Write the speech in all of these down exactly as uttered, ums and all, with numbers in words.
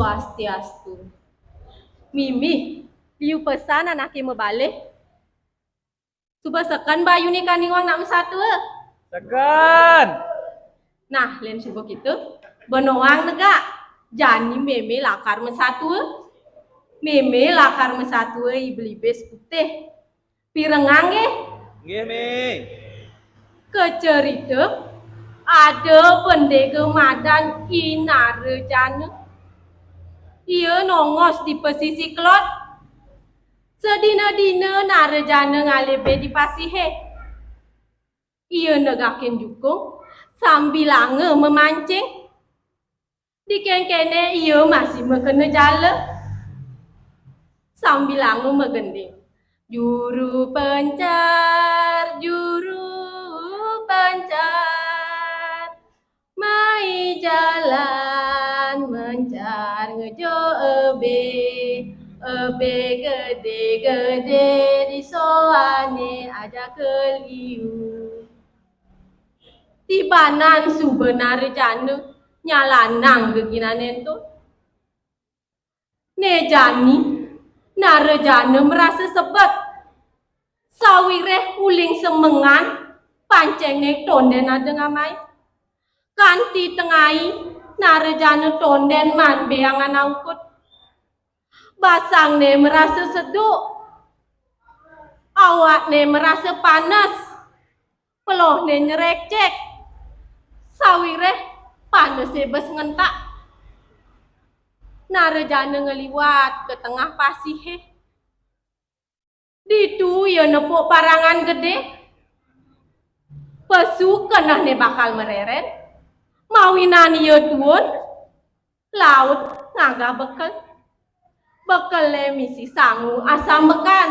Swastiastu. Mimih, liu pesan anaké mabalih. Suba seken bayuné kaniwang nak masatua. Seken. Nah, lén suba kéto, benoang negak. Jani mémé lakar masatua. Mémé lakar masatua I Belibis Putih. Pirengang nggih? Nggih, Mi. Kacarita, ada pendéga madan I Narajana. Ia nongos di pasisi kelod. Sadina-dina Narajana ngalibé di pasihé. Ia negakin jukung, sambilanga mamancing. Di kénkéné ia masih makena jala. Sambilanga magending. Juru pencar, juru pencar, mai jalan mencar ngejo ebe, ebe gedé-gedé disoané ajaka liu. Tibanan suba Narajana nyalanang geginané ento. Né jani, Narajana marasa sebet. Sawiréh uling semengan, pancéngné tondén ada ngamai. Kanti tengai, Narajana tondén manbéang anaukud. Basangné marasa seduk. Awakné marasa panas. Pelohné nyrekcek. Sawiréh panasé bes ngentak. Narajana ngaliwat ka tengah pasihé. Ditu ia nepuk parangan gedé. Pesu kenehné bakal marérén. Mawinan ia tuun, laut ngagah bekel. Bekelé misi sangu asam bekan.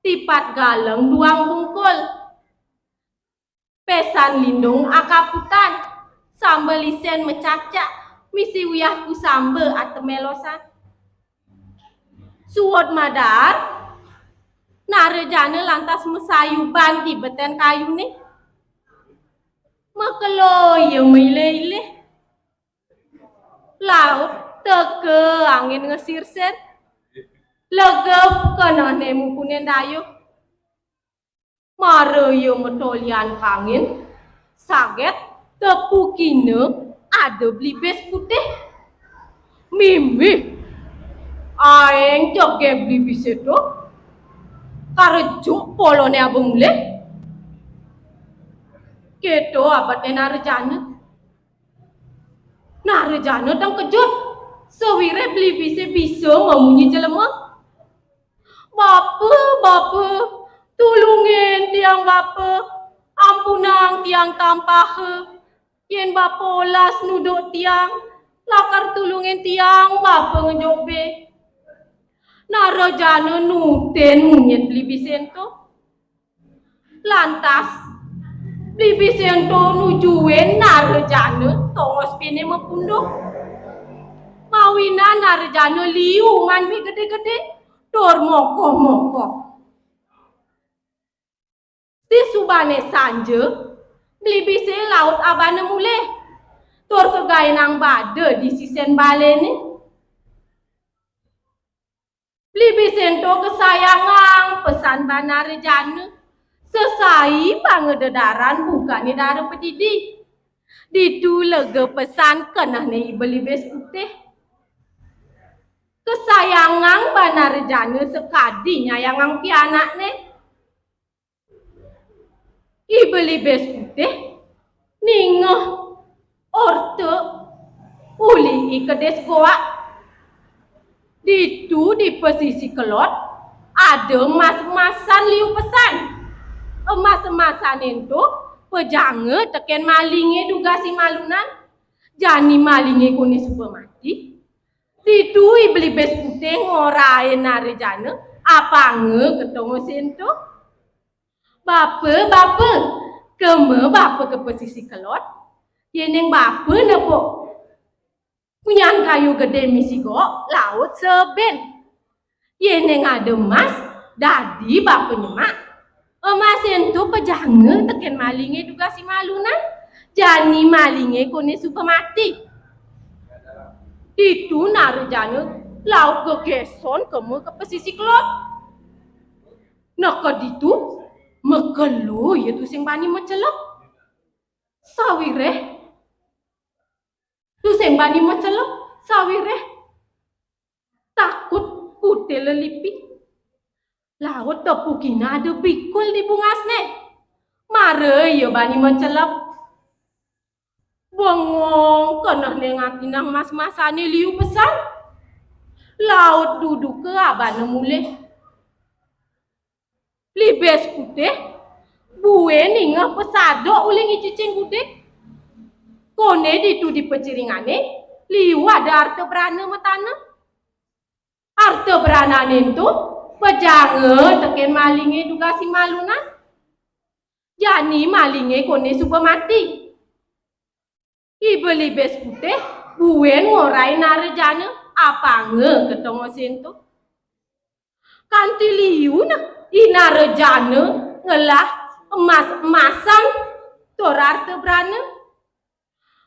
Tipat galeng duang bungkul. Pesan lindung akaputan, samba lisén macacak, misi uyah kusamba atemelosan. Suud madaar, Narajana lantas masayuban di betén kayuné. Makelo ia mailih-ilih. Laut teka angin ngesirsir. Legep kenehné mupunin dayuh. Mara ia matolian kangin, saget tepukina ada belibis putih. Mimih, aéng jegég belibisé to, karejuk poloné aba mulih. Kéto abetné Narajana. Narajana tengkejut, sawiréh belibisé bisa mamunyi jelema. "Bapa, bapa, tulungin tiang, bapa. Ampunang tiang tampaha. Yén bapa olas nuduk tiang, lakar tulungin tiang, bapa, ngejob bé." Narajana nutin munyin belibisé ento. Lantas, belibisé ento nujuin Narajana tongos piné mapunduh. Mawinan Narajana liu manbih gedé-gedé, tur mokoh-mokoh. Disubané sanja, belibisé laut abana mulih, tur kagaénang bada di sisén baléné. Belibisé ento kasayangang pesan baan Narajana. Sesai pang dedaran bukané dara padidi. Ditu lega pesan kenehné I Belibis Putih. Kasayangang baan Narajana sakadi nyayangang pianakné. I Belibis Putih ningeh orta uli I Kedis Goak. Ditu di pasisi kelod ada emas-emasan liu pesan. Emas-emasan ento pajanga tekén malingé dugas I Malunan. Jani malingé koné suba mati. Ditu I Belibis Putih ngorahin Narajana, apanga ka tongosé ento. "Bapa, bapa, kema bapa ka pasisi kelod. Yéning bapa nepuk punyan kayu gedé misi gook, laut sebin. Yéning ada emas, dadi bapa nyemak. Emas ento pajanga tekén malingé dugas I Malunan. Jani malingé koné suba mati." Ditu Narejana laut gegéson kema ka pesisi kelod. Neked ditu, makelo ia tusing bani macelep. Sawiréh, tusing bani macelep, sawiréh takut kutil lelipi. Laut tepukina ada bikul di bungasné. Mara ia bani macelep. Bengong kenehné ngatinang mas-masané liu pesan. Laut duduka abana mulih. Libis Putih buin ningeh pesadok uling i cicing gudig. Koné ditu di paciringané, liu ada arta brana matana. Arta branané ento pajanga tekén malingé dugasing malunan. Jani malingé koné suba mati. I Belibis Putih buin ngorahin Narejana apanga ka tongosé ento. Kanti liuna I Narejana ngelah emas-emasan tur arta brana.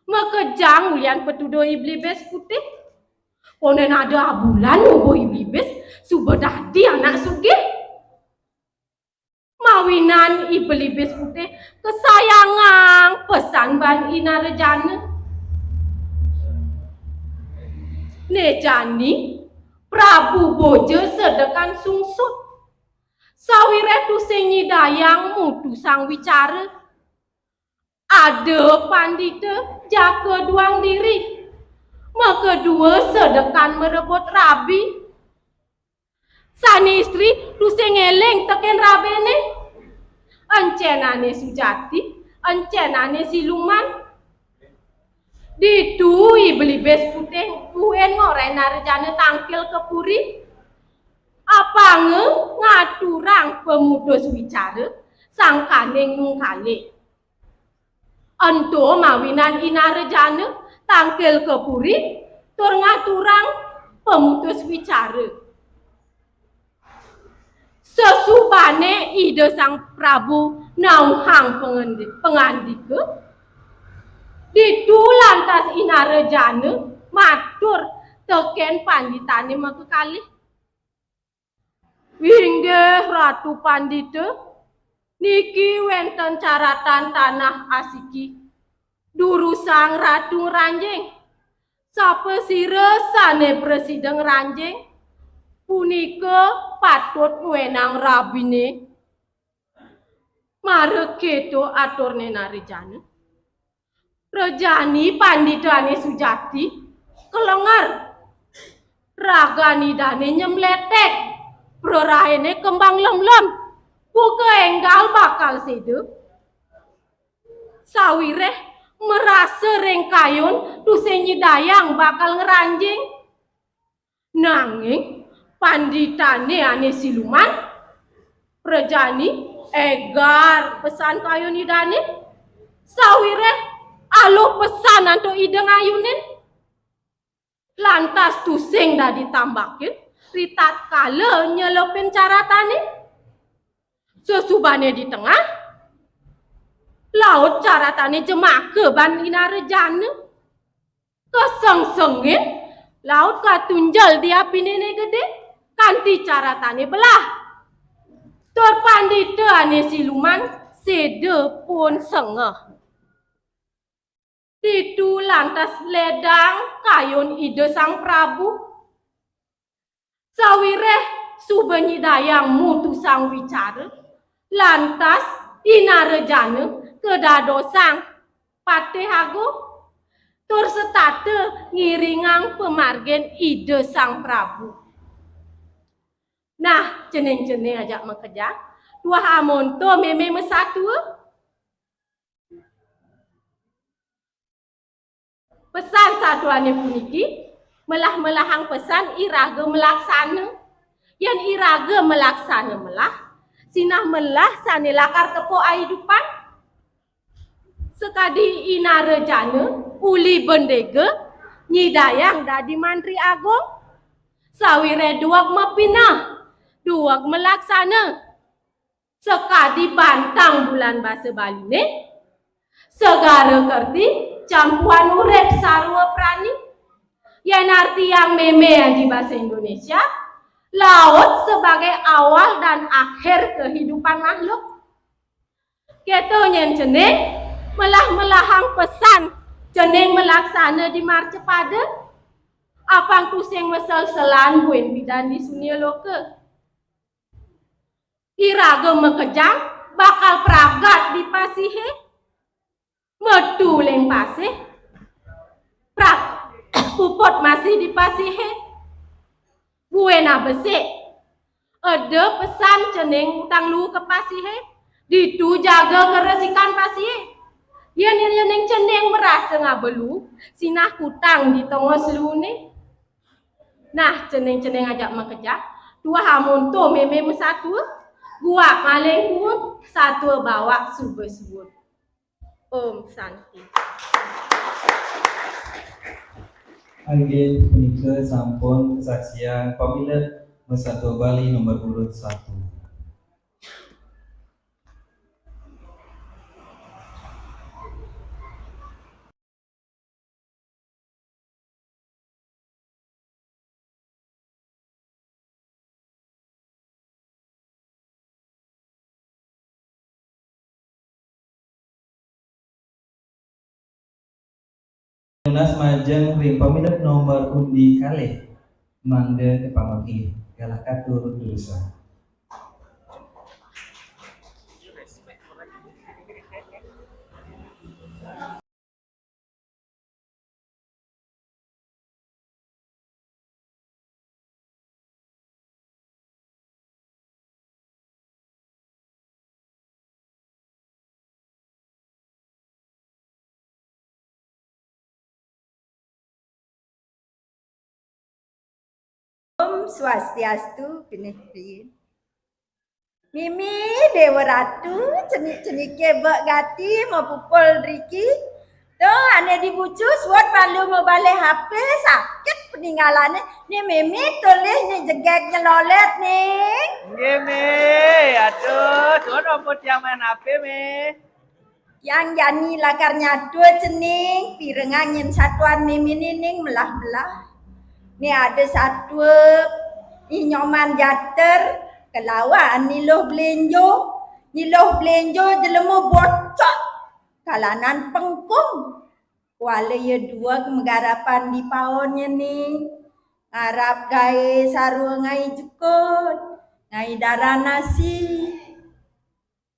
Makejang ulian pituduh I Belibis Putih. Koné ada abulan ngubuh I Belibis suba dadi anak sugih. Mawinan I Belibis Putih kasayangang pesan ban I Narejana. Né jani Prabu Boja sedekan sungsut. Sawiréh tusing nyidayang mutusang wicara. Ada pandita jaka duang diri. Makadua sedekan marebut rabi. Sané istri tusing éling tekén rabiné. Encén ané sujati, encén ané siluman. Ditu I Belibis Putih buin ngorahin Narejana tangkil ka puri. Apanga ngaturang pamutus wicara sangkaning nungkala. Ento mawinan I Narejana tangkil ka puri tur ngaturang pamutus wicara. Sasubané Ida Sang Prabu nauhang pangendi-, pangandika, ditu lantas I Narejana matur tekén panditané makakalih. Inggih Ratu Pandita, niki wénten caratan tanah asiki. Durusang Ratu ngranjing. Sapasira sané prasida ngranjing, punika patut ngwénang rabiné. Mara kéto aturné Narejana. Rejani panditané sujati, kelenger. Ragan idané nyemletek, prarahiné kembang lemlem. Buka énggal bakal séda. Sawiréh marasa ring kayun tusing nyidayang bakal ngranjing. Nanging panditané ané siluman, prajani égar pesan kayun idané, sawiréh aluh pesan antuk ida ngayunin. Lantas tusing dadi tambakin, ritatkala nyelupin caratané. Sasubané di tengah, laut caratané jemaka ban I Narejana. Kasengsengin, laut katunjel di apiné gedé, kanti caratané belah. Tur pandita ané siluman séda pun sengeh. Ditu lantas ledang kayun Ida Sang Prabu. Sawiréh suba nyidayang mutusang wicara, lantas I Narejana kadadosang Patih Agung, tur setata ngiringang pamargin Ida Sang Prabu. Nah, cening-cening ajak makejang, tuah amonto mémé masatua. Pesan satuané puniki, melah-melahang pesan iraga malaksana. Yén iraga malaksana melah, sinah melah sané lakar tepuk aidupan. Sakadi I Narejana uli bendéga nyidayang dadi Mantri Agung. Sawiréh duweg mapineh, duweg malaksana. Sakadi bantang bulan basa Baliné, segara kerti campuhan urip sarwa prani. Yén artiang mémé di bahasa Indonesia, laut sebagai awal dan akhir kehidupan makhluk. Kéto nyén cening, melah-melahang pesan cening malaksana di marcapada, apang tusing maselselan buin pidan di sunia loka. Iraga makejang bakal pragat di pasihé, metu ling pasih, pra-, puput masih di pasihé. Buin abesik. Eda pesan cening tang lu ka pasihé. Ditu jaga karesikan pasihé. Yén, yén, yén cening marasa ngaba lu, sinah kutang di tongos luné. Nah, cening-cening ajak makejang, tuah amonto mémé masatua, guak maling kuud, satua bawak suba suud. Om Santi. Inggih punika sampun kasaksian pamilet masatua Bali nomor urut satu. Nunas majeng ring pamilet nomor undi kalih, mangda kapanggih. Galah katur durusang. Om Swastiastu, pinih piin. Mimi Déwa Ratu, cenik-ceniké bek gati mapupul driki. Tuh, ané di bucu suud malu mabalih H P, sakit peningalané. Né Mimi tulih né jegég nyelolét, Ning. Nggih, Mi. Aduh, suud ampun tiang main H P, Mi. Tiang jani lakar nyatua cening, pirengang nyén satuan Miminé, Ning, melah-melah. Né ada satua, I Nyoman Jater, kalawan Ni Luh Blénjo. Ni Luh Blénjo jelema bocok, kalanan pengkung. Kuala ia dua magarapan di paonnya, Ning. Ngarap gaé sarwa ngaé jukut, ngaé daran nasi.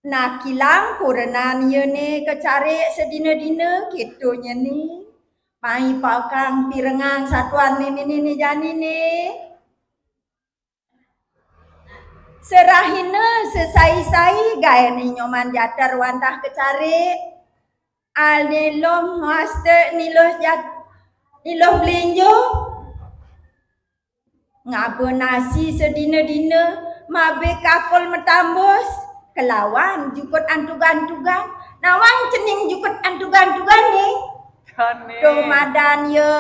Nakilang kurenan ia né kacarik sadina-dina, kéto nya, Ning. Mai paekang pirengang satuan Miminé né jani, Ning. Sarahina sesai-sai gaé Ni Nyoman Jater wantah kacarik. Ané lom ngasta Ni Luh Jat-, Ni Luh Blénjo. Ngaba nasi sadina-dina, mabe kapul matambus, kalawan jukut antugan-tugan. Nawang cening jukut antugan-tugan, Ning? Tan, Ning. Tuh madan ia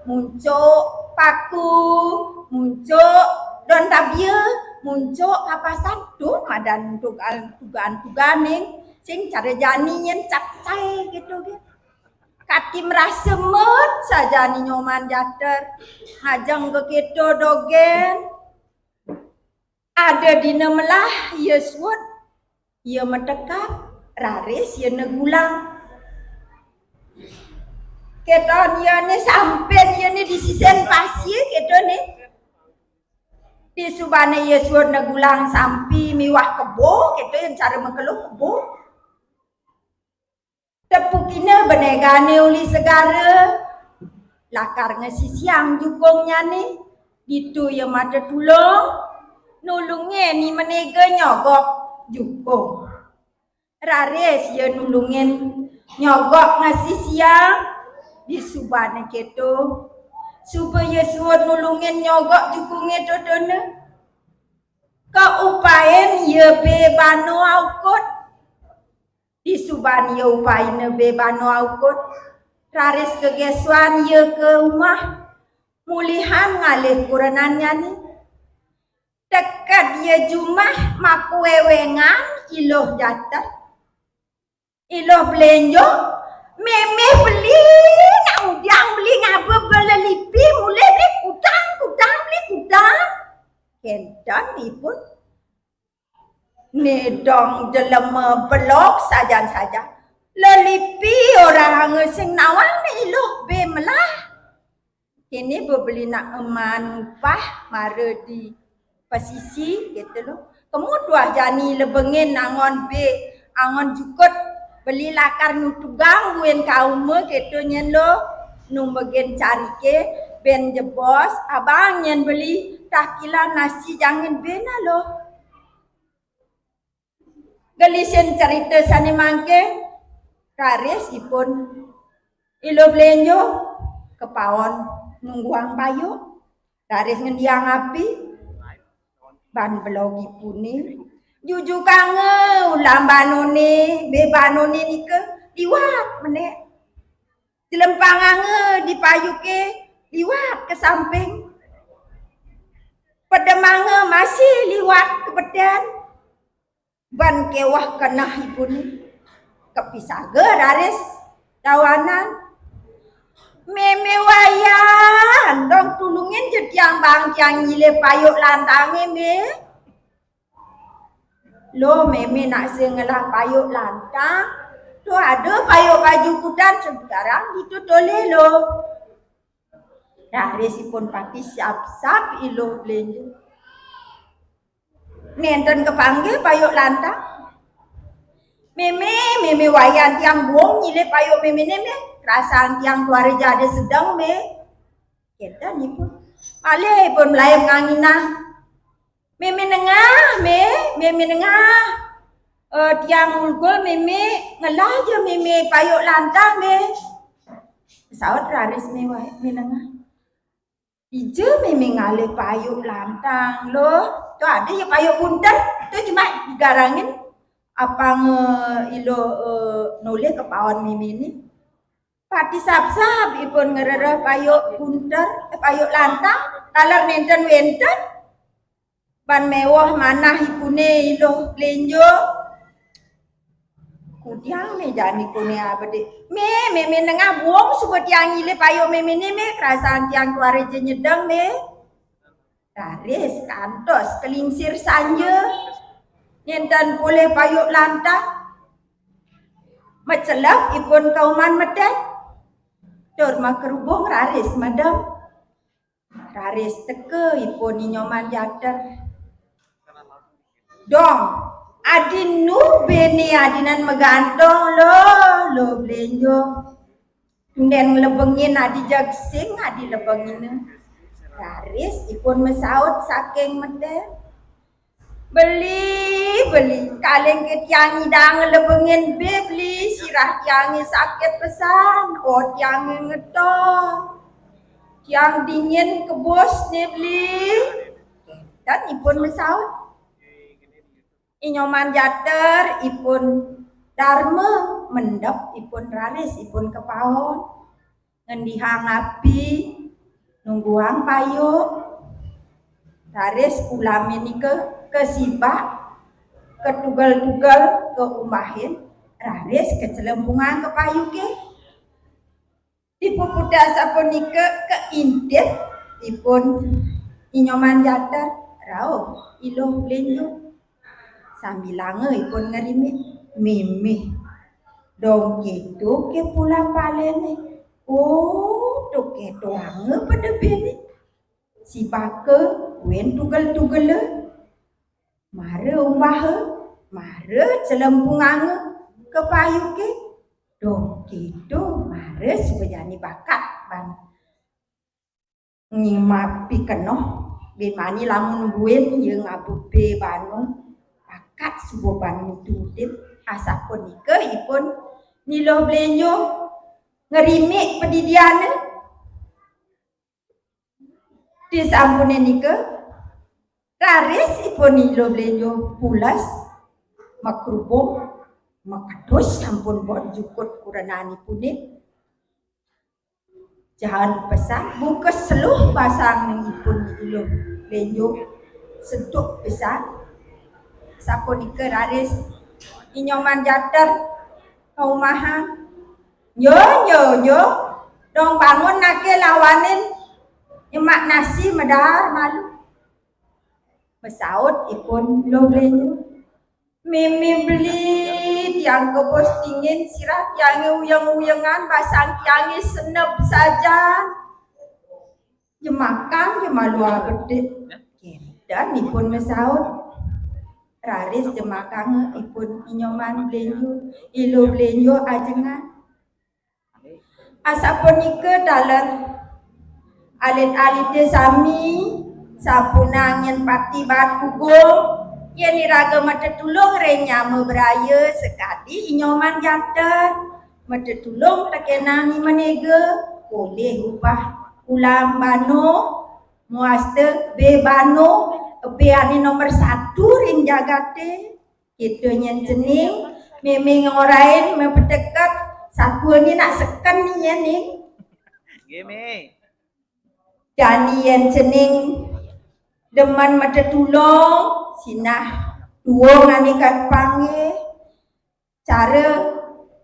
muncuk paku, muncuk don tabia, muncuk kapasan. Tuh madan antugan-tugan, Ning. Sing cara jani nyén capcay kéto gén. Kati marasa met sajan Ni Nyoman Jater. Ngajeng ka kéto dogén. Ada dina melah ia suud, ia matekap, raris ia negulang. Kéto ia né sampin ia né di sisin pasir kéto né. Disubané ia suud negulang sampi miwah kebo, kéto ia cara makelo kebo. Tepukina benégané uli segara, lakar ngasisiang jukungnyané, ditu ia mata tulung, nulungin Ni Manéga nyogok jukung. Raris ia nulungin nyogok ngasisiang, disubané kéto. Suba ia suud nulungin nyogok jukungé totona. Kaupain ia bé bana aukud. Disubané ia upaina bé bana aukud, raris kagesuan ia ka umah, mulihan ngalih kurenannyané. Teked ia jumah makuéwéngan I Luh Jater. I Luh Blénjo, mémé beli nak Kudiang beli ngaba belelipi, mulih beli kudang, kudang beli kudang. Kénten ipun. Né dong jelema belog sajan-sajan. Lelipi orahanga sing nawang né Iluh bé melah. Kéné bebeli nak eman upah mara di pasisi, kéto lo. Kemu tuah jani lebengin angon bé, angon jukut, beli lakar nutugang buin kauma, kéto nyén lo. Nu megin cariké, bén jebos, abang nyén beli takilan nasi jangin bé na lo. Gelisin cerita sané mangkin, raris ipun Iluh Blénjo kapaon nungguang payuk, raris ngendiang api, ban belog ipuné. Jujukanga ulam banoné, bé banoné nika liwat menék. Jelempanganga di payuké liwat ka samping. Pedemanga masih liwat ka betén. Ban kéweh keneh ipuné. Kapisaga raris tawanan. Mémé Wayan, dong tulungin ja tiang bang tiang nyilih payuk lantangé, Mé. Lo, mémé nak sing ngelah payuk lantang. Tuh ada payuk baju kudan sekarang gitu toleh lo. Raris ipun pati siap-siap Iluh Blénjo. Nénten kapanggih payuk lantang. Mémé, Mémé Wayan tiang buung nyilih payuk méméné, Mé. Krasan tiang tuara ja ada sedeng, Mé. Kénten ipun. Malih ipun melaib nganginang. Mémé Nengah, Mé, Mémé Nengah. Eh, tiang ulgul Mémé, ngelah ja Mémé payuk lantang, Mé. Saut raris Mé Wai-, Mé Nengah. Dija Mémé ngalih payuk lantang, lo. Tuh ada ya payuk bunter, tuh cuma digarangin. Apang, eh, Iluh, eh, nolih kapaon méméné. Pati sap-sap ipun ngrereh payuk bunter, eh, payuk lantang, taler nénten wénten. Ban méweh manah ipuné Iluh Blénjo. Kudiang Mé jani kuné abedé. Mé, Mémé Nengah buung suba tiang nyilih payuk méméné, Mé, krasan tiang tuara ja nyedeng, Mé. Raris kantos kalingsir sanja. Nénten polih payuk lantang. Macelep ipun kauman medén. Tur makerubung raris medem. Raris teka ipun I Nyoman Jater. Dong, adi nu béné adinan magantung lo, lo Blénjo. Tundén nglebengin adi jagsing, adi lebengina. Raris ipun masaut saking medén. Beli, beli, kaling ké tiang nyidang nglebengin bé, beli, sirah tiangé sakit pesan, o tiangé ngetol. Tiang dingin kebus né, beli. Dan ipun masaut. I Nyoman Jater, ipun darma, mendep, ipun raris, ipun kapaon. Ngendihang api, nungguang payuk. Raris ulamé nika kasibak, katugel-tugel, kaumahin, raris kacelempungang ka payuké. Dipuputang sapunika kaintip ipun I Nyoman Jater, rauh Iluh Blénjo. Sambilanga ipun ngrimik, mimih. Dong kéto ké pulang paléné. Oh, to kétoanga pedebéné. Sibaka buin tugel-tugela. Mara umbaha, mara celempunganga ka payuké. Dong kéto mara suba jani bakat ban nyimapi kenoh, bé mani lamun buin ia ngaba bé banu, bakat suba ban mutu udip. Asapunika ipun Iluh Blénjo ngrimik padidiané. Disampuné nika, raris ipun Iluh Blénjo pules, makerubung, makedus sampun bot jukut kurenan ipuné. Jaen pesan, bungkus seluh basang ipun Iluh Blénjo, seduk pesan. Sapunika raris I Nyoman Jater kaumahan. Nyo, nyo, nyo. Dong bangun naké lawanin nyemak nasi medar malu. Mesaut ipun Luh Blenjo. Mémé beli tiang kepostingin sirah tiangé uyeng-uyengan, basang tiangé senep sajan. Jemakang ja malu abedik. Kénten ipun mesaut. Raris jemakang ipun I Nyoman Blenjo, I Luh Blenjo ajengan. Asapunika taler alit-alité sami, sampunang yén pati baat kugung, yén iraga matetulung ring nyama braya sakadi I Nyoman janten, matetulung tekénang I Menéga, polih upah ulam bano, muasta bé bano, bé ané nomor satu ring jagaté. Kéto nyén cening, mémé ngorahin mapateket, satuané nak seken nyén ning. Nggih, Mé. Jani yén cening demen matetulung, sinah tuung ané ka panggih. Cara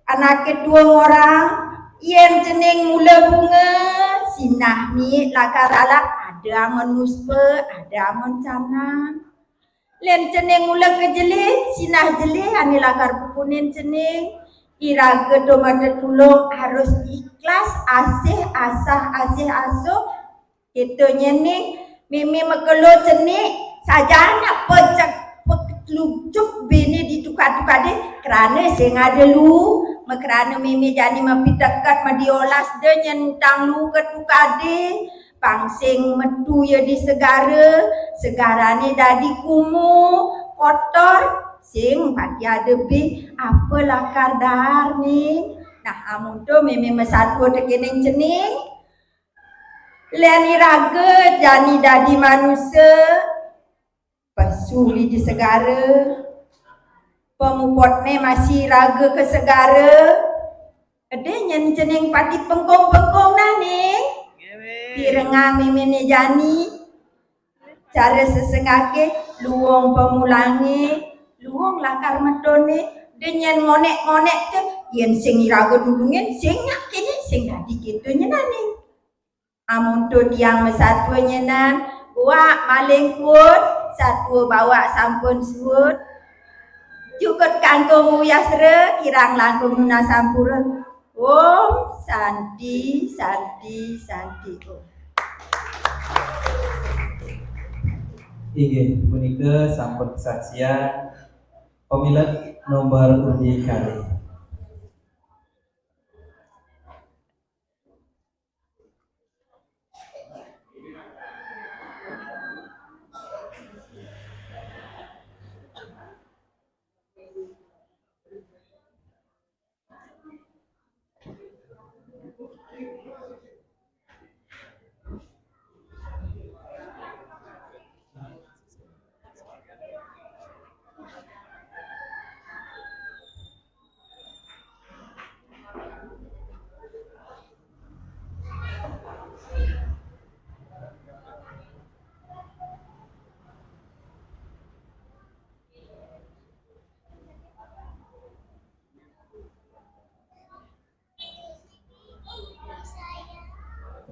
anaké tuung ngorang, yén cening mula bunga, sinah miik lakar alah, ada amun nuspa, ada amun canang. Lén cening mula ka jelé, sinah jelé ané lakar pupunin cening. Iraga to matetulung harus ikhlas, asih asah, asih asuh. Kéto nyén ning, mémé makelo cenik, sajan pecek, peklucuk béné di tukad-tukadé, krana sing ada luu, makrana mémé jani mapiteket madiolas da nyén ngutang luu ka tukadé. Pang sing metu ia di segara, segarané dadi kumuh, kotor, sing pati ada bé apa lakar daar ning. Nah, amun to mémé masatua tekéning cening, lén iraga jani dadi manusa, pesu di segara, pamuputné masih iraga ka segara, eda nyén cening pati pengkung-pengkung nah ning. Nggih, Mé. Pirengang méméné jani, cara sesengaké, luung pamulangé, luung lakar metoné, eda nyén ngonék-ngonék té, yén sing iraga nulungin, sing nyak kéné, sing dadi kéto nyenan ning. Amun to tiang masatua nyenan, buak malih kuud, satua bawak sampun suud. Jukut kangkung uyasra, kirang langkung nunas sampura. Om Santi, Santi, Santi Om. Inggih, punika sampun kasaksian pamilet nomor ugi kalih.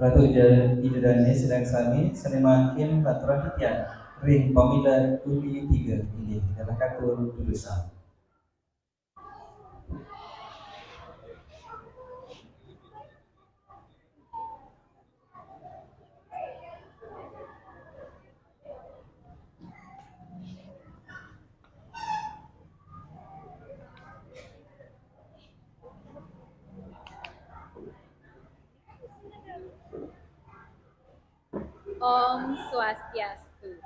Ratu Ida, Ida Dané sareng sami, sané mangkin ngaturang titiang ring pamilet ugi tiga, inggih, dalah katur durusang. Om Swastiastu.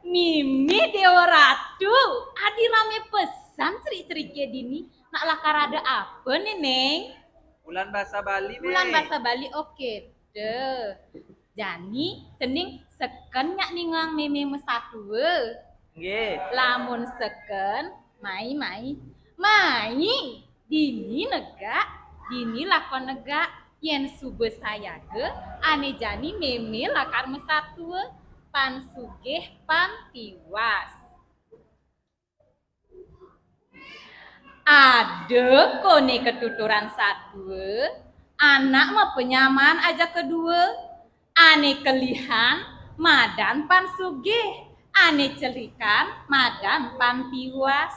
Mimih Déwa Ratu, adi ramé pesan cerik-ceriké dini. Nak lakar ada apa né, Néng? Bulan basa Bali, Mé. Bulan basa Bali, oké deh. Jani, cening seken nyak ningang mémé masatua? Nggih. Lamun seken, mai-mai. Mai. Dini negak, dini lakon negak, yén suba sayaga, ané jani mémé lakar masatua, pan sugih, pan tiwas. Ada koné katuturan satua, Anak mapanyamaan ajaka dua. Ané kelihan madan Pan Sugih, ané celikan madan Pan Tiwas.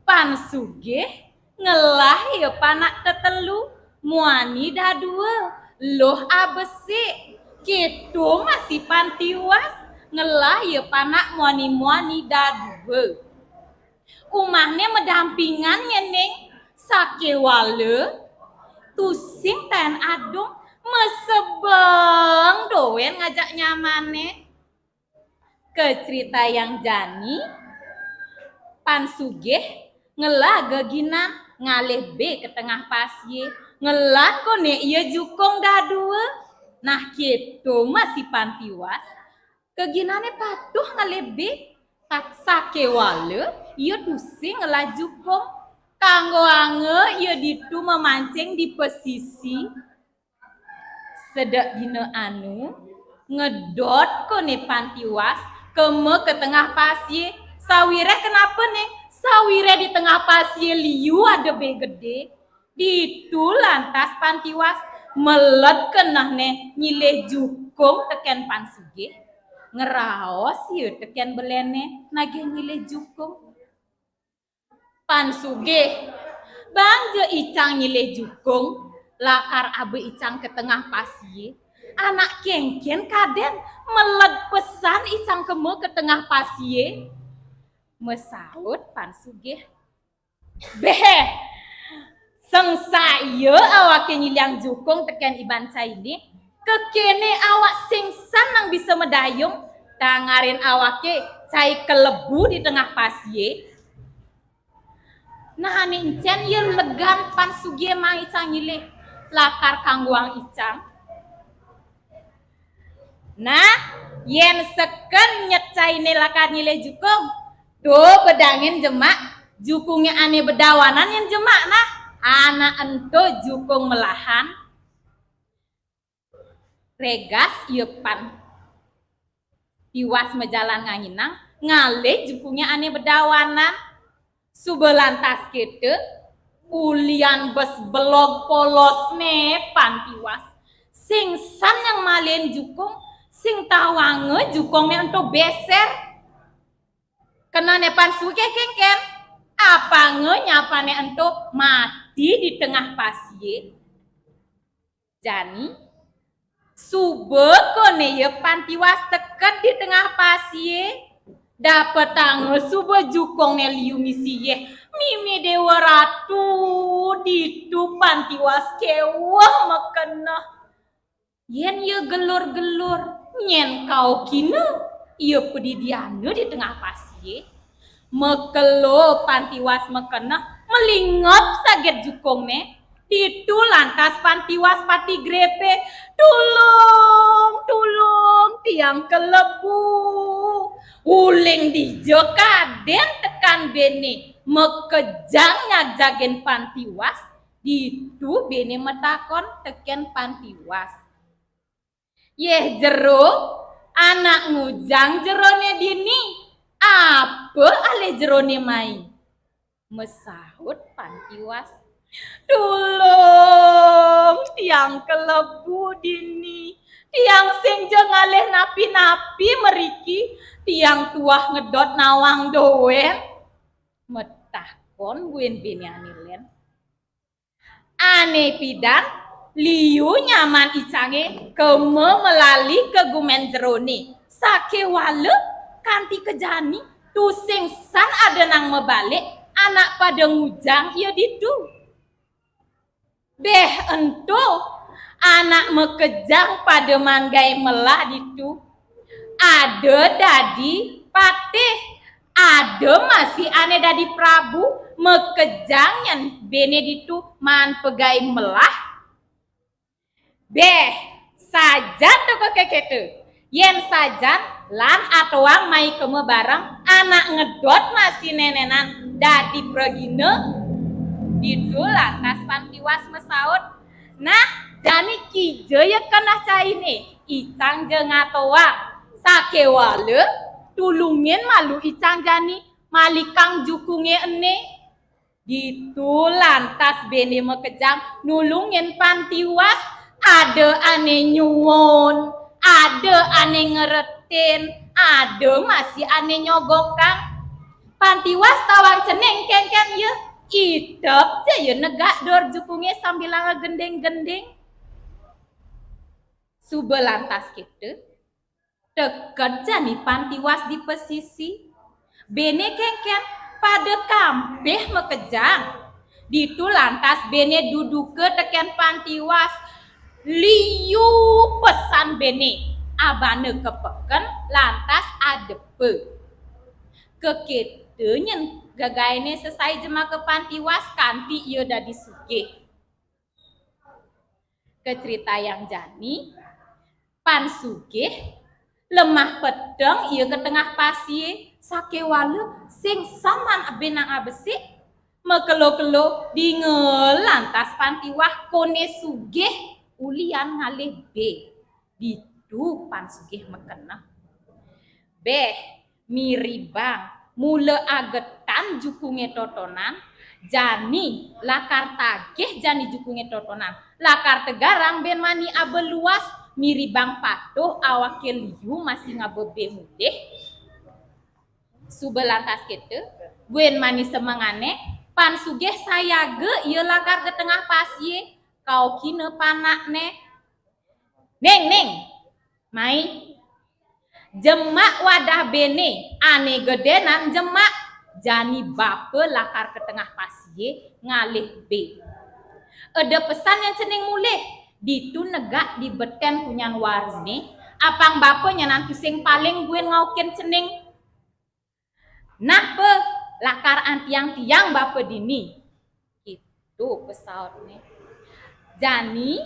Pan Sugih ngelah ia panak tetelu, muani dadua, luh abesik. Kéto masih Pan Tiwas, ngelah ia panak muani-muani dadua. Umahné madampingan ngening, sakéwala tusing taén adung, masebeng dogén ngajak nyamané. Kacritayang jani, Pan Sugih ngelah geginan ngalih bé ka tengah pasié, ngelah koné ia jukung dadua. Nah, kéto masih Pan Tiwas, geginané patuh ngalih bé, sakéwala ia tusing ngelah jukung, kanggoanga ia ditu mamancing di pesisi. Sedek dina anu, ngedot koné Pan Tiwas kema ka tengah pasié, sawiréh kenapa ning? Sawiréh di tengah pasié liu ada bé gedé. Ditu lantas Pan Tiwas meled kenehné nyilih jukung tekén Pan Sugih. Ngraos ia tekén beléné nagih nyilih jukung. Pan Sugih, bang ja icang nyilih jukung, lakar aba icang ka tengah pasié. Anak kénkén kadén, meled pesan icang kema ka tengah pasié. Masaut Pan Sugih. Béh, sengsa ia awaké nyiliang jukung tekén iban cainé, kekéné awak sing san nang bisa madayung, tangarin awaké cai kelebu di tengah pasié. Nah, ané encén ia legan Pan Sugih maang icang nyilih, lakar kanggoang icang. Nah, yén seken nyet cainé lakar nyilih jukung, to bedangin jemak, jukungé ané bedawanan yén jemak nah, anak ento jukung melahan. Regas ia Pan Tiwas majalan nganginang, ngalih jukungé ané bedawanan. Suba lantas kéto, ulian bes belog polosné Pan Tiwas. Sing san nyang malihin jukung, sing tawanga jukungné ento bésér. Kenehné Pan Sugih kénkén, apanga nyapané ento mati di tengah pasié. Jani, suba koné ia Pan Tiwas teked di tengah pasié, dapetanga suba jukungné liu misi yéh. Mimih Déwa Ratu, ditu Pan Tiwas kéweh makeneh. Yén ia gelur-gelur, nyén kaukina, ia padidiana di tengah pasié. Makelo Pan Tiwas makeneh, malingep saget jukungné. Ditu lantas Pan Tiwas pati grépé, "Tulung, tulung, tiang kelebu." Uling dija kadén tekan béné, makejang nyagjagin Pan Tiwas. Ditu béné matakon tekén Pan Tiwas. "Yéh jero, anak ngujang jeroné dini, apa alih jeroné mai?" Masaut Pan Tiwas, "Tulung, tiang kelebu dini, tiang sing ja ngalih napi-napi mriki, tiang tuah ngedot nawang dogén." Matakon buin béné ané lén. Ané pidan, liu nyaman icangé kema malali ka gumén jeroné. Sakéwala kanti ka jani, tusing san ada nang mabalik, anak pada ngujang ia ditu. Béh ento, anak makejang pada maan gaé melah ditu. Ada dadi patih, ada masih ané dadi prabu, makejang nyén béné ditu maan pagaé melah. Béh, sajan toko kékéto. Yén sajan, lan atoang mai kema bareng, anak ngedot masih nénénan dadi pragina. Ditu lantas Pan Tiwas masaut, "Nah, jani kija ia keneh cainé, icang ja ngatoang. Sakéwala, tulungin malu icang jani, malikang jukungé ené." Ditu lantas béné makejang nulungin Pan Tiwas, ada ané nyuun, ada ané ngeretin, ada masih ané nyogokang. Pan Tiwas tawang cening kénkén ia, itep ja ia negak dur jukungé sambilanga gending-gending. Suba lantas kéto, teked jani Pan Tiwas di pasisi. Béné kénkén pada kampih makejang. Ditu lantas béné duduka tekén Pan Tiwas. Liu pesan béné, abana ka peken lantas adepa. Kakéto nyen gegainé sesai jemaka Pan Tiwas kanti ia dadi sugih. Kacritayang jani, Pan Sugih lemah peteng ia ka tengah pasié, sakéwala sing saman abinang abesik, makelo-kelo dinga lantas Pan Tiwas koné sugih ulian ngalih bé. Ditu Pan Sugih makeneh. Béh, miribang, mula agetan jukungé totonan, jani lakar tagih jani jukungé totonan, lakar tegarang buin mani aba luas, miribang patuh awaké liu masih ngaba bé mulih. Suba lantas kéto, buin mani semengané, Pan Sugih sayaga ia lakar ka tengah pasié, kaukina panakné. Ning, ning, mai. Jemak wadah béné, ané gedénan jemak, jani bapa lakar ka tengah pasié ngalih bé. Eda pesan nyén cening mulih, ditu negak di betén punyan wariné, apang bapa nyanan tusing paling buin ngaukin cening. Nah, Pa, lakar antiang tiang bapa dini. Kéto pasautné. Jani,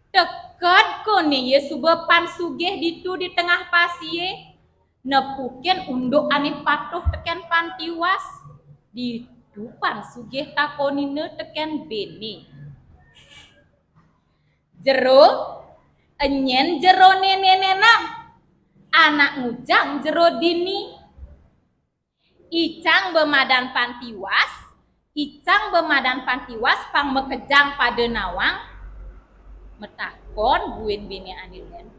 teked koné ia suba Pan Sugih ditu di tengah pasié, nepukin unduk ané patuh tekén Pan Tiwas. Ditu Pan Sugih takonina tekén béné. Jero, enyén jeroné nénénang? Anak ngujang jero dini. Icang ba madan Pan Tiwas, icang ba madan Pan Tiwas pang makejang pada nawang, matakon buin béné ané lén.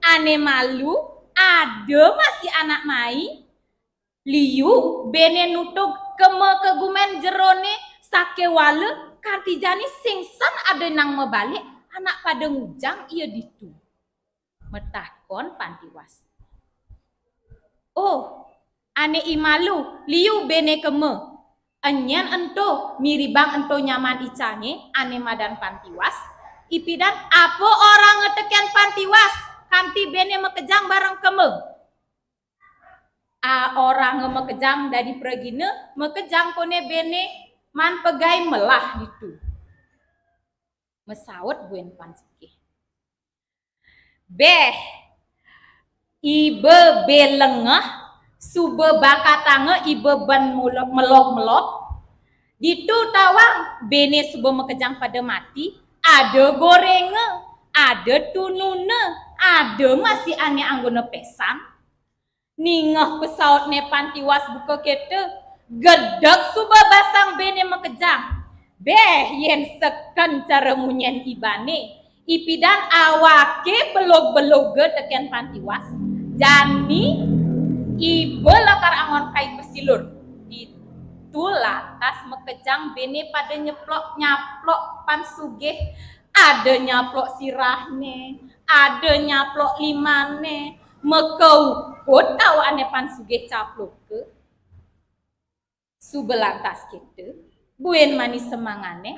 Ané malu, ada masih anak mai, liu béné nutug kema ka gumen jeroné sakéwala kanti jani sing san ada nang mabalik anak pada ngujang ia ditu. Matakon Pan Tiwas. Oh, ané I Malu, liu béné kema. Enyén ento, miribang ento nyaman icangé, ané madan Pan Tiwas. Ipidan, apa oranga tekén Pan Tiwas, kanti béné makejang bareng kema? A, oranga makejang dadi pragina, makejang koné béné maan pegai melah ditu. Masaut buin Pan Sugih. Béh, iba bé lengeh, suba bakatanga iba ban mula-, melog-melog. Ditu tawang béné suba makejang pada mati, ada gorénga, ada tununa, ada masih ané anggona pesan. Ningeh pasautné Pan Tiwas buka kéto, gedeg suba basang béné makejang. Béh, yén seken cara munyin ibané, ipidan awaké belug-beluga tekén Pan Tiwas. Jani iba lakar angon kai pasilur. Ditu lantas makejang béné pada nyeplok-nyaplok Pan Sugih. Ada nyaplok sirahné, ada nyaplok limanné, makaukud awaké Pan Sugih capluka. Suba lantas kéto, buin mani semengané,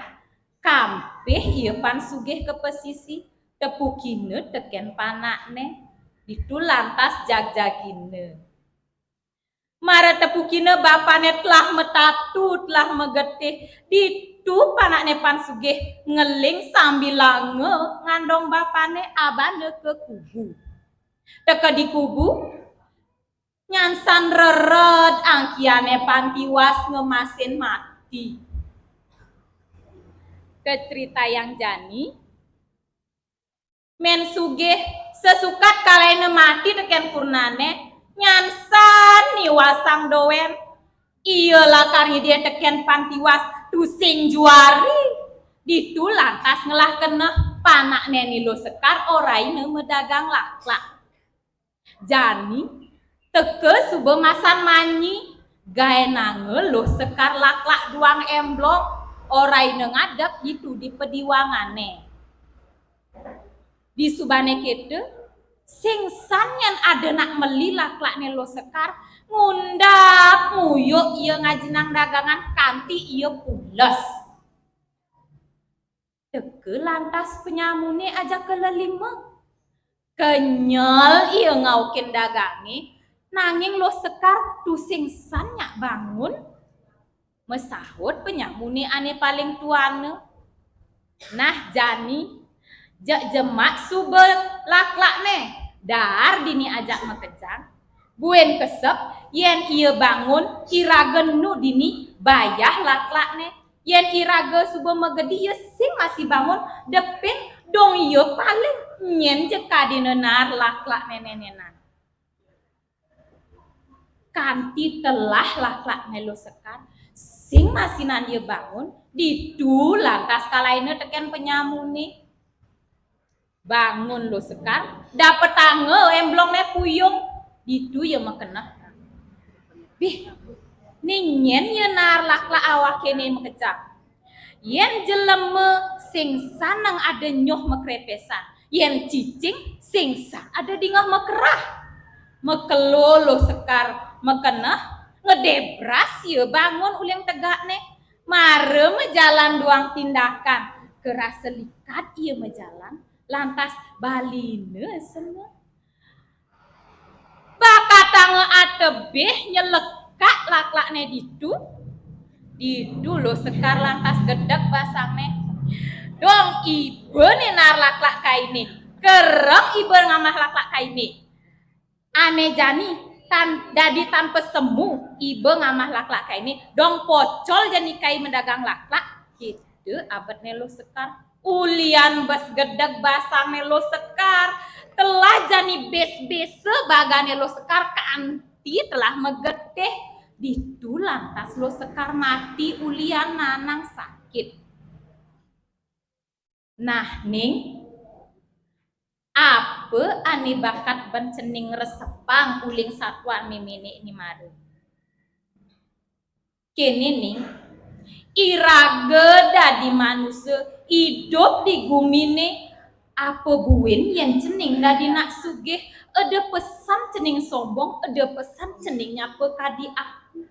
kampih ia Pan Sugih ka pasisi, tepukina tekén panakné, ditu lantas jagjagina. Mara tepukina bapané telah matatu, telah magetih, ditu panakné Pan Sugih ngeling sambilanga ngandong bapané abana ka kubu. Teka di kubu, nyansan rered angkiané Pan Tiwas ngemasin mati. Kacritayang jani, Mén Sugih, sesukat kalaina mati tekén purnané, nyansan niwasang dogén. Ia lakar ngidih tekén pan tiwas tusing juari. Ditu lantas ngelah keneh panakné ni Luh Sekar oraina madagang laklak. Jani, teka suba masan manyi, gaénanga Luh Sekar laklak duang emblong, oraina ngadep ditu di padiwangané. Disubané kéto, sing san nyén ada nak meli laklakné Luh Sekar, ngundap nguyuk ia ngajinang dagangan kanti ia pules. Teka lantas panyamuné ajaka lelima. Kenyel ia ngaukin dagangé, nanging Luh Sekar tusing san nyak bangun. Masaut panyamuné ané paling tuana. Nah, jani, jeg jemak suba laklakné, daar dini ajak makejang. Buin kesep, yén ia bangun, iraga enu dini bayah laklakné. Yén iraga suba magedi, ia sing masih bangun, depin dong ia paling nyén ja kadina naar laklakné nénénan. Kanti telah laklakné Luh Sekar, sing masinan ia bangun, ditu lantas kalaina tekén panyamuné. Bangun Luh Sekar, dapetanga emblongné puyung, ditu ia makeneh. Bih, né nyén ia naar laklak awaké né makejang. Yén jelema sing san nang ada nyuh makrepesan, yén cicing sing san ada dingeh makerah. Makelo Luh Sekar makeneh, ngedebras ia bangun uling tegakné. Mara majalan duang tindakan, karasa likat ia majalan, lantas balina sena. Bakatanga atebih nyelekak laklakné ditu. Ditu Luh Sekar lantas gedeg basangné. Dong iba né naar laklak kainé. Kereng iba ngamah laklak kainé. Ané jani tan dadi tan pasemu iba ngamah laklak kainé. Dong pocol jani kai madagang laklak. Kéto abetné Luh Sekar. Ulian bes gedeg basangné Luh Sekar, telah jani bes-besa bagané Luh Sekar kanti telah magetih. Ditu lantas Luh Sekar mati ulian nanang sakit. Nah, Ning, apa ané bakat ban cening resepang uling satuan méméné né mara? Kéné, Ning, iraga dadi manusa idup di guminé, apa buin yén cening dadi nak sugih, eda pesan cening sombong, eda pesan cening nyapa kadi aku.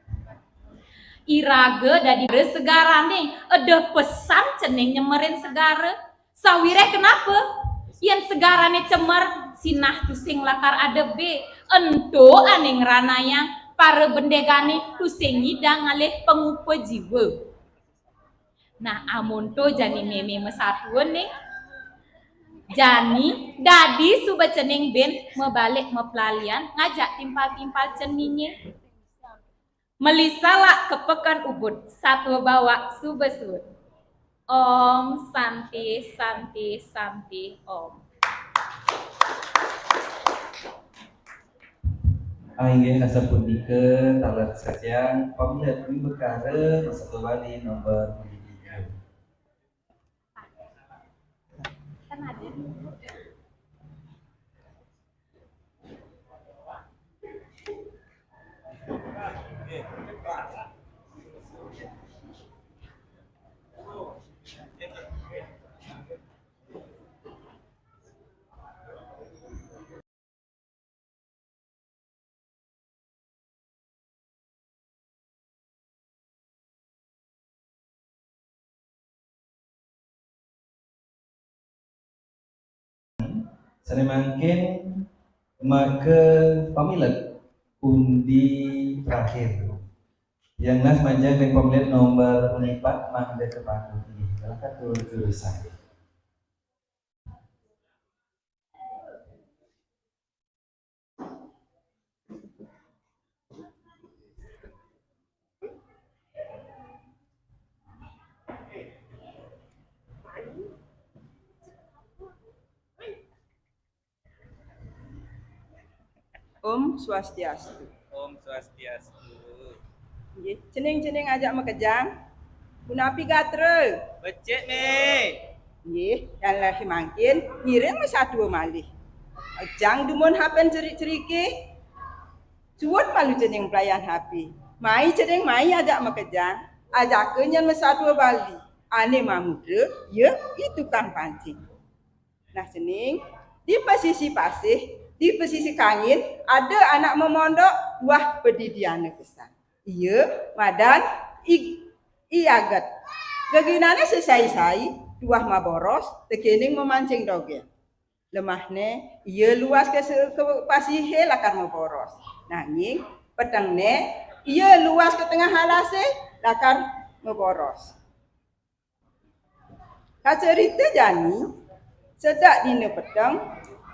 Iraga dadi segarané, eda pesan cening nyemerin segara. Sawiréh kenapa? Yén segarané cemer, sinah tusing lakar adebé. Ento ané ngranayang, para bendégané tusing nyidang ngalih pangupa jiwa. Nah, amonto jani mémé masatua, Ning. Jani dadi suba cening bin mabalik maplalian ngajak timpal-timpal ceningé. Meli salak ka peken Ubud, satua bawak suba suud. Om Santi, Santi, Santi, Om. Inggih, asapunika taler sajiang pamilet wimbakara Masatua Bali nomor tiga. Sané mangkin maka pamilet undi terakhir. Tiang nunas majeng ring pamilet nomor empat mangda kapanggih. Silakan turun ke saya. Om Swastiastu. Om Swastiastu. Nggih, cening-cening ajak makejang. Punapi gatra? Becik, Mé. Nggih, yan lagi mangkin, ngiring masatua malih. Ejang dumun hapen cerik-cerike. Suud malu cening pelayan hapi. Mai cening, mai ajak makejang. Ajaka nyen masatua Bali. Ane mamudra, ya, i tukang pancing. Nah, cening, di pesisi pasih, di pesisi kangin, ada anak mamondok, tuah padidiana pesan. Ia madan I, I Aget. Geginane sesai-sai, tuah maboros, tekening mamancing dogén. Lemahne, ia luas ke, se, ke pasihe lakar maboros. Nanging, petengne, ia luas ke tengah alase, lakar maboros. Kacerita jani, sedak dina peteng,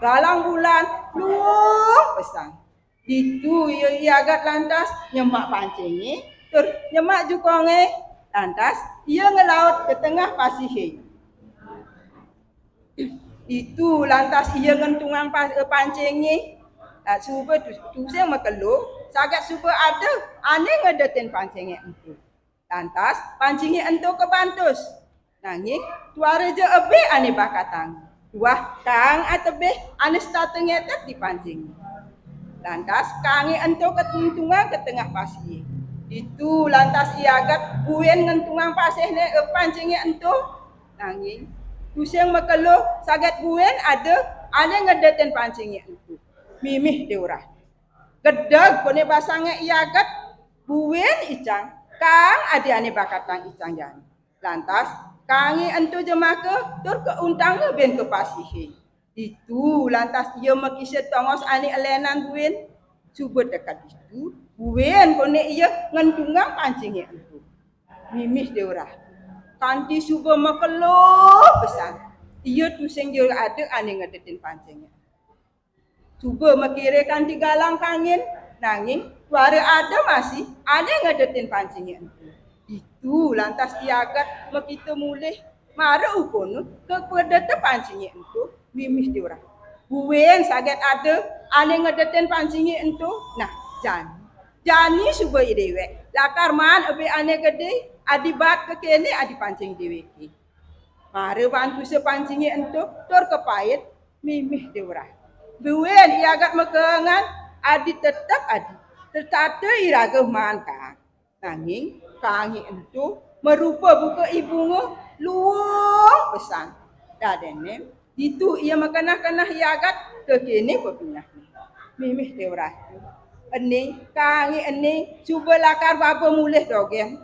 galang bulan luung pesan. Ditu ia, I Aget lantas nyemak pancinge, tur nyemak jukonge, lantas ia ngelaut ke tengah pasihe. Ditu lantas ia ngentungang pa, eh, pancinge, lan suba tu, tusing makelo, saget suba ada ane ngedetin pancinge ento. Lantas, pancinge ento kebantus. Nanging, tuara ja ebe ane bakatang. Tuah kaang atebih ane setata ngetet di pancinge. Lantas, kaange ento ketuntungan ke tengah pasihe. Ditu lantas I Aget buin ngentungang pasihne, eh, pancinge ento. Nanging, tusing makelo saget buin ada ane ngedetin pancinge ento. Mimih dewrah. Gedeg kone basange I Aget, buin icang, kaang adi ane bakatang icang jani. Lantas, kaange ento jemaka, tur kauntanga buin ke pasihe. Ditu lantas ia makisa tongos ane elenan buin. Suba teka ditu, buin kone ia ngentungang pancinge ento. Mimih dewrah. Kanti suba makelo pesan. Ia tusing ja ada ane ngedetin pancinge. Suba makire kanti galang kangin, nanging tuara ada masih ane ngedetin pancinge ento. Ditu lantas I Aget makita mulih, mara ukona kepedeta pancinge ento, mimih dewrah. Buin saget ada ane ngedetin pancinge ento. Nah, jani. Jani suba i dewek, lakar maan ebe ane gede, adi bat kekene adi pancing deweke. Mara bantusa pancinge ento, tur kepait, mimih dewrah. Buin I Aget makengan, adi tetep adi, tetata iraga maan kaang. Nanging, kaange ento, marupa buka i bunga, luung pesan. Dadene, ditu ia makenah-kenah I Aget, kekene pepinehne. Mimih dewrah. Ene, kaange ene, suba lakar baba mulih dogén.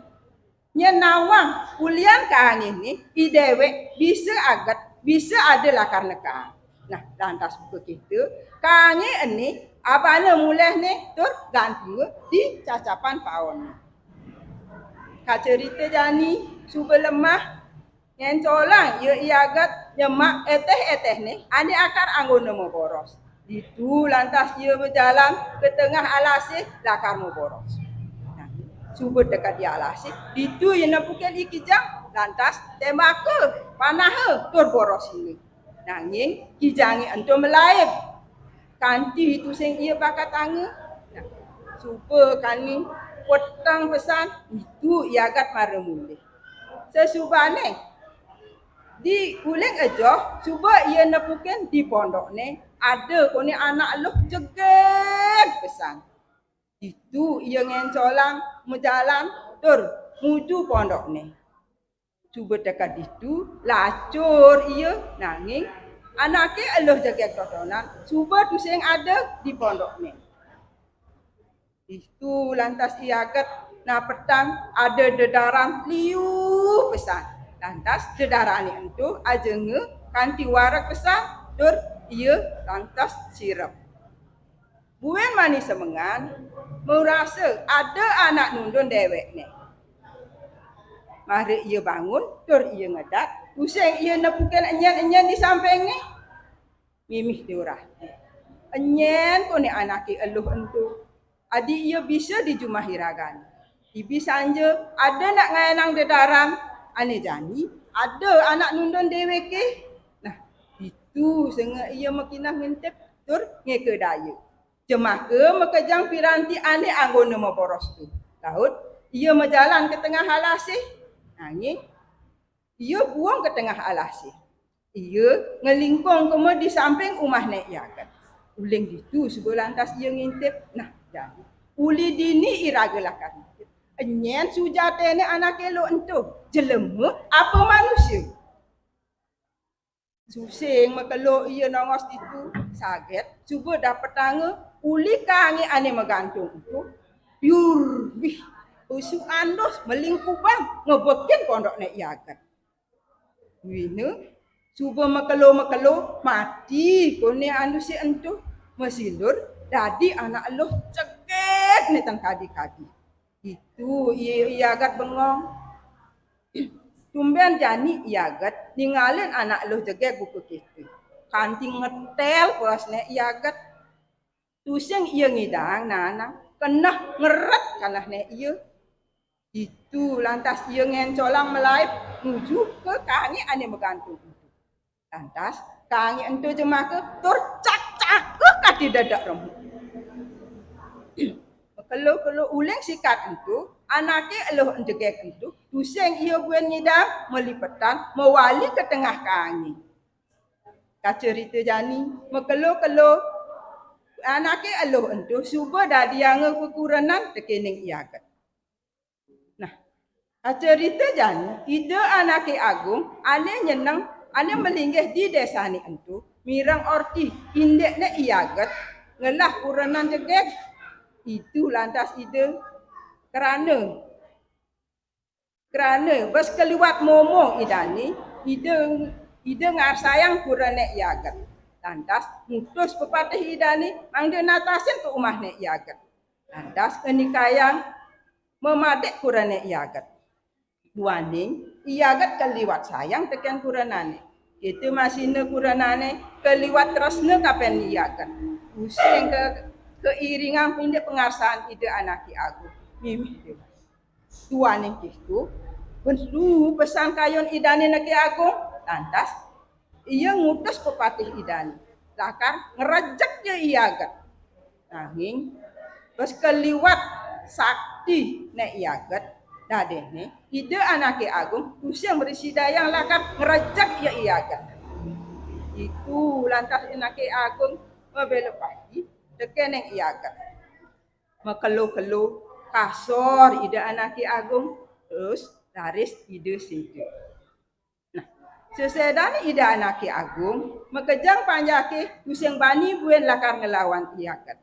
Nyen nawang, ulian kaange ene, i dewek bisa aget, bisa ada lakar nekaang. Nah, lantas buka kita, kaange ene, abana mulihne, tur gantunga di cacapan paonne. Kacerita jani, suba lemah, ngencolang, ia I Aget, nyemak eteh-etehne, ane akar anggona maboros. Ditu lantas ia bejalan ke tengah alase lakar maboros. Nah, suba teka di alase, ditu ia nepukin i kijang, lantas tembaka, panaha, tur boros ini. Nanging kijange ento malaib. Kanti tusing ia bakatanga. Nah, suba kani peteng pesan, ditu I Aget mara mulih. Sesubane, di uling ejoh, suba ia nepukin di pondokne, ada kone anak eluh jegeg pesan. Ditu ia ngencolang majalan tur nuju pondokne. Suba teka ditu, lacur ia, nanging anake eluh jegeg totonan, suba tusing ada di pondokne. Ditu lantas I Aget napetang ada dedaran liu pesan. Lantas dedarane ento ajenga kanti wareg pesan, tur ia lantas sirep. Buin mani semengan, marasa ada anak nundun dewekne. Mara ia bangun, tur ia ngedat, tusing ia nepukin enyen-enyen di sampingne. Mimih dewrah. Enyen kone anake eluh ento. Adi ia bisa di jumah iragane. Ibi sanja ada nak ngaenang dedaran, ane jani ada anak nundun deweke. Nah, ditu senga ia makinah ngintip tur ngeka daya. Jemaka makejang piranti ane anggona maboros tu. Laut Ia majalan ka tengah alasé, nanging ia buung ka tengah alasé. Ia ngelingkung kema di samping umah Nek I Aget. Uling ditu suba lantas ia ngintip. Nah, jani, uli dini iraga lakar ngintip. Nyén sujaténé anaké eluh ento, jelema apa manusia? Tusing makelo ia nongos ditu, saget suba dapetanga uli kangé ané magantung ento. Piur, wih, pesu andus melingkubang ngebekin pondok Nek I Aget. Wina suba makelo-makelo, mati koné andusé ento, masilur dadi anak eluh jegég nenten kadi-kadi. Ditu I, I Aget bengong. Tumbén jani I Aget ningalin anak eluh jegég buka kéto. Kanti ngetél peras Nek I Aget. Tusing ia ngidang nanang, keneh ngeret kanehné ia. Ditu lantas ia ngencolang malaib nuju ka kangé ané magantung ento. Lantas kangé ento jemaka tur cakcaka kanti dedek remuk. Makelo-kelo uling sikat ento, anaké eluh jegég ento, tusing ia buin ngidang, malipetan mawali ka tengah kangé. Kacarita jani, makelo-kelo anaké eluh ento suba dadianga pakurenan tekéning I Aget. Nah, kacarita jani, Ida Anaké Agung ané nyeneng, ané malinggih di désané ento, mireng orti indikné I Aget ngelah kurenan jegég. Ditu lantas Ida, krana, krana bes kaliwat momo Idané, Ida, Ida ngarsayang kurené I Aget. Lantas ngutus pepatih Idané mangda natasin ka umahné I Aget. Lantas ngenikayang mamadik kurené I Aget. Duaning I Aget kaliwat sayang tekén kurenané. Kéto masihna kurenané kaliwat tresna kapin I Aget. Tusing ka, kairingang indik pangarsan Ida Anaké Agung. Mimih déwa. Duaning kéto, perlu pesan kayun Idané Anaké Agung, lantas ia ngutus pepatih Idané lakar ngrejek ia I Aget. Nanging bes kaliwat saktiné I Aget, dadéné Ida Anaké Agung tusing mrasidayang lakar ngrejek ia I Aget. Ditu lantas Anaké Agung mabela pati tekéning I Aget. Makelo-kelo kasor Ida Anaké Agung, terus raris Ida séda. Nah, sasédané Ida Anaké Agung, makejang panjaké tusing bani buin lakar nglawan I Aget.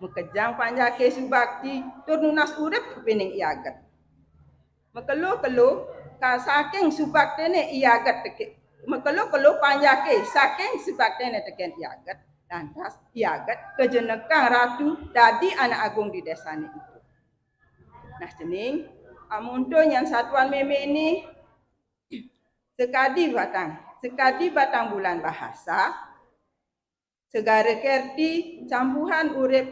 Makejang panjaké subakti tur nunas urip kapining I Aget. Makelo-kelo ka saking subaktiné I Aget tekén, makelo-kelo panjaké saking subaktiné tekén I Aget, lantas I Aget kajenekang ratu dadi anak agung di désané ento. Nah, cening, amonto nyén satuan méméné, Sekadi Batang, Sekadi Batang Bulan Bahasa, Segara Kerti, Campuhan Urip,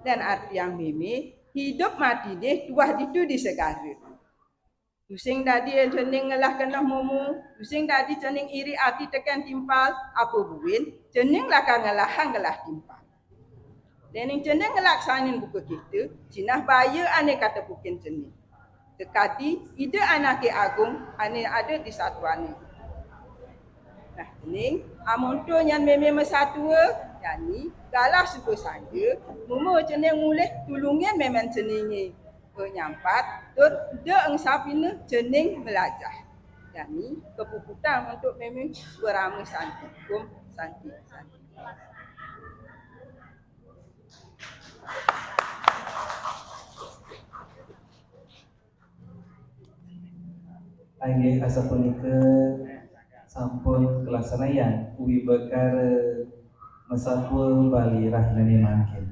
lan artiang mémé, idup matiné tuah ditu di segara. Tusing dadi cening ngelah keneh momo, tusing dadi cening iri ati tekén timpal, apa buin, cening lakar ngelahang gelah timpal. Déning cening ngelaksanin buka kéto, sinah baya ané katepukin cening. Sekadi Ida Anaké Agung ané ada di satuané. Nah, cening, amonto nyén mémé masatua, jani, galah suba sanja, muma cening mulih tulungin mémén ceningé. Nyampat, tur da engsapina cening melajah. Jani, kapuputang antuk mémé suba rama santi. Om Santi, Santi. Inggih, asapunika sampun kalaksanayan uwi bakara masatua Bali rahinané mangkin.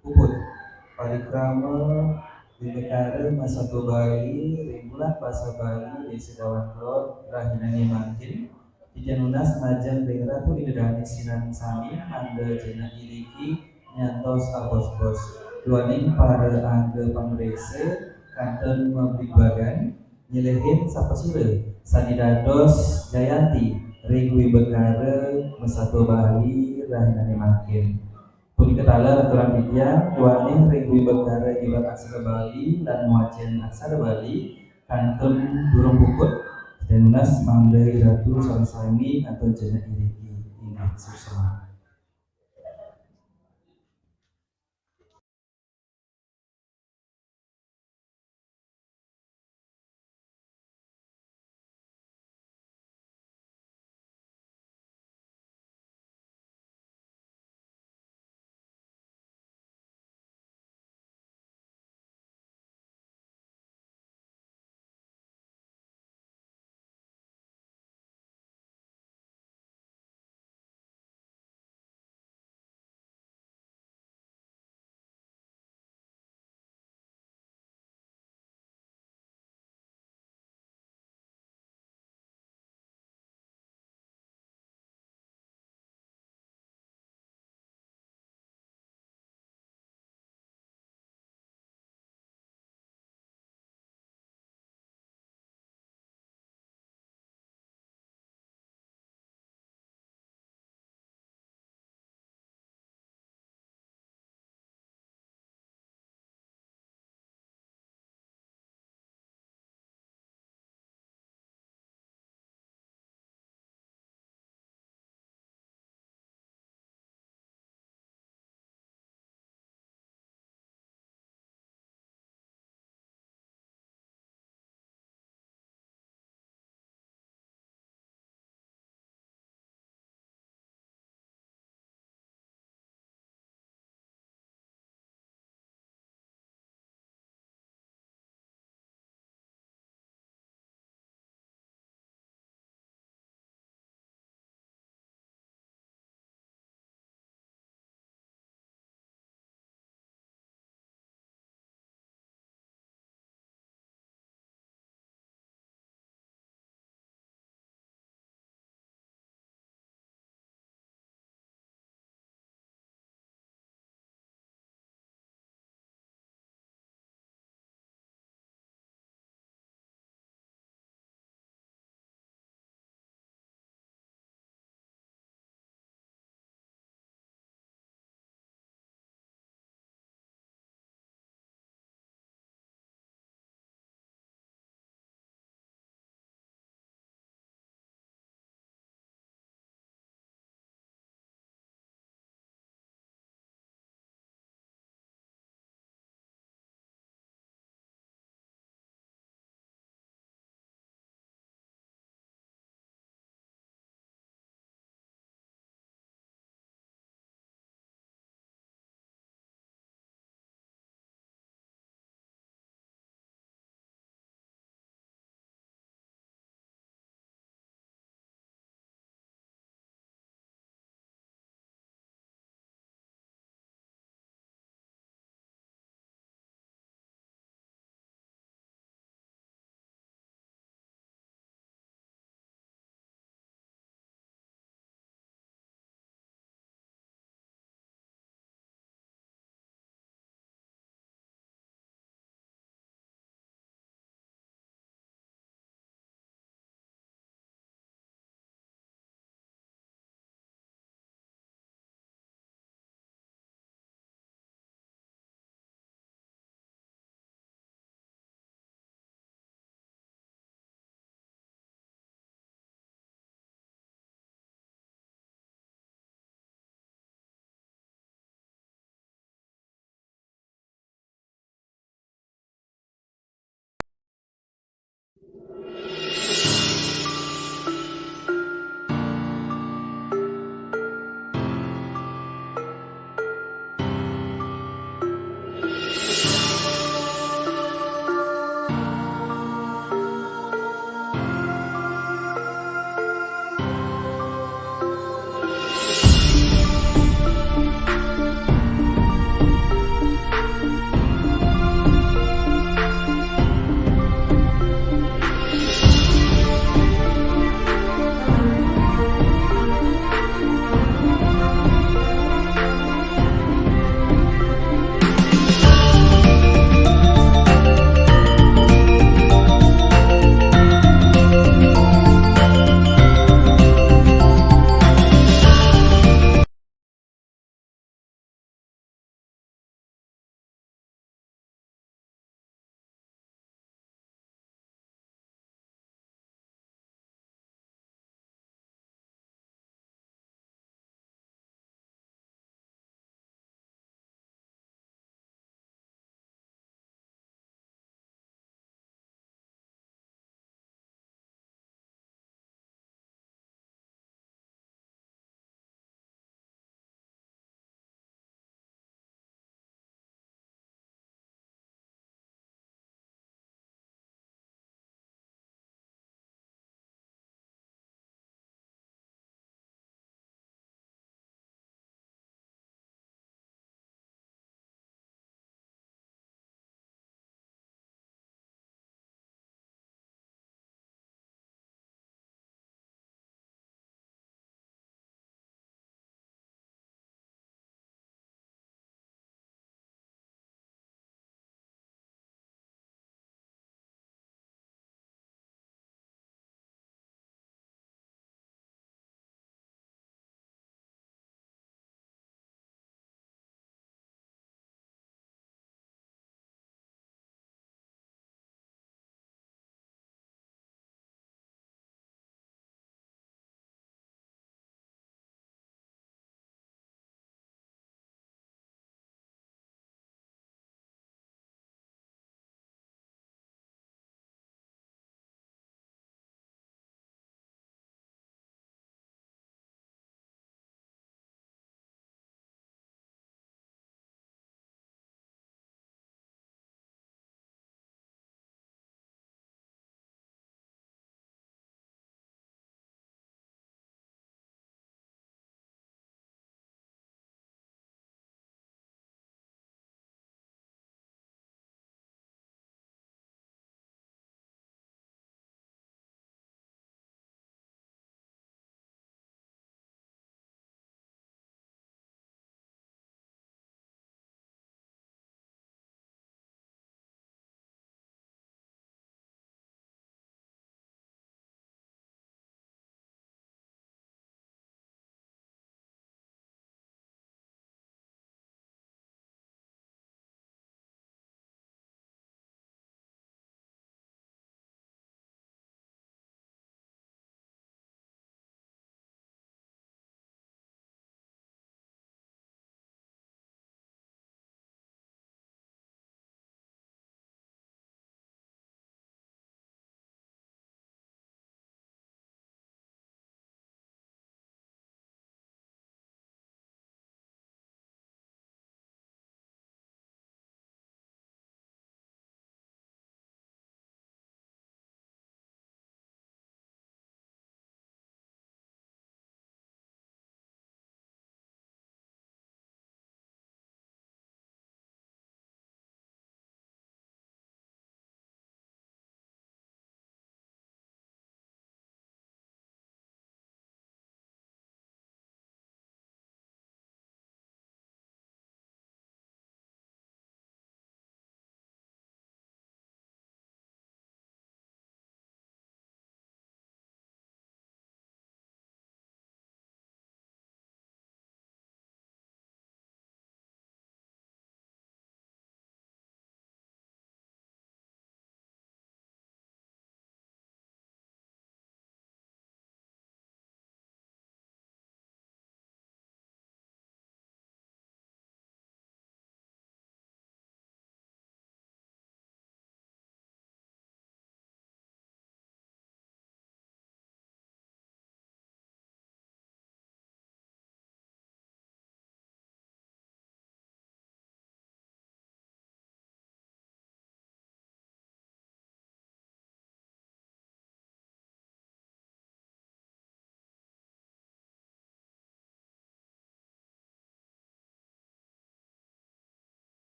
Puput, parikrama wimbakara masatua Bali ring Bulan Basa Bali ring Sedawan Road, rahinané mangkin, titiang nunas majeng ring Ratu Ida Dané sinamian sami mangda jenak iriki nyantos abosbos. Duaning para angga panuréksa kantun mabligbagan nyelehin sapasira sané dados jayanti ring wimbakara masatua Bali rahinané mangkin. Punika taler aturang titiang, duaning ring wimbakara nyebat aksara Bali lan ngwacén aksara Bali kantun durung puput, titiang nunas mangda Ratu sareng sami kantun jenak iriki. Inggih, suksma.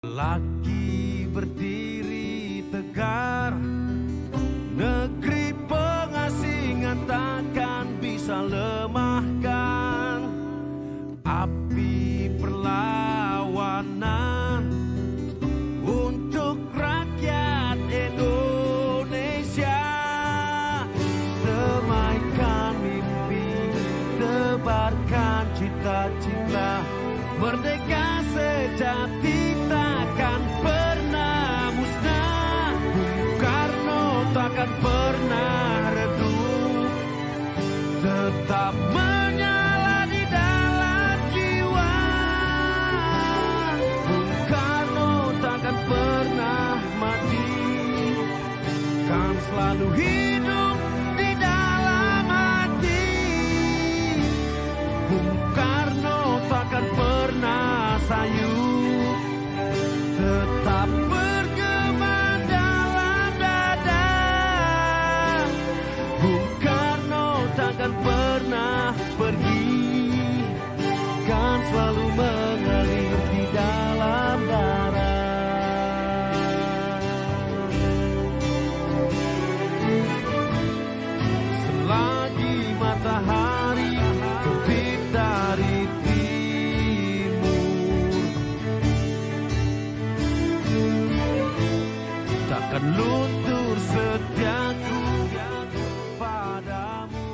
Lagi berdiri tegar, negeri pengasingan takkan bisa lemahkan api perlawanan untuk rakyat Indonesia. Semaikan mimpi, tebarkan cita-cita, merdeka sejati takkan pernah musnah. Bung Karno takkan pernah redup, tetap menyala di dalam jiwa. Bung Karno takkan pernah mati, kan selalu hidup di dalam hati. Bung Karno takkan pernah sayu, tetap bergema dalam dada. Bung Karno takkan pernah pergi, kan selalu mengalir di dalam darah. Selagi matahari terbit dari timur, takkan luntur setiaku padamu.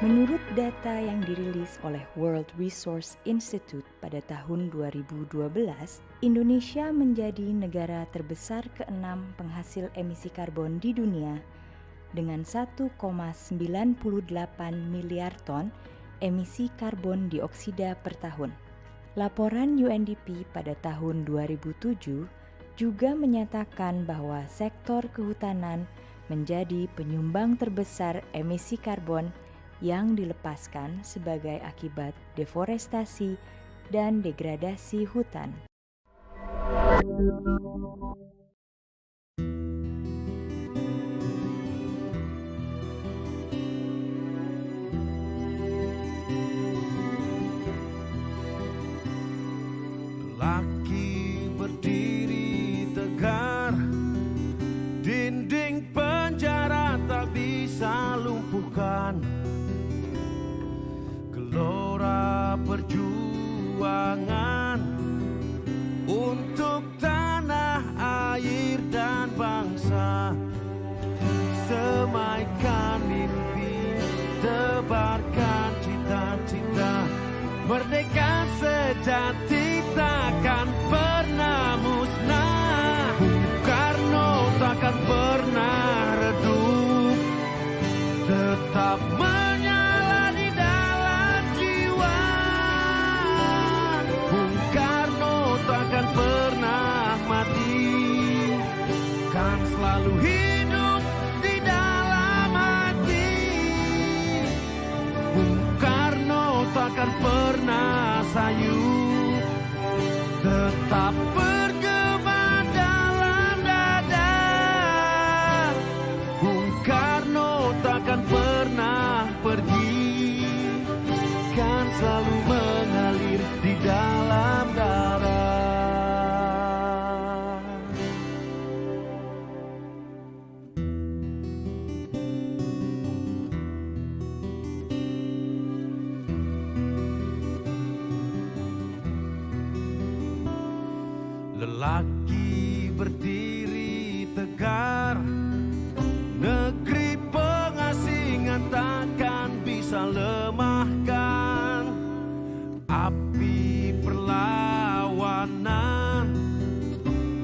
Menurut data yang dirilis oleh World Resource Institute pada tahun dua ribu dua belas, Indonesia menjadi negara terbesar keenam penghasil emisi karbon di dunia dengan satu koma sembilan puluh delapan miliar ton emisi karbon dioksida per tahun. Laporan U N D P pada tahun dua ribu tujuh juga menyatakan bahwa sektor kehutanan menjadi penyumbang terbesar emisi karbon yang dilepaskan sebagai akibat deforestasi dan degradasi hutan. Lagi berdiri tegar, dinding penjara tak bisa lumpuhkan gelora perjuangan untuk tanah, air, dan bangsa. Semaikan mimpi, tebarkan cita-cita, merdeka sejati takkan pernah musnah. Bung Karno takkan pernah redup, tetap menyala di dalam jiwa. Bung Karno takkan pernah mati, kan selalu hidup di dalam hati. Bung Karno takkan pernah sayu, tetap bergema dalam dada. Bung Karno takkan pernah pergi, kan selalu mengalir di dalam darah. Lelaki berdiri tegar, negeri pengasingan takkan bisa lemahkan. Api perlawanan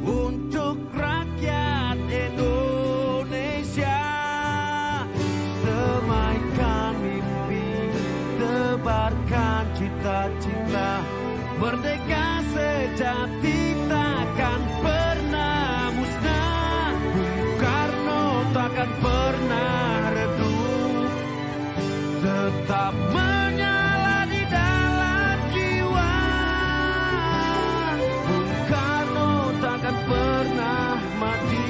untuk rakyat Indonesia. Semaikan mimpi, tebarkan cita-cita. Merdeka sejati takkan pernah musnah. Bung Karno takkan pernah redup. Tetap menyala di dalam jiwa. Bung Karno takkan pernah mati.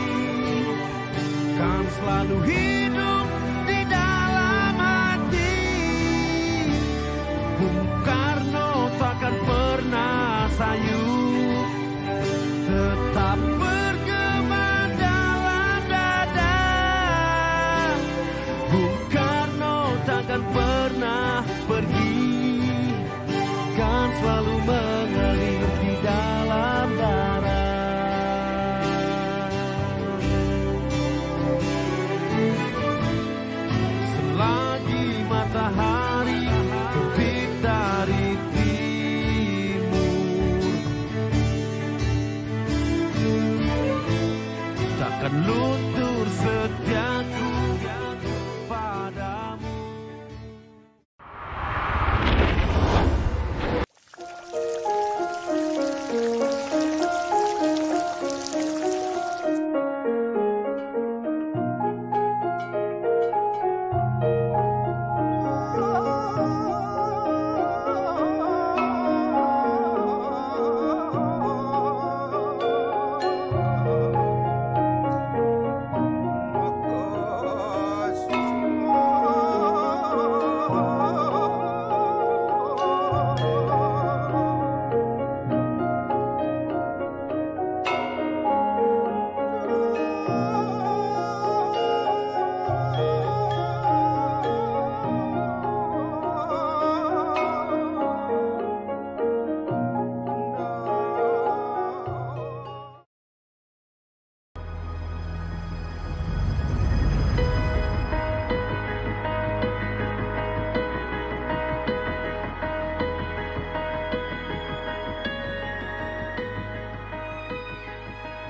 Kan selalu hidup di dalam hati. Bung Karno takkan pernah sayu. Tetap bergema dalam dada. Bung Karno takkan pernah pergi. Kan selalu mengalir di dalam darah. Selagi matahari terbit dari timur, takkan luntur setiaku padamu.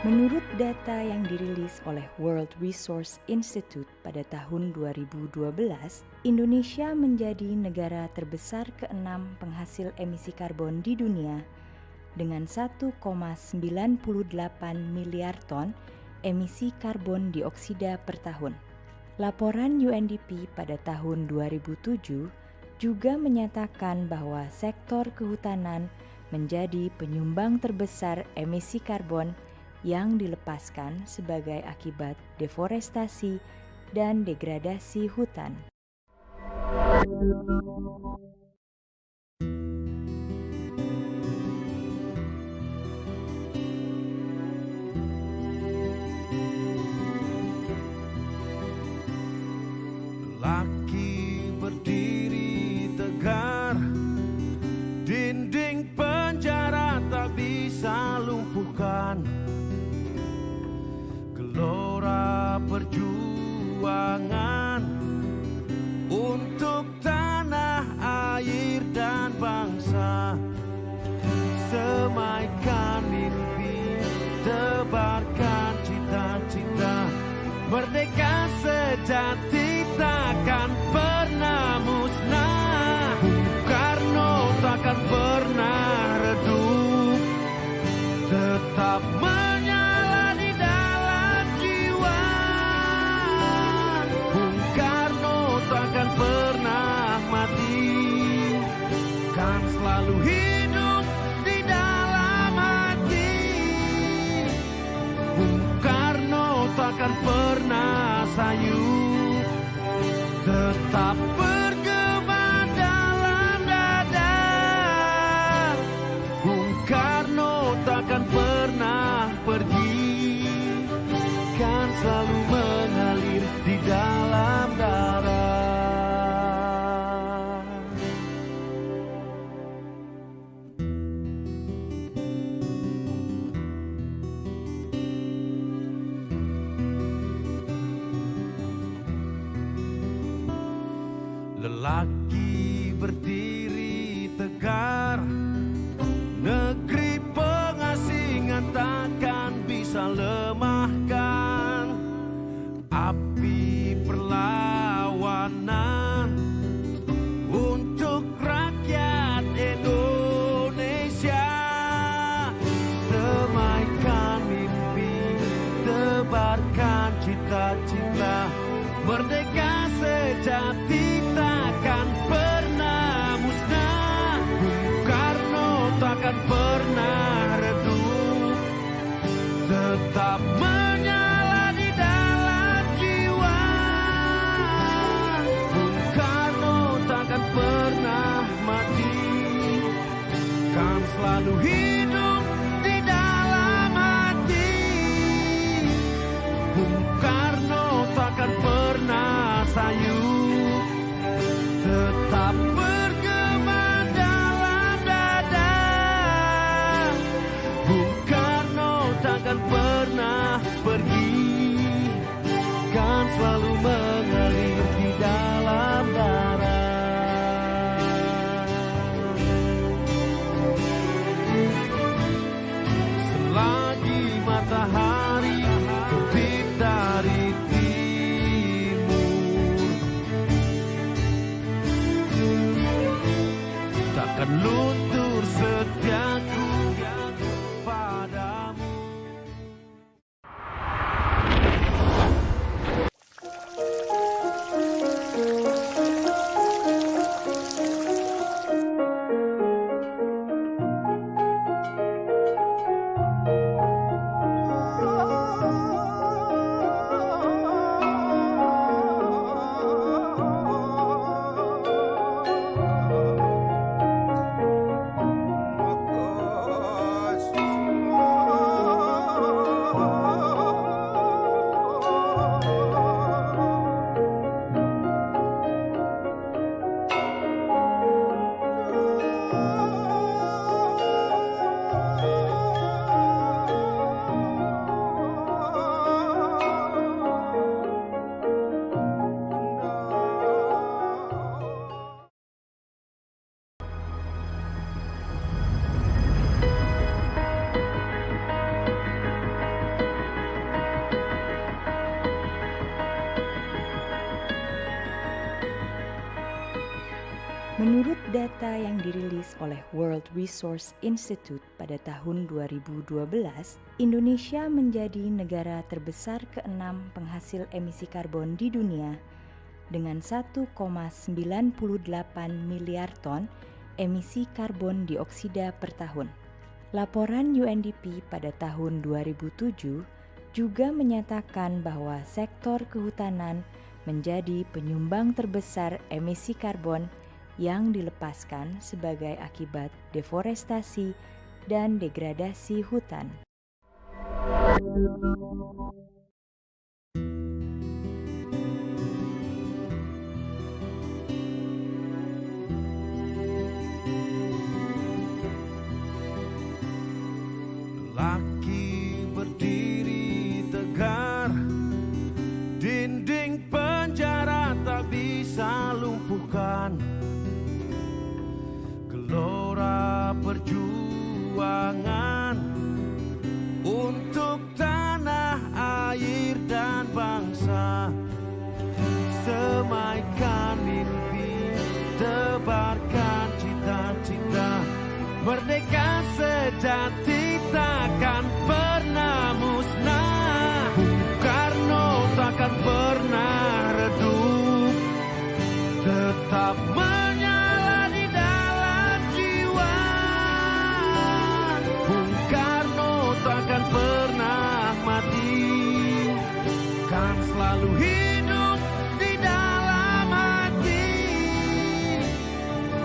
Menurut data yang dirilis oleh World Resource Institute pada tahun dua ribu dua belas, Indonesia menjadi negara terbesar keenam penghasil emisi karbon di dunia dengan satu koma sembilan puluh delapan miliar ton emisi karbon dioksida per tahun. Laporan U N D P pada tahun dua ribu tujuh juga menyatakan bahwa sektor kehutanan menjadi penyumbang terbesar emisi karbon yang dilepaskan sebagai akibat deforestasi dan degradasi hutan. Laki berdiri tegar, dinding penjara tak bisa lumpuhkan. Gelora perjuangan untuk tanah, air, dan bangsa. Semaikan mimpi, tebarkan cita-cita. Merdeka sejati takkan pernah musnah. Bung Karno takkan pernah redup. Tetap menyala di dalam jiwa. Bung Karno takkan pernah mati. Kan selalu hidup di dalam hati. Bung Karno takkan pernah sayu. Tetap bergema dalam dada. Bung Karno takkan pernah pergi. Kan selalu mengalir di dalam darah. Lagi berdiri tegar, negeri pengasingan takkan bisa lemahkan api perlawanan untuk rakyat Indonesia. Semaikan mimpi, tebarkan cita-cita, merdeka sejati takkan pernah musnah. Bung Karno takkan pernah redup, tetap menyala di dalam jiwa. Bung Karno takkan pernah mati, kan selalu hidup di dalam hati. Bung Karno takkan pernah sayu, tetap bergema dalam dada. Bung Karno takkan pernah pergi, kan selalu mengalir di dalam darah. Selagi matahari terbit dari timur, takkan luntur setiaku padamu. Menurut data yang dirilis oleh World Resource Institute pada tahun dua ribu dua belas, Indonesia menjadi negara terbesar keenam penghasil emisi karbon di dunia dengan satu koma sembilan puluh delapan miliar ton emisi karbon dioksida per tahun. Laporan U N D P pada tahun dua ribu tujuh juga menyatakan bahwa sektor kehutanan menjadi penyumbang terbesar emisi karbon yang dilepaskan sebagai akibat deforestasi dan degradasi hutan. Lagi berdiri tegar, dinding penjara tak bisa lumpuhkan gelora perjuangan untuk tanah, air, dan bangsa. Semaikan mimpi, tebarkan cita-cita, merdeka sejati takkan pernah musnah. Bung Karno takkan pernah redup, tetap menyala di dalam jiwa. Bung Karno takkan pernah mati, kan selalu hidup di dalam hati.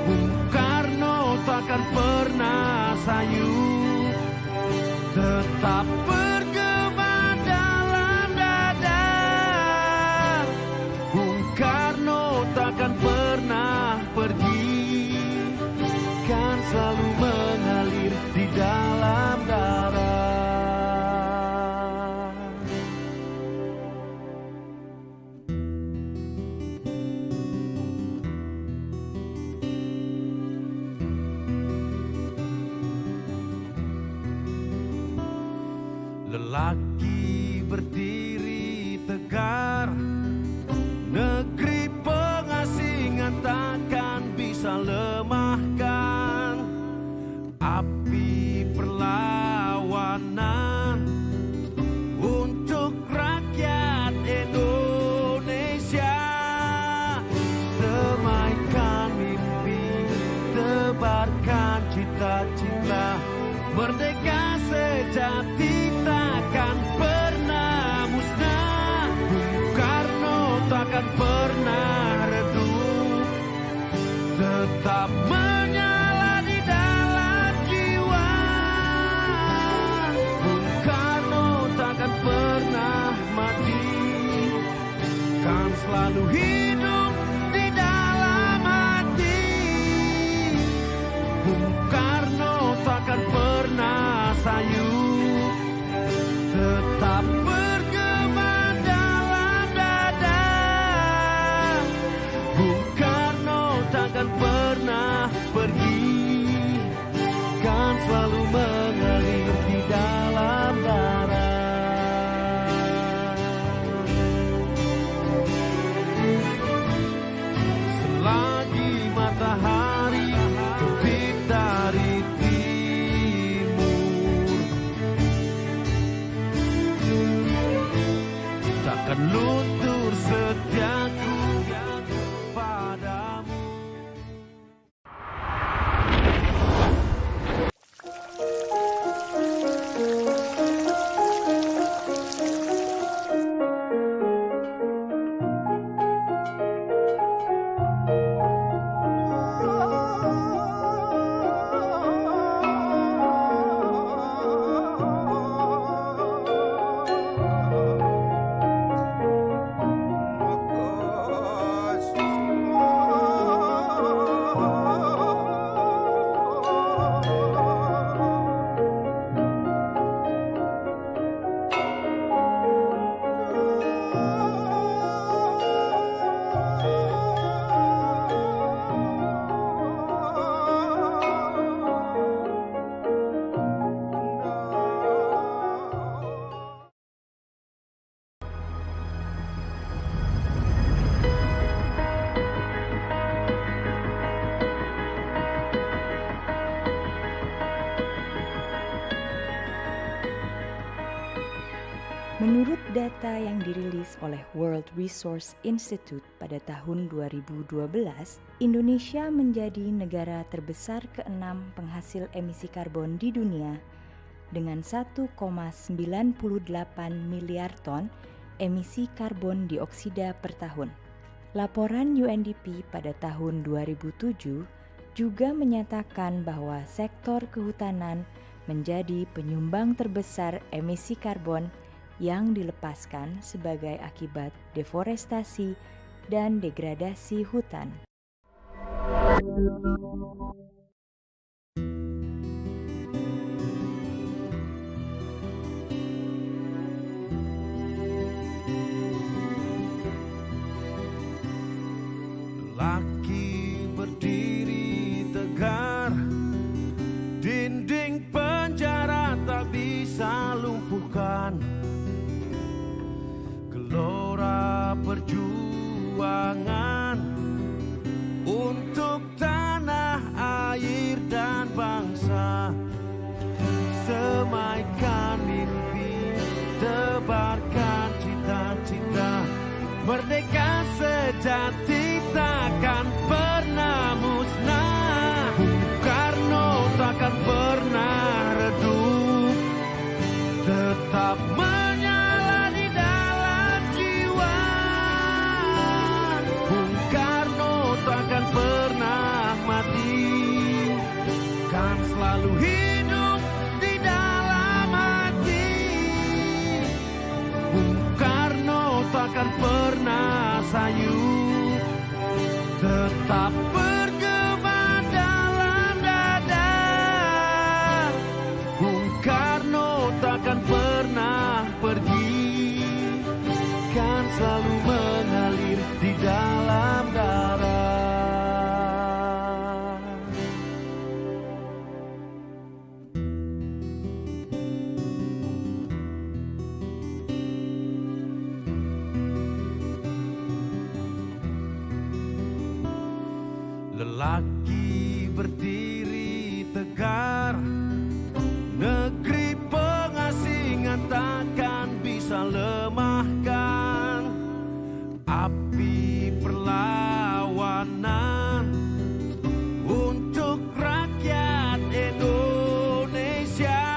Bung Karno takkan pernah sayu, tetap bergema dalam dada. Bung Karno takkan pernah pergi, kan selalu mengalir di dalam darah. Lagi berdiri tegar, negeri pengasingan takkan bisa lemahkan api perlawanan untuk rakyat Indonesia. Semaikan mimpi, tebarkan cita-cita, merdeka sejati takkan pernah musnah. Bung Karno takkan pernah redup, tetap menyala di dalam jiwa. Bung Karno takkan pernah mati, kan selalu hidup di dalam hati. Bung Karno takkan pernah sayu, tetap bergema dalam dada. Bung Karno takkan pernah pergi, kan selalu mengalir di dalam darah. Selagi matahari terbit dari timur, takkan luntur setiaku padamu. Menurut data yang dirilis oleh World Resource Institute pada tahun dua ribu dua belas, Indonesia menjadi negara terbesar keenam penghasil emisi karbon di dunia dengan satu koma sembilan puluh delapan miliar ton emisi karbon dioksida per tahun. Laporan U N D P pada tahun dua ribu tujuh juga menyatakan bahwa sektor kehutanan menjadi penyumbang terbesar emisi karbon yang dilepaskan sebagai akibat deforestasi dan degradasi hutan. Lagi berdiri tegar, dinding penjara tak bisa lumpuhkan gelora perjuangan untuk tanah, air, dan bangsa. Semaikan mimpi, tebarkan cita-cita, merdeka sejati takkan pernah musnah. Bung Karno takkan pernah redup, tetap menyala di dalam jiwa. Bung Karno takkan pernah mati, kan selalu hidup di dalam hati. Bung Karno takkan pernah sayu, tetap bergema dalam dada. Bung Karno takkan pernah pergi, kan selalu mengalir di dalam darah. Tegar, negeri pengasingan takkan bisa lemahkan api perlawanan untuk rakyat Indonesia.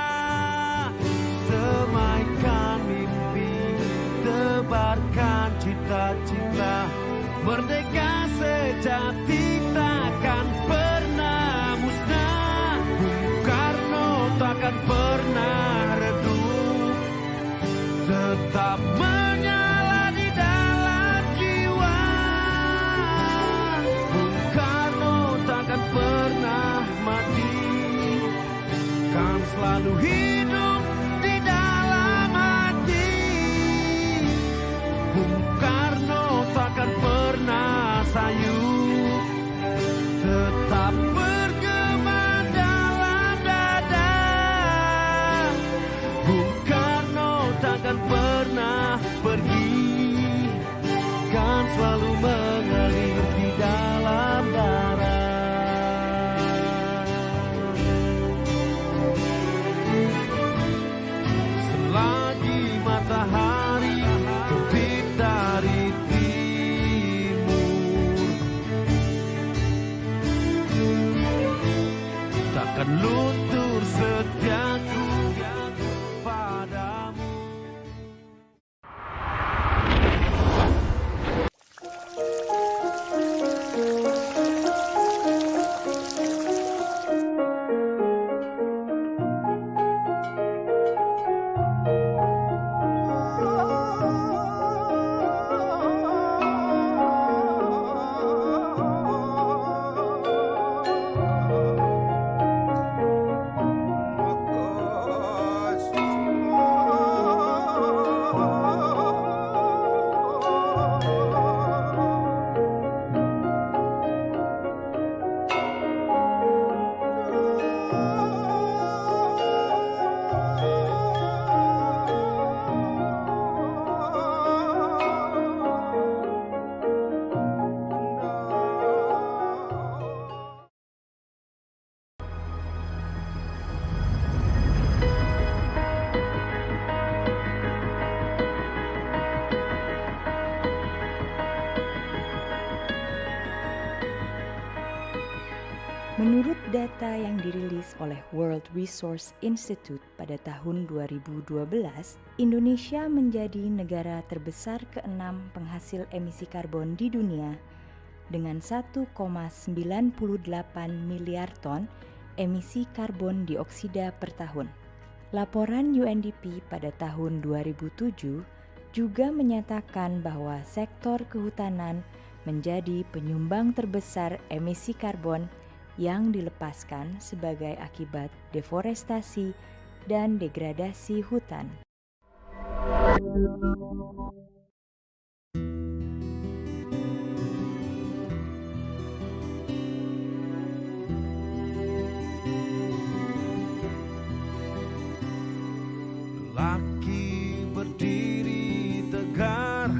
Semaikan mimpi, tebarkan cita-cita, merdeka sejati takkan pernah musnah. Bung Karno takkan pernah redup, tetap menyala di dalam jiwa. Bung Karno takkan pernah mati, kan selalu hidup di dalam hati. Bung Karno takkan pernah sayu, tetap bergema dalam dada. Bung Karno takkan pernah pergi, kan selalu mengalir di dalam darah. Selagi matahari terbit dari timur, takkan luntur setiaku padamu. Menurut data yang dirilis oleh World Resource Institute pada tahun dua ribu dua belas, Indonesia menjadi negara terbesar keenam penghasil emisi karbon di dunia dengan satu koma sembilan puluh delapan miliar ton emisi karbon dioksida per tahun. Laporan U N D P pada tahun dua ribu tujuh juga menyatakan bahwa sektor kehutanan menjadi penyumbang terbesar emisi karbon yang dilepaskan sebagai akibat deforestasi dan degradasi hutan. Lelaki berdiri tegar,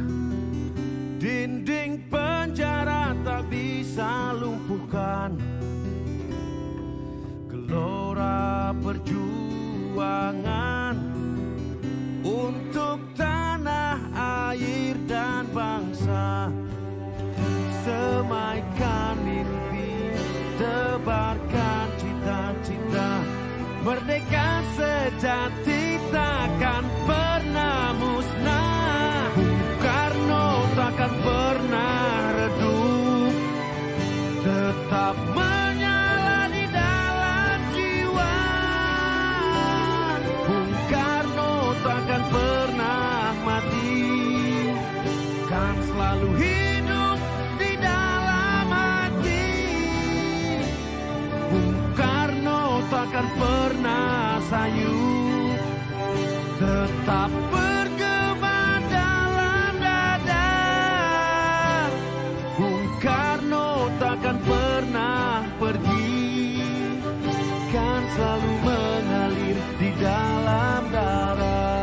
dinding penjara tak bisa lumpuhkan. Gelora perjuangan untuk tanah, air, dan bangsa. Semaikan mimpi, tebarkan cita-cita. Merdeka sejati takkan pernah musnah. Bung Karno takkan pernah redup, tetap menyala di dalam jiwa. Bung Karno takkan pernah mati, kan selalu hidup di dalam hati. Bung Karno takkan pernah sayu, tetap bergema dalam dada. Bung Karno takkan pernah pergi, kan selalu mengalir di dalam darah.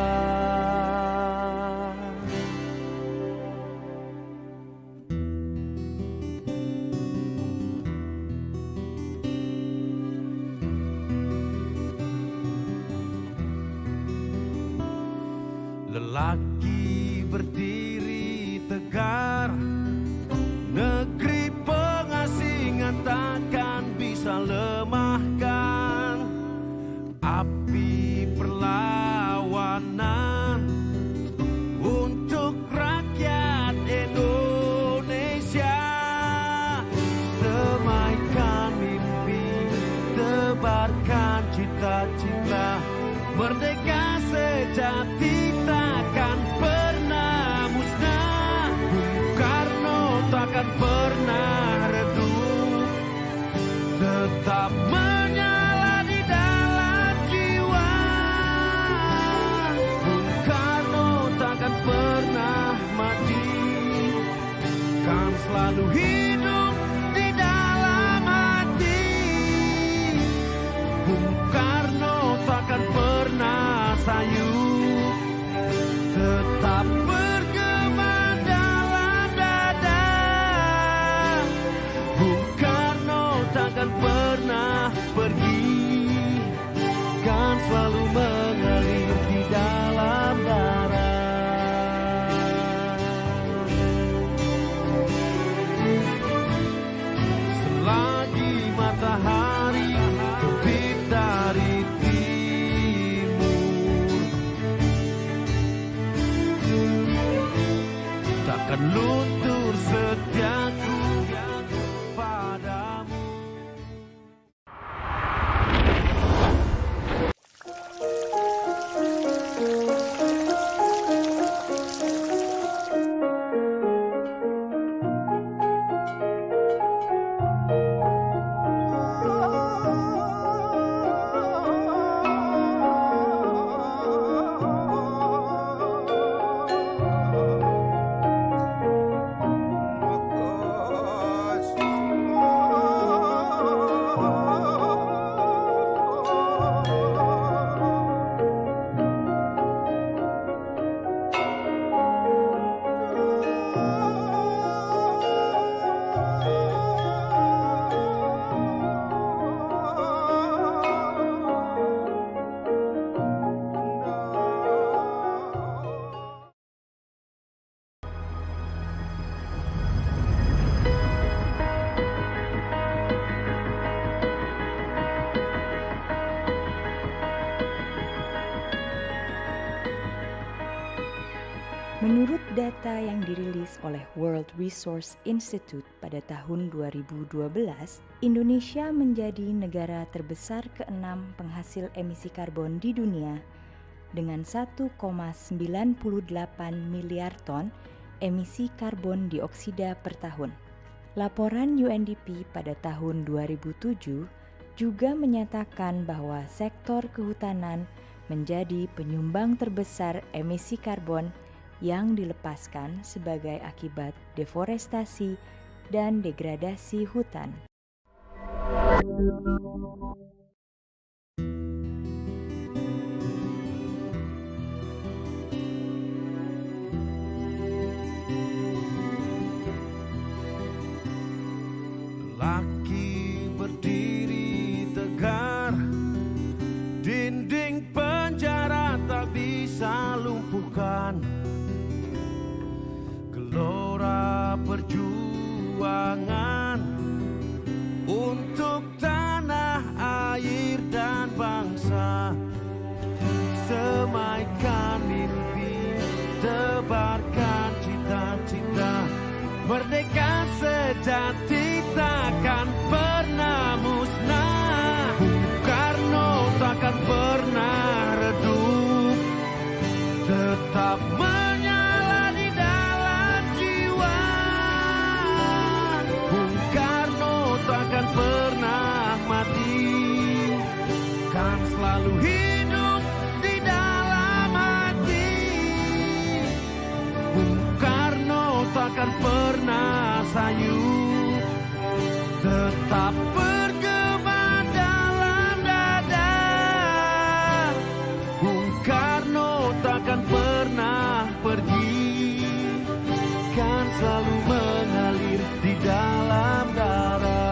Lelaki berdiri tegar, negeri pengasingan takkan bisa lemahkan. Api perlawanan untuk rakyat Indonesia. Semaikan mimpi, tebarkan cita-cita. Merdeka sejati takkan pernah musnah. Bung Karno takkan pernah redup, tetap menyala di dalam jiwa. Bung Karno takkan pernah mati, kan selalu hidup di dalam hati. Bung Karno takkan pernah sayu, tetap bergema dalam dada. Bung Karno takkan pernah pergi, kan selalu mengalir di dalam darah. Selagi matahari terbit dari timur, takkan luntur setiaku padamu. Menurut data yang dirilis oleh World Resource Institute pada tahun dua ribu dua belas, Indonesia menjadi negara terbesar keenam penghasil emisi karbon di dunia dengan satu koma sembilan puluh delapan miliar ton emisi karbon dioksida per tahun. Laporan U N D P pada tahun dua ribu tujuh juga menyatakan bahwa sektor kehutanan menjadi penyumbang terbesar emisi karbon yang dilepaskan sebagai akibat deforestasi dan degradasi hutan. Laki berdiri tegar, dinding penjara tak bisa lumpuhkan. Gelora perjuangan untuk tanah, air, dan bangsa. Semaikan mimpi, tebarkan cita-cita. Merdeka sejati takkan pernah musnah. Bung Karno takkan pernah redup, tetap menyala di dalam jiwa. Bung Karno takkan pernah mati, kan selalu hidup di dalam hati. Bung Karno takkan pernah sayu, tetap bergema dalam dada. Bung Karno takkan pernah pergi, kan selalu mengalir di dalam darah.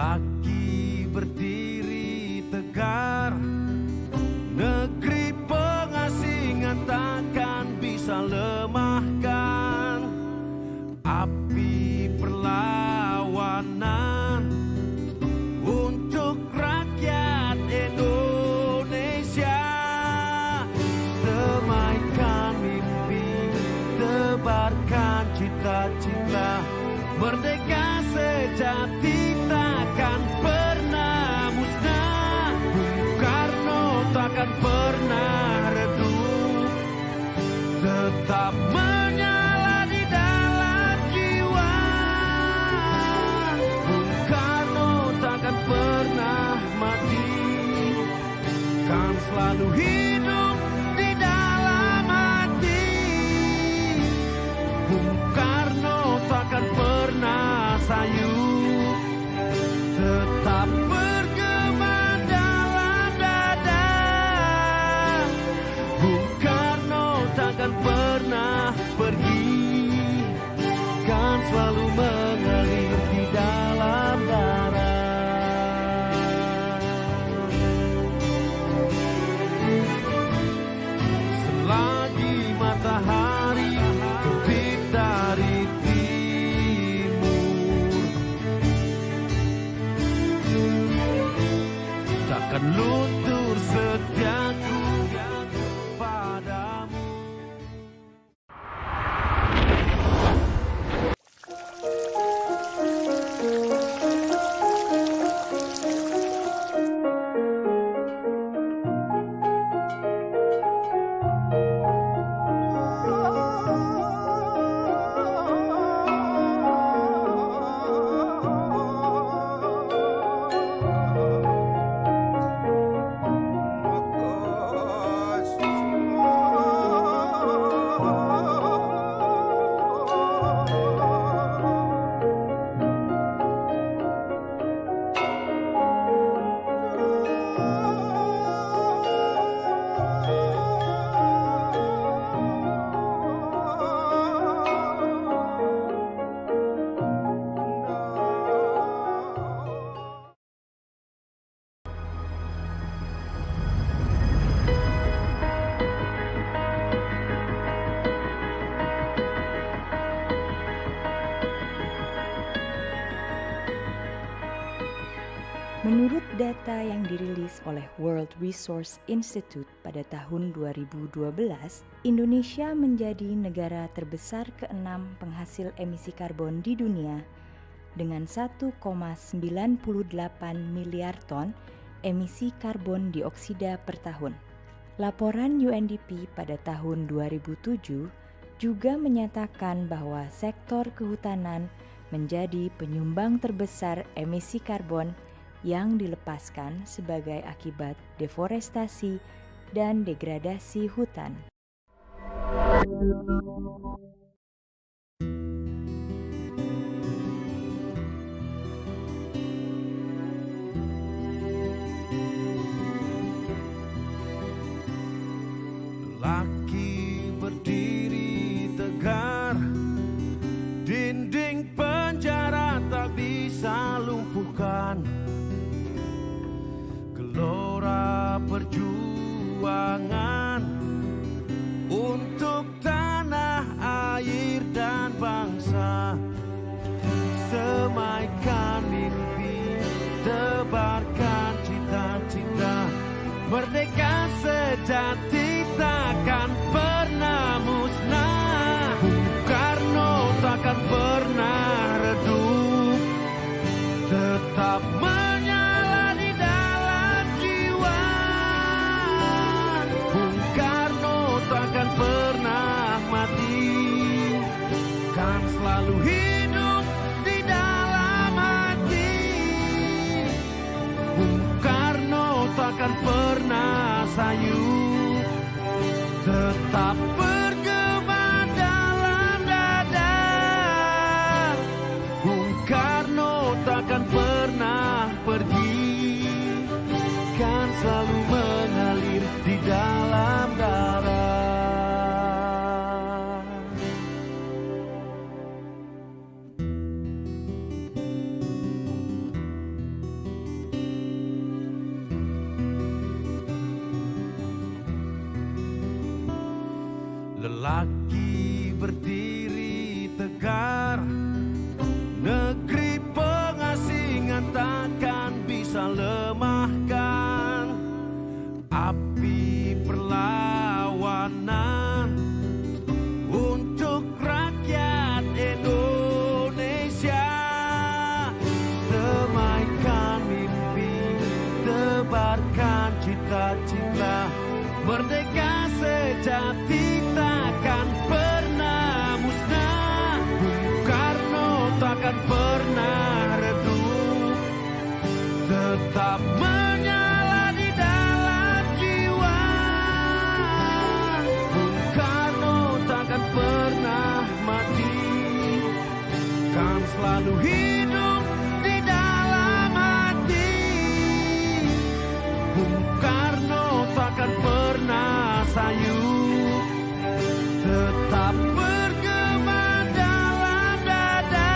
Lagi berdiri tegar, negeri pengasingan takkan bisa lemahkan api perlawanan untuk rakyat Indonesia. Semaikan mimpi, tebarkan cita-cita, merdeka sejati takkan pernah musnah. Bung Karno takkan pernah redup, tetap menyala di dalam jiwa. Bung Karno takkan pernah mati, kan selalu hidup di dalam hati. Bung Karno takkan pernah sayu, tetap bergema dalam dada. Bung Karno takkan pernah pergi, kan selalu mengalir di dalam darah. Selagi matahari terbit dari timur, takkan luntur setiaku padamu. Menurut data yang dirilis oleh World Resource Institute pada tahun dua ribu dua belas, Indonesia menjadi negara terbesar keenam penghasil emisi karbon di dunia dengan satu koma sembilan puluh delapan miliar ton emisi karbon dioksida per tahun. Laporan U N D P pada tahun dua ribu tujuh juga menyatakan bahwa sektor kehutanan menjadi penyumbang terbesar emisi karbon yang dilepaskan sebagai akibat deforestasi dan degradasi hutan. Lagi berdiri tegar, dinding penjara tak bisa lumpuhkan. Gelora perjuangan untuk tanah, air, dan bangsa. Semaikan mimpi, tebarkan cita-cita. Merdeka sejati takkan pernah musnah. Bung Karno takkan pernah redup, tetap menyala di dalam jiwa. Bung Karno takkan pernah mati, kan selalu hidup di dalam hati. Bung Karno takkan pernah sayu, tetap bergema dalam dada. Bung Karno takkan pernah pergi, kan selalu mengalir di dalam darah. Lelaki berdiri tegar, negeri pengasingan takkan bisa lemahkan. Api perlawanan untuk rakyat Indonesia. Semaikan mimpi, tebarkan cita-cita. Merdeka sejati takkan pernah musnah. Bung Karno takkan pernah redup. Tetap menyala di dalam jiwa. Bung Karno takkan pernah mati. Kan selalu hidup di dalam hati. Bung Karno takkan pernah sayu. Tetap bergema dalam dada.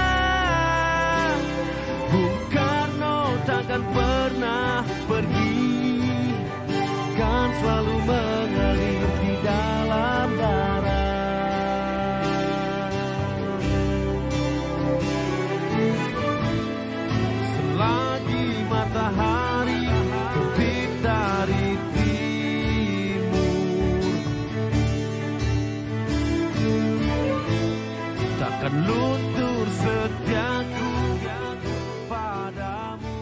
Bung Karno takkan pernah pergi. Kan selalu mengalir di dalam darah. Selagi matahari terbit dari timur, takkan luntur setiaku padamu.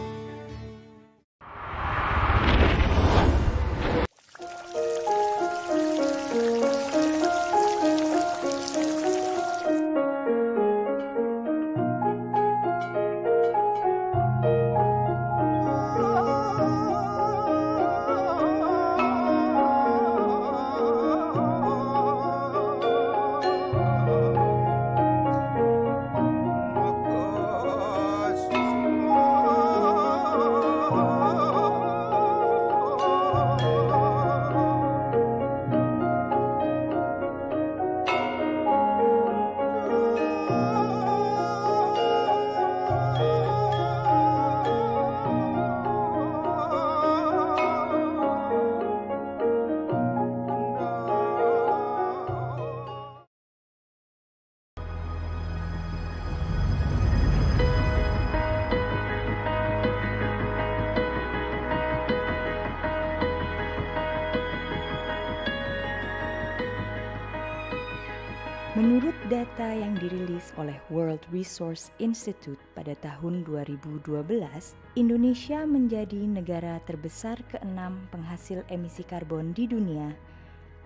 Menurut data yang dirilis oleh World Resource Institute pada tahun dua ribu dua belas, Indonesia menjadi negara terbesar keenam penghasil emisi karbon di dunia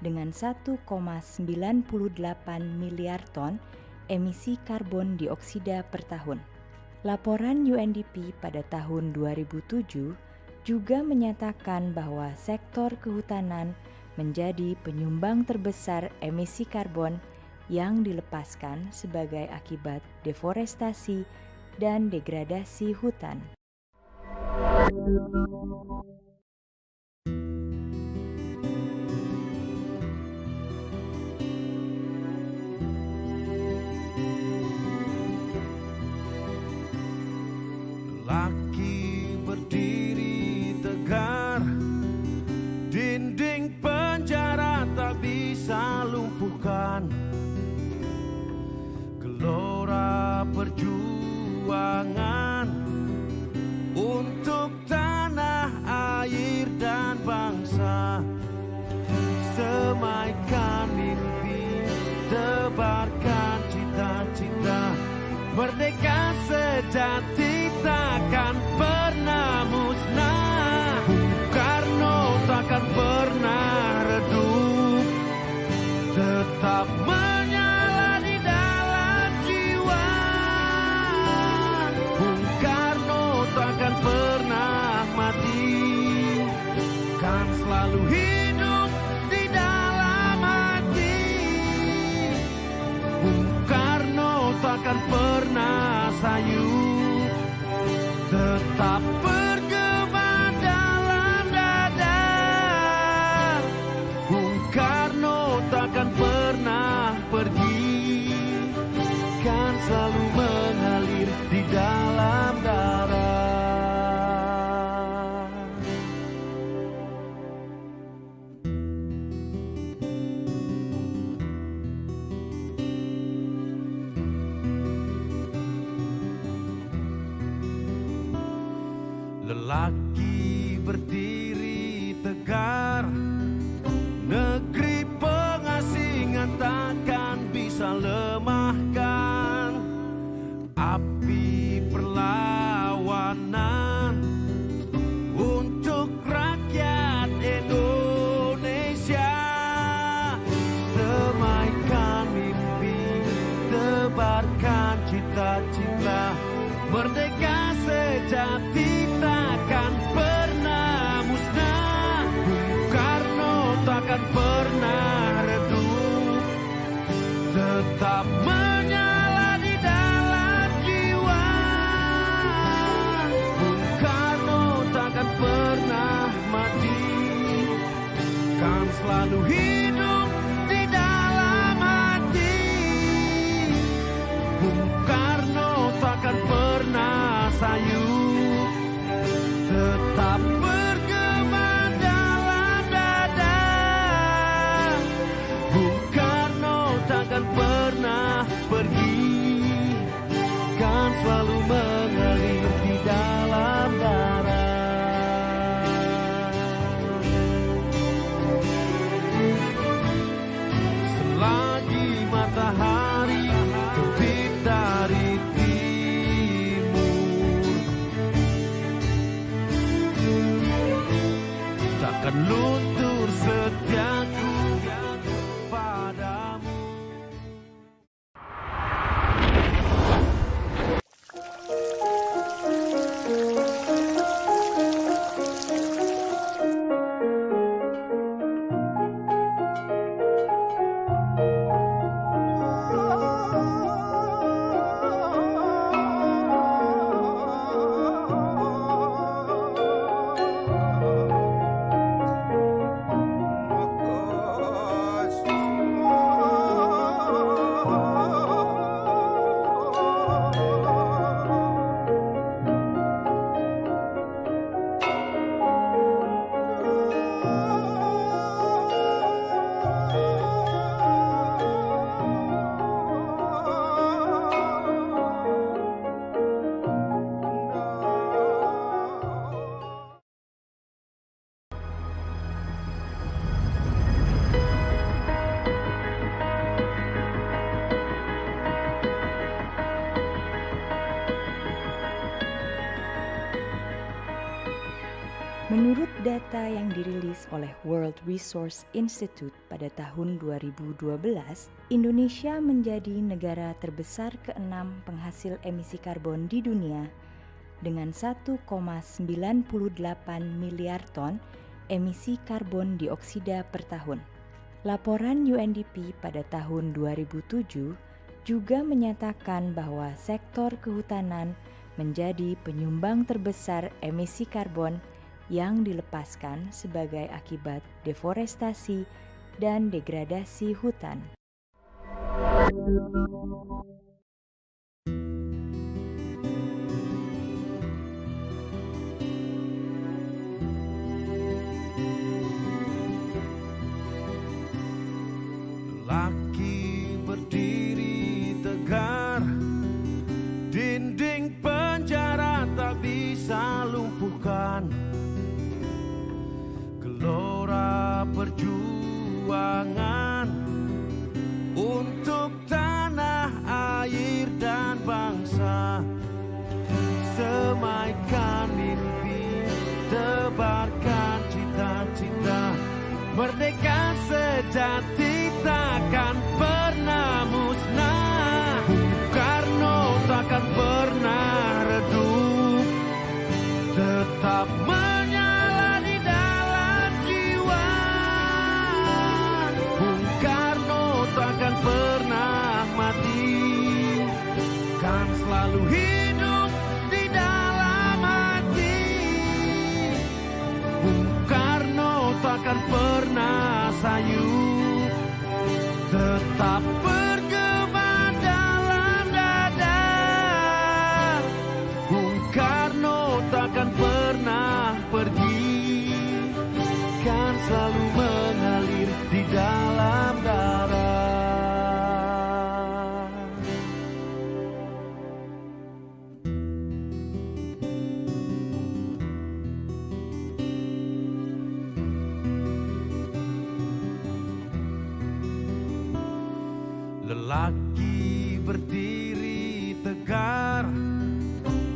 dengan satu koma sembilan puluh delapan miliar ton emisi karbon dioksida per tahun. Laporan U N D P pada tahun dua ribu tujuh juga menyatakan bahwa sektor kehutanan menjadi penyumbang terbesar emisi karbon yang dilepaskan sebagai akibat deforestasi dan degradasi hutan. Laki berdiri tegar, dinding penjara tak bisa lumpuhkan. Gelora perjuangan untuk tanah, air, dan bangsa. Semaikan mimpi, tebarkan cita-cita. Merdeka sejati takkan pernah musnah. Bung Karno takkan pernah redup. Tetap menyala di dalam jiwa. Bung Karno takkan pernah mati. Kan selalu hidup di dalam hati. Bung Karno takkan pernah sayu. Tetap bergema dalam dada. Bung Karno takkan pernah pergi. Kan selalu mengalir di dalam darah. Lagi berdiri tegar, negeri pengasingan takkan bisa lemahkan api perlawanan untuk rakyat Indonesia. Semaikan mimpi, tebarkan cita-cita, merdeka sejati takkan pernah musnah. Bung Karno takkan pernah redup, tetap menyala di dalam jiwa. Bung Karno takkan pernah mati, kan selalu hidup di dalam hati. Bung Karno takkan pernah sayu, tetap bergema dalam dada. Bung Karno takkan pernah pergi, kan selalu mengalir di dalam darah. Selagi matahari terbit dari timur, takkan luntur setiaku padamu. Menurut data yang dirilis oleh World Resource Institute pada tahun dua ribu dua belas, Indonesia menjadi negara terbesar keenam penghasil emisi karbon di dunia dengan satu koma sembilan puluh delapan miliar ton emisi karbon dioksida per tahun. Laporan U N D P pada tahun dua ribu tujuh juga menyatakan bahwa sektor kehutanan menjadi penyumbang terbesar emisi karbon yang dilepaskan sebagai akibat deforestasi dan degradasi hutan. Lagi berdiri tegar, dinding penjara tak bisa lumpuhkan. Gelora perjuangan untuk tanah, air, dan bangsa. Semaikan mimpi, tebarkan cita-cita. Merdeka sejati takkan pernah musnah. Bung Karno takkan pernah redup, tetap menyala di dalam jiwa. Bung Karno takkan pernah mati, kan selalu hidup di dalam hati. Bung Karno takkan pernah sayu, tetap bergema dalam dada. Bung Karno takkan pernah pergi, kan selalu mengalir di dalam darah. Lagi berdiri tegar,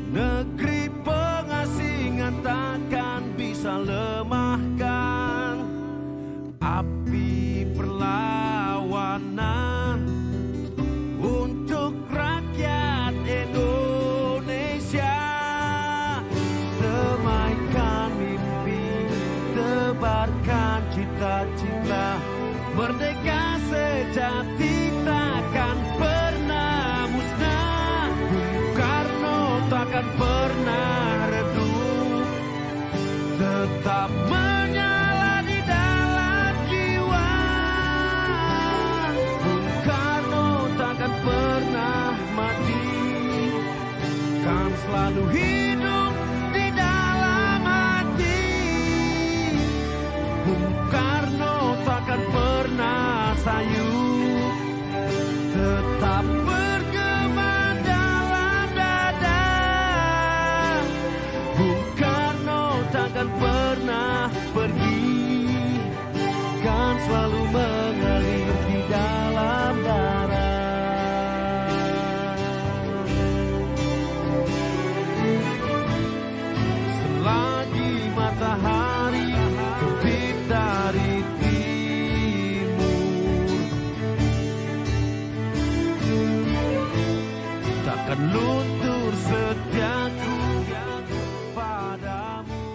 negeri pengasingan takkan bisa lemahkan api perlawanan untuk rakyat Indonesia. Semaikan mimpi, tebarkan cita-cita, merdeka sejati takkan pernah musnah. Bung Karno takkan pernah redup, tetap menyala di dalam jiwa. Bung Karno takkan pernah mati, kan selalu hidup di dalam hati. Bung Karno takkan pernah sayu, tetap bergema dalam dada. Bung Karno takkan pernah pergi, kan selalu mengalir di dalam darah. Selagi matahari terbit dari timur, takkan luntur setiaku padamu.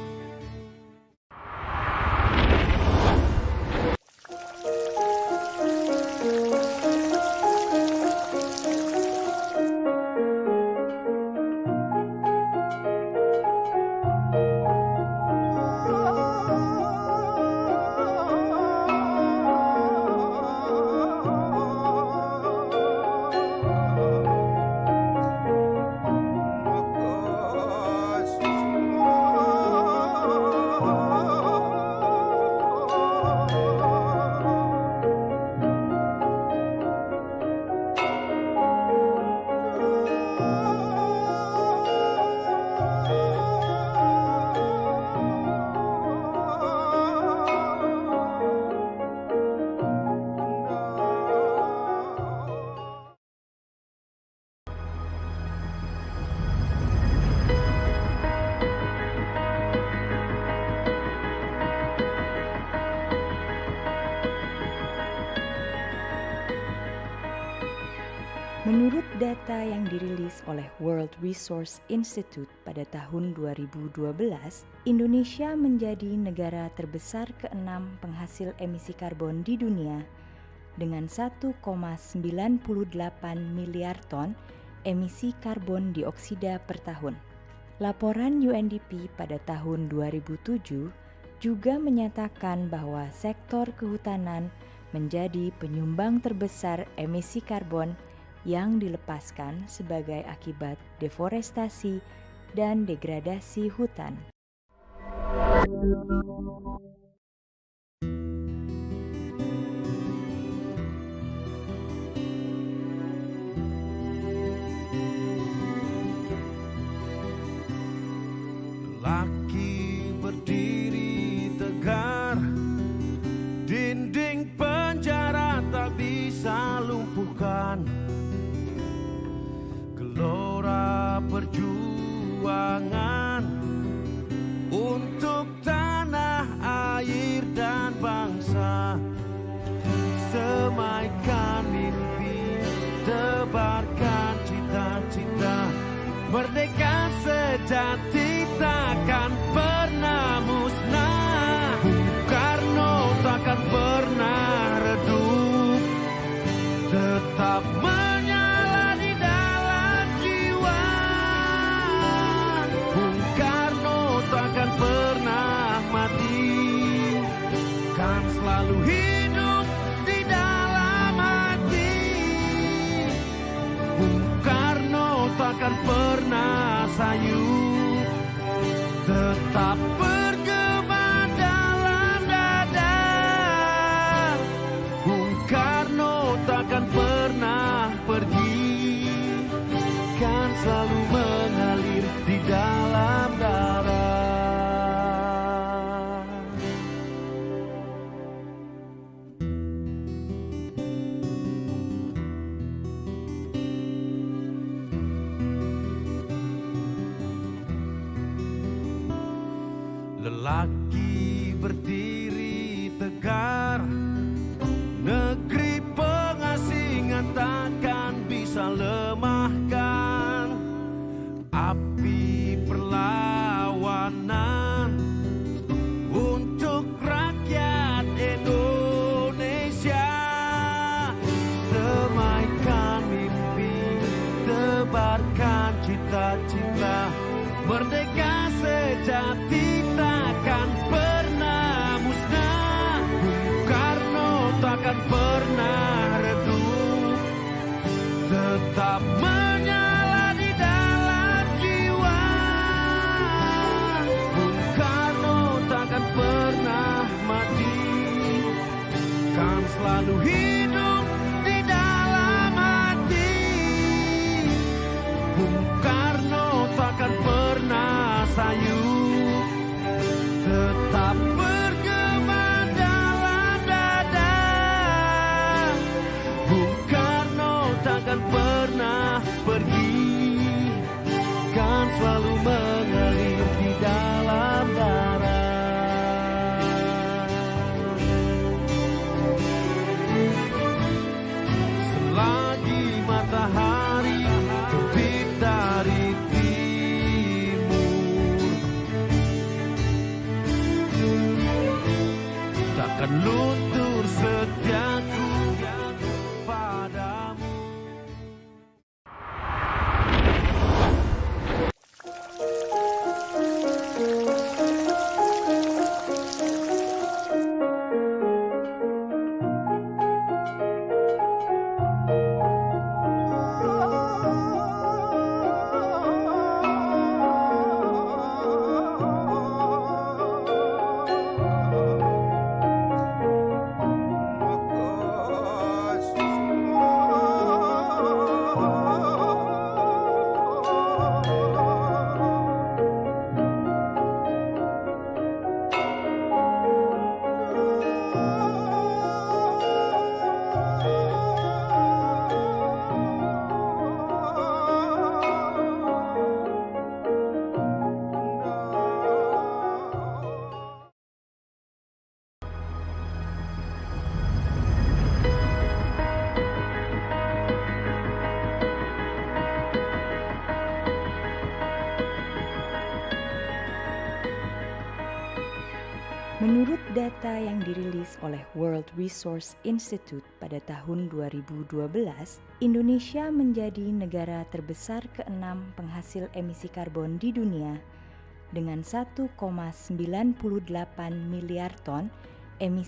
Menurut data yang dirilis oleh World Resource Institute pada tahun dua ribu dua belas, Indonesia menjadi negara terbesar keenam penghasil emisi karbon di dunia dengan satu koma sembilan puluh delapan miliar ton emisi karbon dioksida per tahun. Laporan U N D P pada tahun dua ribu tujuh juga menyatakan bahwa sektor kehutanan menjadi penyumbang terbesar emisi karbon yang dilepaskan sebagai akibat deforestasi dan degradasi hutan. Lagi berdiri tegar, dinding penjara tak bisa lumpuhkan gelora perjuangan untuk tanah, air, dan bangsa. Semaikan mimpi, tebarkan cita-cita, merdeka sejati takkan pernah musnah. Bung Karno takkan pernah redup, tetap menyala di dalam jiwa. Bung Karno takkan pernah mati, kan selalu hidup di dalam hati. Bung Karno takkan pernah sayu, tetap bergema dalam dada. Bung Karno takkan pernah pergi, kan selalu mengalir di dalam darah. Kaki berdiri tegar, negeri pengasingan takkan bisa lemahkan api perlawanan untuk rakyat Indonesia. Semaikan mimpi, tebarkan cita-cita, merdeka sejati takkan pernah musnah. Bung Karno takkan pernah redup, tetap menyala di dalam jiwa. Bung Karno takkan pernah mati, kan selalu hidup di dalam hati. Bung Karno takkan pernah sayu, tetap bergema dalam dada. Bung Karno takkan pernah pergi, kan selalu mengalir di dalam darah. Selagi matahari terbit dari timur, takkan luntur setiaku padamu. Menurut data yang dirilis oleh World Resource Institute pada tahun dua ribu dua belas, Indonesia menjadi negara terbesar keenam penghasil emisi karbon di dunia dengan satu koma sembilan puluh delapan miliar ton emisi.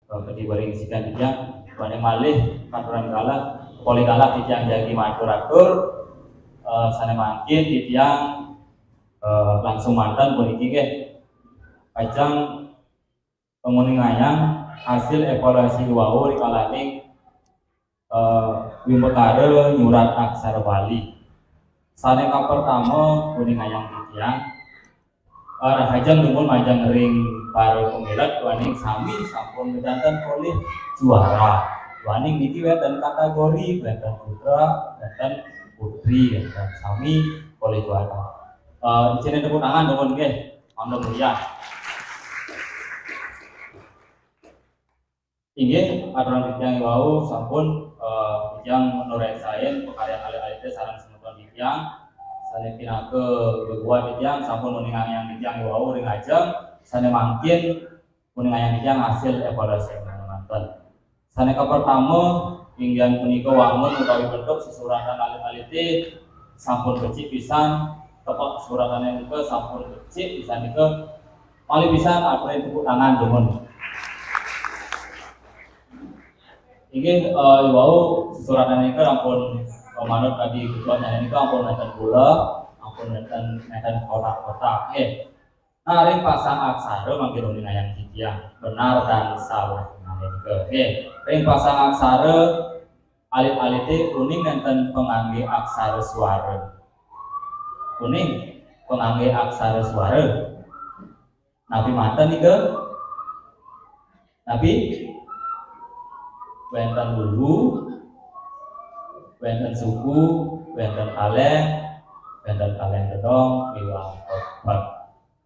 Eh, ketiba ring sikian titiang, bani malih katuran galah, polih galah titiang jagi matur-atur, eh, sané mangkin titiang, eh, langsung manten puniki nggih. Pacang nguningayang hasil évaluasi wau rikalaning, eh, wimbakara nyurat aksara Bali. Sané kapertama nguningayang titiang, eh, rahajeng dumun majeng ring para pamilet duaning sami sampun kajanten polih juara. Duaning niki wénten kategori, wénten putra, wénten putri, wénten sami polih juara. Eh, icénin tepuk tangan dumun nggih. Mangda mulia. Inggih, aturan titiang wau sampun, eh, titiang nureksain pakaryan alit-alité sareng semeton titiang. Sané pinaka geguat titiang sampun nguningayang titiang wau ring ajeng, sané mangkin nguningayang titiang hasil évaluasi manten. Sané kapertama, inggih punika wangun utawi bentuk sesuratan alit-alité sampun becik pisan, tepek sesuratané punika sampun becik pisan nika. Malih pisan aturin tepuk tangan dumun. Inggih, eh, wau sesuratan nika ampun, eh, manut kadi ketua nyanyi nika ampun nénten bola, ampun nénten, nénten kotak-kotak. Nggih. Nah, ring pasang aksara mangkin nguningayang titiang benar dan salah. Nggih. Ring pasang aksara alit-alité uning nénten panganggé aksara suara. Uning panganggé aksara suara. Napi manten nika? Napi? Wénten ulu, wénten suku, wénten taléng, wénten taléng gedong, miwah pepet.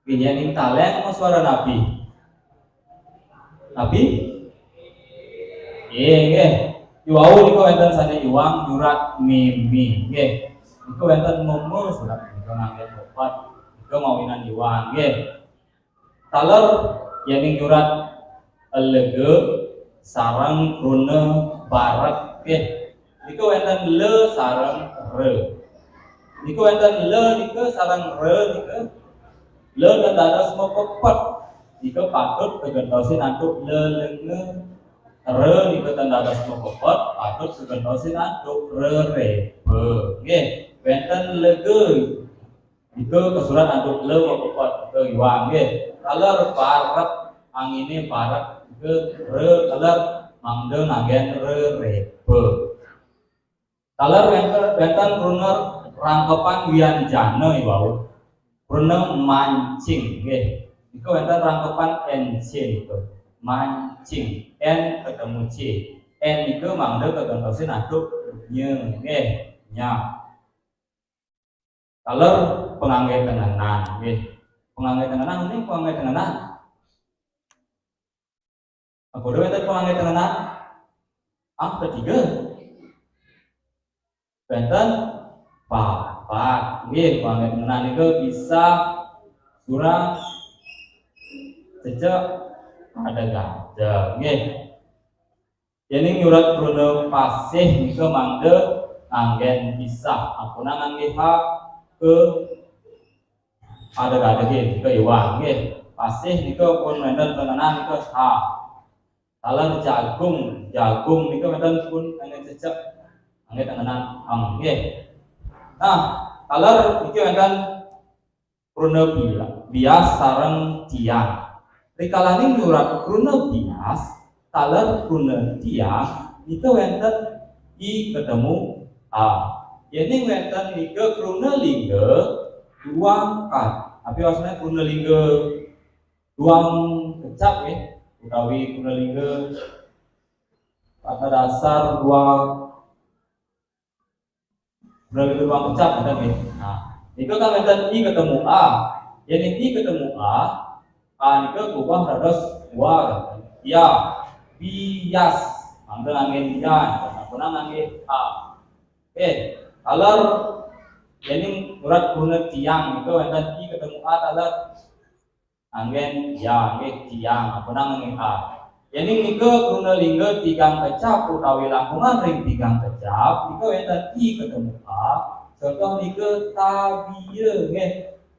Nggih, yéning taléng masuara napi? Napi? Nggih, nggih. Iwau nika wénten sané iwang nyurat mimi. Nggih. Nika wénten meme surat nika nganggé pepet. Nika mawinan iwang, nggih. Taler yéning nyurat lega sareng kruna barek, nggih. Nika wénten le sareng re. Nika wénten le nika sareng re nika. Le ten dados mapepet. Nika patut kagentosin antuk lelenga. Re nika ten dados mapepet, patut kagentosin antuk rerepa. Nggih, wénten lega. Nika kasurat antuk le mapepet, nika iwang nggih. Taler barek, anginé barek, nika re taler mangda nganggén rerepa. Taler wénten, wénten kruna rangkepan wianjana iwau. Kruna mancing nggih. Nika wénten rangkepan N C nika. Mancing. N ketemu C. N nika mangda kagentosin antuk nya nggih. Nya. Taler panganggé tengenan, nggih. Panganggé tengenan, ini panganggé tengenan. Apa wénten panganggé tengenan? Ah, ketiga. Wénten papat. Nggih, panganggé tengenan nika bisa surang, cecek, adeg-adeg. Nggih. Yéning nyurat kruna pasih nika mangda nganggén pisah, ampunang nganggé ha ke adeg-adegé nika iwang nggih. Pasih nika pun wénten tengenan nika ha. Taler jagung, jagung nika wénten pun nganggé cecek, nganggé tengenan em nggih. Nah, taler niki wénten kruna bia-, bias sareng tiang. Rikalaning nyurat kruna bias, taler kruna tiang, nika wénten i ketemu a. Yéning wénten nika kruna lingga, duang kat-, tapi wasana kruna lingga duang kecap nggih, utawi kruna lingga kata dasar duang Berarti tukang pecah, ada nggih. Nah, nika kan wénten i ketemu a. Yén i ketemu a, a nika kubah dados wa. Ya, bias. Mangda nganggé ya, sampun nganggé a. Oké, taler yén nyurat kruna tiang nika wénten i ketemu a taler. Anggén ya, nggih, tiang, ampunang nggih, a. Yéning nika kruna lingga tigang kecap utawi langkungan ring tigang kecap, nika wénten i ketemu a, contoh nika tabia, nggih.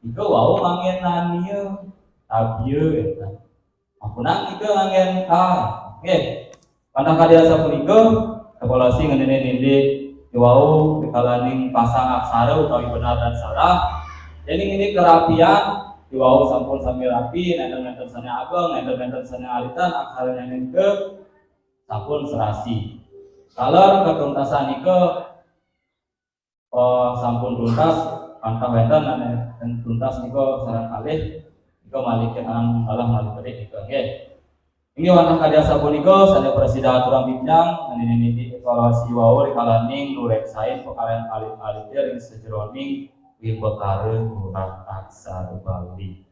Nika wau nganggén nania, tabia, wénten. Ampunang nika nganggén a. Nggih. Wantah kadi asapunika, evaluasi ngenénin indik diwau rikalaning pasang aksara utawi benar dan salah. Yéning indik kerapian, diwau sampun sami rapi, nénten-nénten sané ageng, nénten-nénten sané alitan, aksaranyané nika sampun serasi. Taler katuntasan nika, eh, sampun tuntas, wantah wénten ané tuntas nika sareng kalih, nika malih kénten, malah malih pedih nika, nggih. Inggih wantah kadi asapunika sané prasida aturang titiang, ngenénin indik evaluasi wau rikalaning nureksain pakaryan alit-alité ring sajeroning wimbakara nyurat aksara Bali.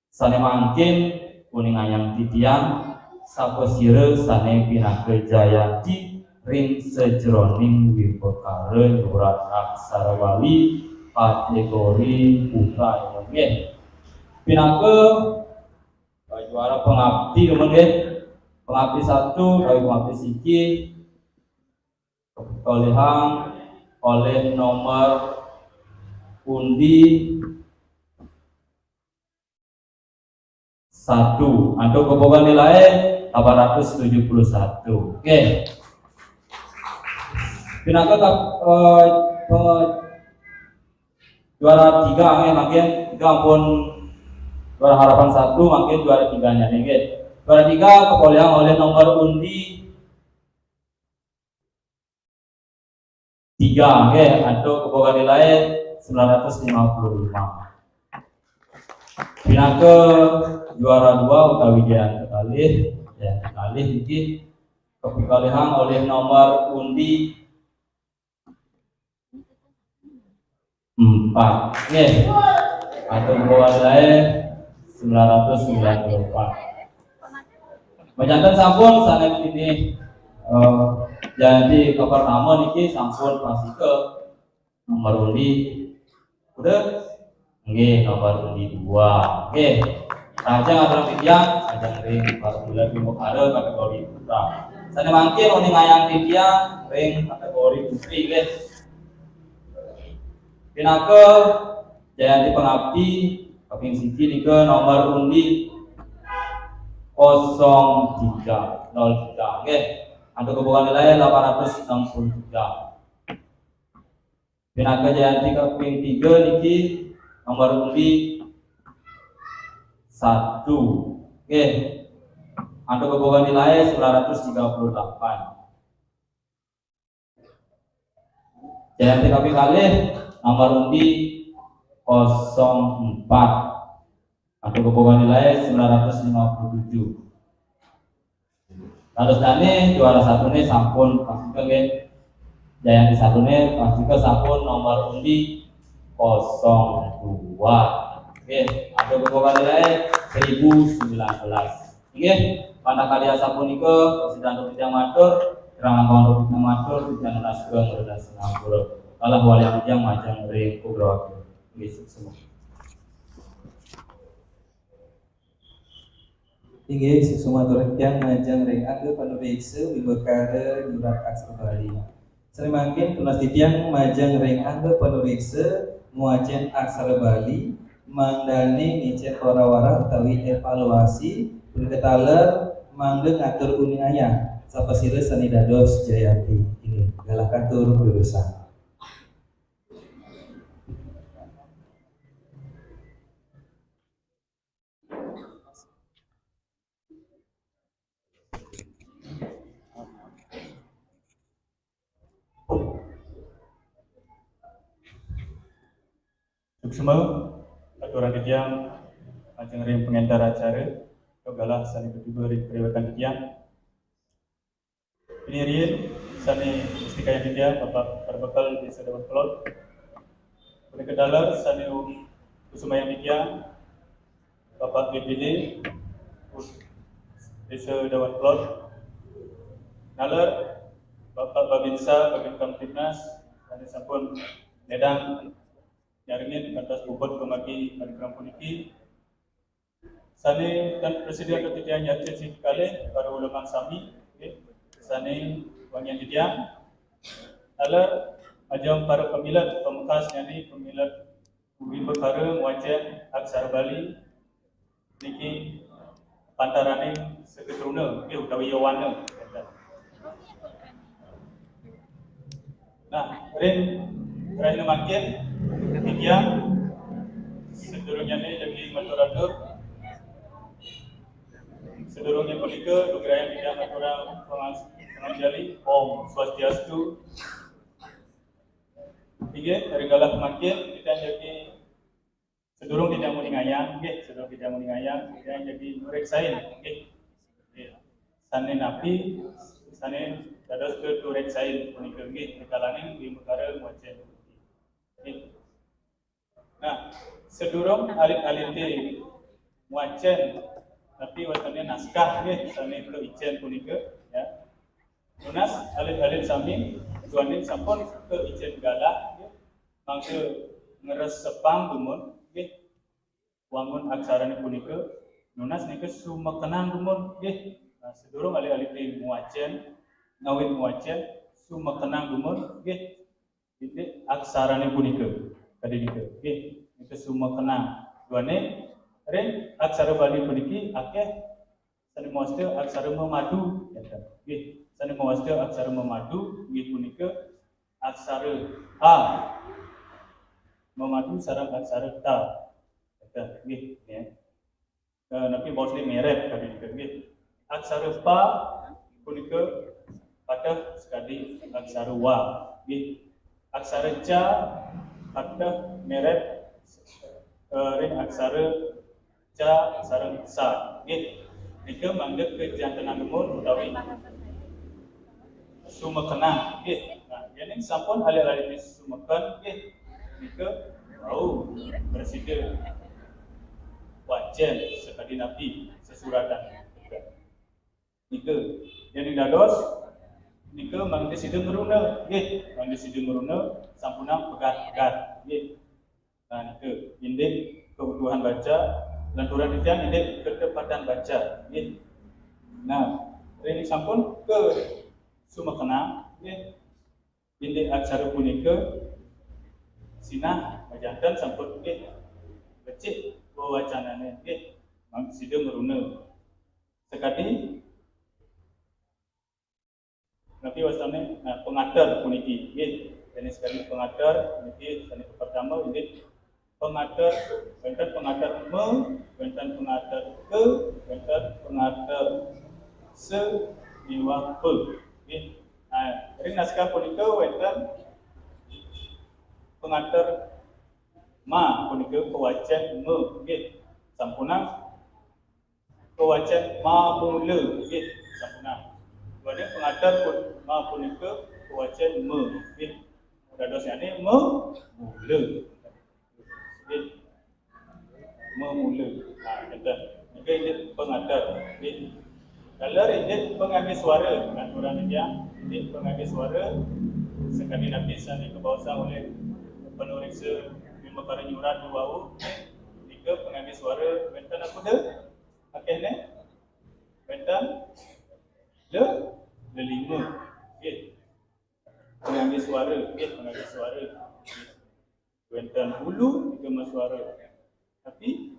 Sané mangkin uningayang titiang sapasira sané pinaka jayanti ring sajeroning wimbakara nyurat aksara Bali kategori putra, nggih. Pinaka, eh, juara pangapti, nggih. Pangapti satu, utawi pangapti siki, kapatolihang olih nomor undi satu, antuk kebogan nilai delapan ratus tujuh puluh satu. Oke. Pinaka kap-, eh, pe-, juara tiga, nggih, mangkin tiga ampun juara harapan satu, mangkin juara tiganya, nggih. Juara tiga kapolihang olih nomor undi tiga, nggih, antuk kebogan nilai sembilan ratus lima puluh lima. Pinaka juara dua utawi jayanti kalih, jayanti kalih niki kapikolihang olih nomor undi empat. Nggih. Antuk kebogan nilai sembilan ratus sembilan puluh empat. Majanten sampun sané ini, eh, jayanti kapertama niki sampun pastika nomor undi. Udah? Nggih, nomor undi dua. Nggih. Lajeng atur titiang, lajeng ring para bulan bimukara kategori putra. Sané mangkin uningayang titiang ring kategori putri, nggih. Pinaka jayanti pangapti kaping siji nika nomor undi kosong tiga, nol tiga, nggih. Antuk kebogan nilai delapan ratus enam puluh tiga. Pinaka jayanti kaping tiga niki nomor undi satu. Nggih. Antuk kebogan nilai sembilan ratus tiga puluh delapan. Jayanti kaping kalih nomor undi kosong empat. Antuk kebogan nilai sembilan ratus lima puluh tujuh. Kados dané juara satuné sampun pastika, nggih. Jayanti satuné pastika sampun nomor undi kosong dua. Nggih, antuk kebogan nilai seribu sembilan belas. Inggih, wantah kadi asapunika, prasida titiang matur, kirang langkung titiang matur, titiang nunas geng, nunas sinampura. Kalah wali titiang majeng ring putra. Inggih, suksma. Inggih, suksma titiang majeng ring angga panuréksa wimbakara nyurat aksara Bali. Sané mangkin tunas titiang majeng ring angga panuréksa ngwacén aksara Bali, mangdané ngicén wara-wara utawi évaluasi, punika taler mangda ngatur uningayang sapasira sané dados jayanti. Inggih, galah katur durusang. Suksma, aturang titiang, majeng ring pangénter acara, galah sané katiba ring pariwétan titiang. Pinirin, sané mustikayang titiang, Bapak Parbekel Désa Dawan Kelod. Punika taler sané kusumayang titiang, Bapak B P D Désa Dawan Kelod. Taler Bapak Babinsa, Babinkamtibmas, sané sampun nyidang nyarengin kantos puput dumargi parikrama puniki. Sané tan prasida titiang nyarengin siki kalih para uleman sami, nggih. Sané wangiang titiang. Taler majeng para pamilet, pamekas nyané pamilet wimbakara ngwacén aksara Bali niki pantaraning seketruna, nggih, utawi yowana. Nah, ring rahina mangkin, titiang sadurungnyané jagi matur-atur. Sadurungnya punika, lugrayang titiang ngaturang pangas-, panganjali. Om Swastiastu. Inggih, ring galah mangkin, titiang jagi sadurung titiang nguningayang, nggih, sadurung titiang nguningayang, titiang jagi nureksain, nggih. Nggih. Sané napi, sané dados katureksain punika, nggih, rikalaning wimbakara ngwacén. Nggih. Nah, sadurung alit-alité ngwacén, napi wastané naskah, nggih, sané kaicén punika, ya. Nunas alit-alit sami, duaning sampun kaicén galah, nggih. Mangda ngresepang dumun, nggih, wangun aksarané punika, nunas nika sumekenang dumun, nggih. Nah, sadurung alit-alité ngwacén, ngawit ngwacén, sumekenang dumun, nggih. Indik aksarané punika, kadi nika, nggih, nika sumekenang. Duaning ring aksara Bali puniki akéh sané mawasta aksara mamadu, ya kan? Nggih, sané mawasta aksara mamadu, inggih punika aksara a mamadu sareng aksara ta. Ya kan? Nggih, ya. Eh, napi baosné mérét kadi nika, nggih. Aksara pa punika pateh sakadi aksara wa, nggih. Aksara ca pateh mérét, eh, ring aksara ca sareng sa, nggih. Nika mangda kajantenan dumun utawi sumekenang, nggih. Nah, yéning sampun alit-alité sumeken, nggih, nika wau prasida wacén sakadi napi sesuratan. Nika, yéning dados, nika mangda sida ngruna, nggih, mangda sida ngruna sampunang pegat-pegat, nggih. Nah, nika indik kebutuhan baca, lanturan titiang indik ketepatan baca, nggih. Nah, ring sampun kasumekenang, nggih, indik aksara punika sinah majanten sampun, nggih, becik wewacanané, nggih, mangda sida ngruna. Sakadi napi wastané, nah, pangater puniki, nggih. Yéning sakadi pangater puniki, sané kapertama inggih pangater, wénten pangater ma, wénten pangater ka, wénten pangater sa miwah pa, nggih. Nah, ring naskah punika wénten pangater ma punika kawacén ma, nggih. Sampunang kawacén mamula, nggih, sampunang. Duaning pangater pun, ma punika kawacén ma, nggih. Dadosnyané mamula. Nggih. Mamula. Nah, kénten. Nika indik pangater, nggih. Taler indik pangangge suara, aturan titiang, indik pangangge suara, sakadi napi sané kabaosang olih panuréksa wimbakara nyurat wau, nika pangangge suara wénten akéh né? Wénten le, lelima. Nggih. Pangangge suara, nggih, pangangge suara. Wénten ulu nika masuara tapi,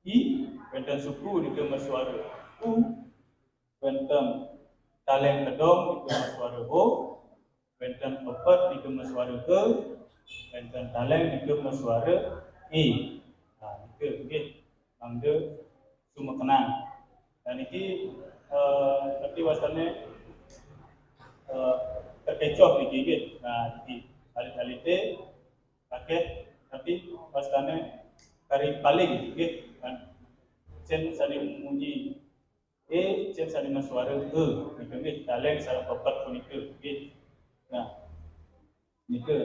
i, wénten suku nika masuara u, wénten taléng tedong nika masuara o, wénten pepet nika masuara ke, wénten taléng nika masuara e. Nah, nika nggih mangda sumekenan. Nah, niki, eh, napi wastané, eh, terkecoh niki nggih. Nah, niki alit-alité akéh napi wastané kari paling nggih. Nah, cén sané munyi e, cén sané masuara e, nika nggih, taléng sareng pepet punika nggih. Nah, nika,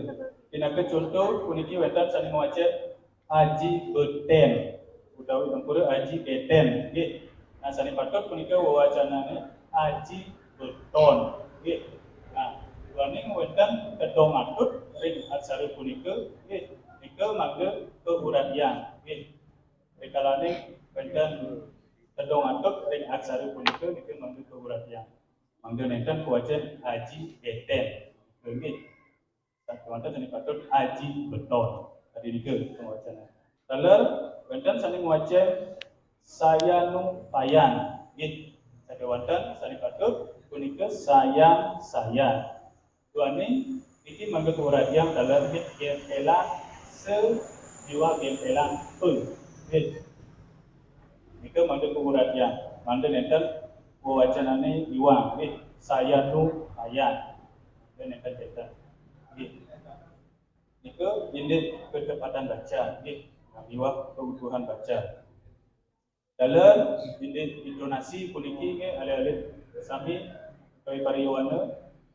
pinaka conto puniki wénten sané mawacén aji betén utawi ampura aji bétén nggih. Nah, sané patut punika wewacanané aji beton nggih. Nah, duaning wénten tedong atut ring aksara punika nggih, nika mangda kauratian nggih. Rikalaning wénten tedong atut ring aksara punika nika mangda kauratian. Mangda nénten kawacén aji bétén. Inggih. Kémanten sané patut aji beton. Kadi nika pangwacanané. Taler wénten sané ngwacén Sayan Payan. Nggih, sakéwanten sané patut punika Sayan Sayan. Duaning niki mangga kauratian taler nggih gempelan se miwah gempelan pe. Nggih. Nika mangga kauratian. Mangga nénten wewacanané iwang nggih. Sayan Payan. Mangga nénten kénten. Nggih. Nika indik ketepatan baca nggih. Miwah keutuhan baca. Dalam indik intonasi puniki nggih, alit-alit sami utawi para yowana,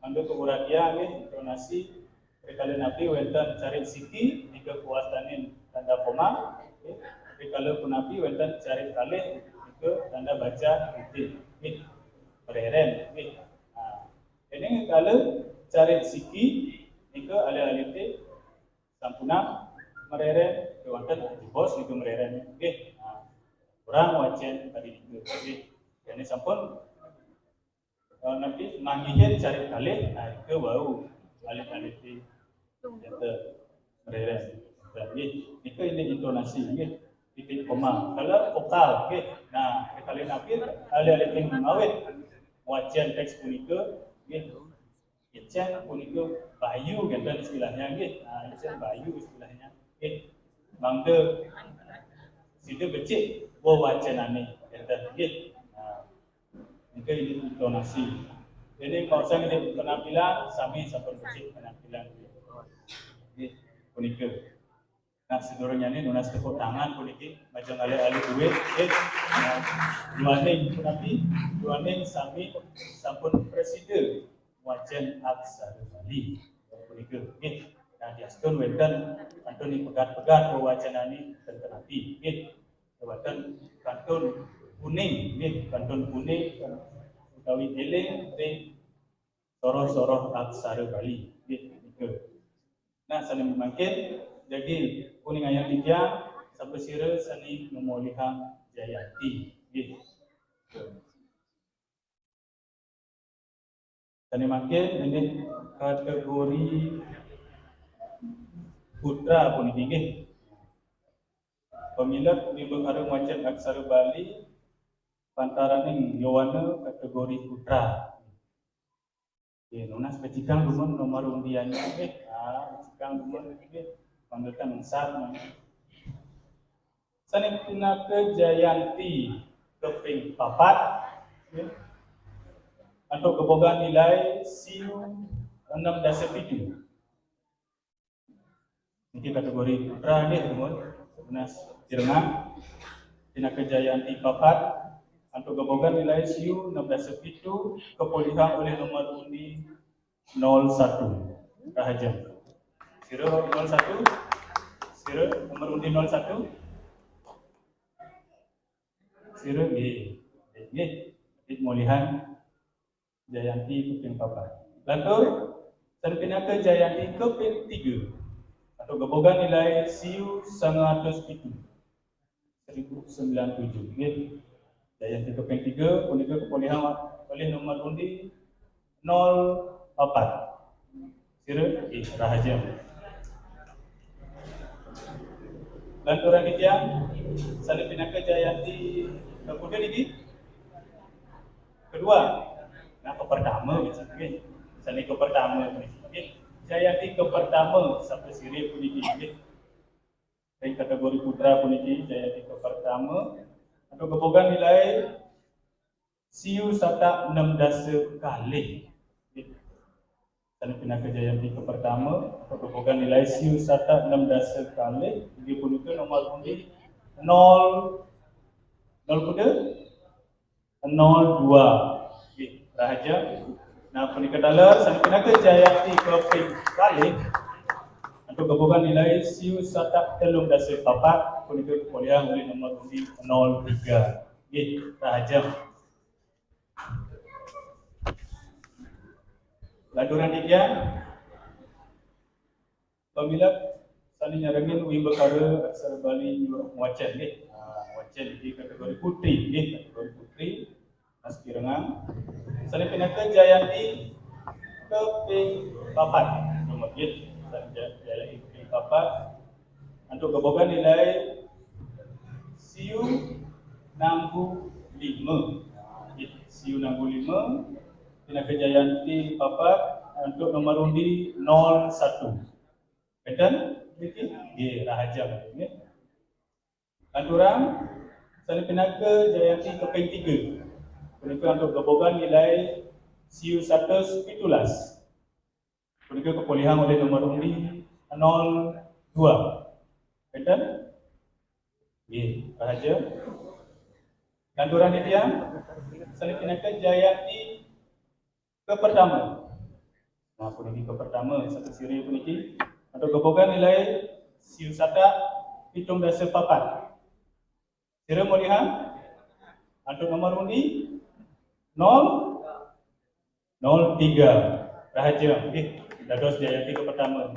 mangga kauratian nggih, intonasi rikala napi wénten carik siki nika kawastanin tanda koma, nggih. Rikala punapi wénten carik kalih nika tanda baca titik nggih. Mererén nggih. Nah, déning kala carik siki nika alit-alité sampunang mererén kéwanten jebos nika mererén nggih. Nah, kurang wacén tadi nika nggih. Déning sampun, eh, napi manggihin carik kalih, nah, nika wau alit-alité mererén. Nggih, nika indik intonasi nggih. Titik koma. Kala vokal nggih. Nah, kalih napi alit-alité ngawit wacén téks punika nggih. Icén punika bayu kénten istilahnya nggih. Nah, icén bayu istilahnya. Nggih. Mangga sida becik wewacanané kénten nggih. Nah, nika indik intonasi. Jadi kalau saya indik penampilan, sami sampun becik penampilan nggih. Nggih, punika. Nah, sadurungnyané nunas tepuk tangan puniki, majeng alit-alit duit, nggih. Nah, duaning punapi, duaning sami sampun prasida wacén aksara Bali. Punika, nggih. Nah, diastun wénten kantun pegat-pegat wewacanané ten kenapi, nggih. Wénten kantun kuning, nggih, kantun kuning utawi éling ring soroh-soroh aksara Bali, nggih, punika. Nah, sané mangkin, jagi kuningayang titiang, sapasira sané ngamolihang Jayanti, nggih. Sané mangkin indik kategori putra puniki nggih. Pamilet wimbakara ngwacén aksara Bali pantaraning yowana kategori putra. Nggih, nunas pecikang dumun nomor undiannya nggih. Ah, pecikang dumun nggih. Panggilan mengsat. Sané pinaka Jayanti kaping papat, nggih. Antuk gebogan nilai siu enam dasa pitu. Niki kategori putra nggih, dumun. Sebenas Jerengan. Pinaka Jayanti papat, antuk gebogan nilai siu enam dasa pitu, kapolihang olih nomor undi nol satu. Rahajeng. Sira nol satu. Sira nomor undi nol satu. Sira nggih. Nggih. Nggih, molihan Jayanti kaping papat. Lantur, sané pinaka Jayanti kaping tiga. Antuk gebogan nilai siu sangatus pitu. Seribu sembilan tujuh. Nggih. Jayanti kaping tiga punika kapolihang olih nomor undi nol papat. Sira, nggih, rahajeng. Lanturan titiang, sané pinaka Jayanti kapundi niki? Kedua. Nah, kapertama, nggih. Sané kapertama, nggih. Jayanti kapertama, sapasira puniki, nggih. Ring kategori putra puniki, Jayanti kapertama. Antuk gebogan nilai siu satak enam dasa kalih. Sané pinaka Jayanti kapertama, antuk gebogan nilai siu satak enam dasa kalih, inggih punika nomor undi nol, nol kuda? Nol dua. Nggih, rahajeng. Nah, punika taler, sané pinaka Jayanti kaping kalih. Antuk gebogan nilai siu satak telung dasa papat, punika kapolihang olih nomor undi nol tiga. Nggih, rahajeng. Lanturan titiang, pamilet sané nyarengin wimbakara aksara Bali nyuruh ngwacén nggih. Ah, ngwacén di kategori putri nggih, kategori putri. Mas Pirengang. Sané pinaka Jayanti kaping papat. Nomor nggih. Sané Jayanti kaping papat. Antuk gebogan nilai siu Nanggu lima. Okey, siu Nanggu lima. Pinaka Jayanti papat, untuk nomor undi nol satu. Benten? Okey, okey, rahaja, okey. Lanturang, sané pinaka Jayanti kaping tiga. Punika antuk gebogan nilai siu satus pitulas. Punika kapolihang olih nomor undi nol dua. Benten? Nggih, rahaja. Lanturang titiang, sané pinaka Jayanti kapertama. Nah, puniki kapertama, saka sira puniki. Antuk gebogan nilai siu satus pitung dasa papat. Sira molihang antuk nomor undi nol nol tiga. Rahaja, nggih. Dados Jayanti kapertama.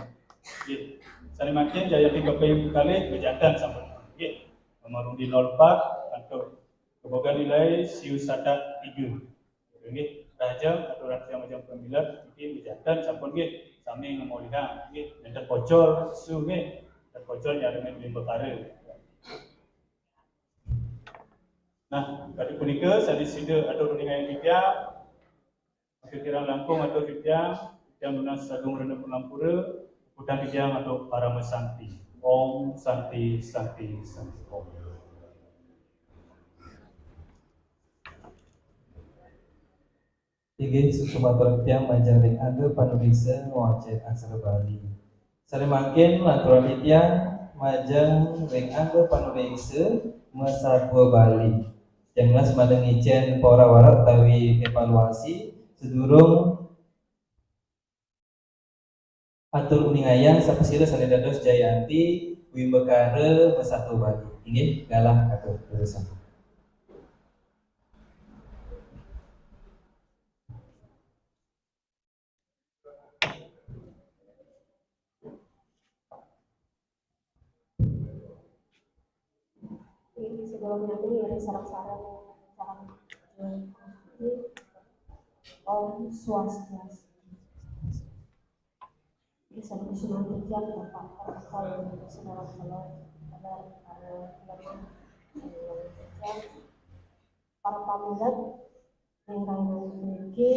Nggih. Sané mangkin Jayanti kaping kalih bejanten sampun. Nggih. Nomor undi nol empat antuk gebogan nilai siu satus tiga. Nggih, rahaja aturan tiang majeng pamilet niki bejanten sampun nggih, sami ngamolihang nggih, nénten bocor susu nggih, nénten bocor nyarengin wimbakara. Nah, kadi punika sané sida atur uningayan titiang, atur kirang langkung atur titiang, titiang nunas sagung rena pun ampura, puputang titiang antuk parama santi. Om Santi, Santi, Santi Om. Inggih, suksma atur titiang majeng ring angga panuréksa ngwacén aksara Bali. Sané mangkin lanturang titiang majeng ring angga panuréksa masatua Bali. Tiang nunas mangda ngicén pawara-wara utawi évaluasi sadurung atur uningayang sapasira sané dados Jayanti Wimbakara masatua Bali. Inggih, galah katur, leresan. Ini sebelumnya ini, ini sareng-sareng sareng Om Swastiastu. Ini sampun sumantikan Bapak protokol saudara-saudara, pada para penerima, para pamilet, yang lain niki,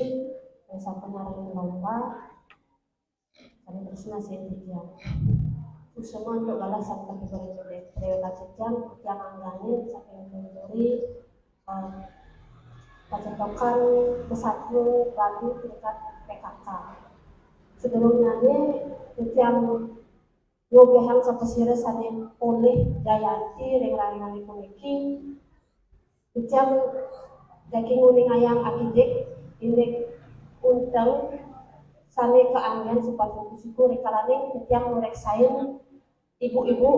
yang sampun nyarengin lomba, kami terus masih titiang. Khususnya untuk galah sampun diberi dewek titiang, titiang angganin saking menteri, eh, pacetokan besatua Bali tingkat P K K. Sadurungnya, titiang ngogéhang sapasira sané polih Jayanti ring rahinané puniki, titiang jagi nguningayang akidik indik unteng sané kaanggén sapasira suku rikalaning titiang nuréksain ibu-ibu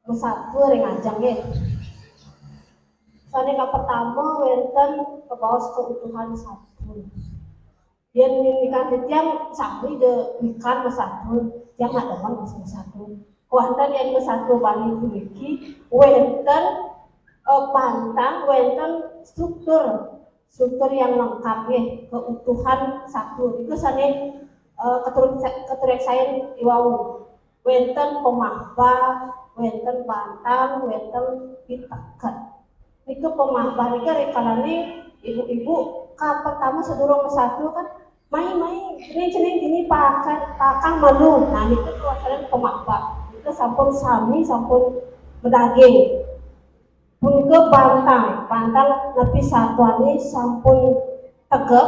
masatua ring ajeng nggih. Sané kapertama wénten kabaos keutuhan satua. Yén ngendikan titiang sami da wikan masatua, tiang nak demen masatua. Kuanten yén masatua Bali puniki wénten, eh, bantang, wénten struktur, struktur yang lengkap nggih, keutuhan satua. Itu sané, eh, keturut-, keturéksain iwau. Wénten pamahbah, wénten bantang, wénten piteket. Nika pamahbah nika rikalané ibu-ibu kapertama sadurung masatua kan, "Mai, mai, cening, cening, dini pakan, pakang malu." Nah, nika kawastanin pamahbah. Nika sampun sami, sampun madaging. Punika bantang, bantang napi satuané sampun tegep,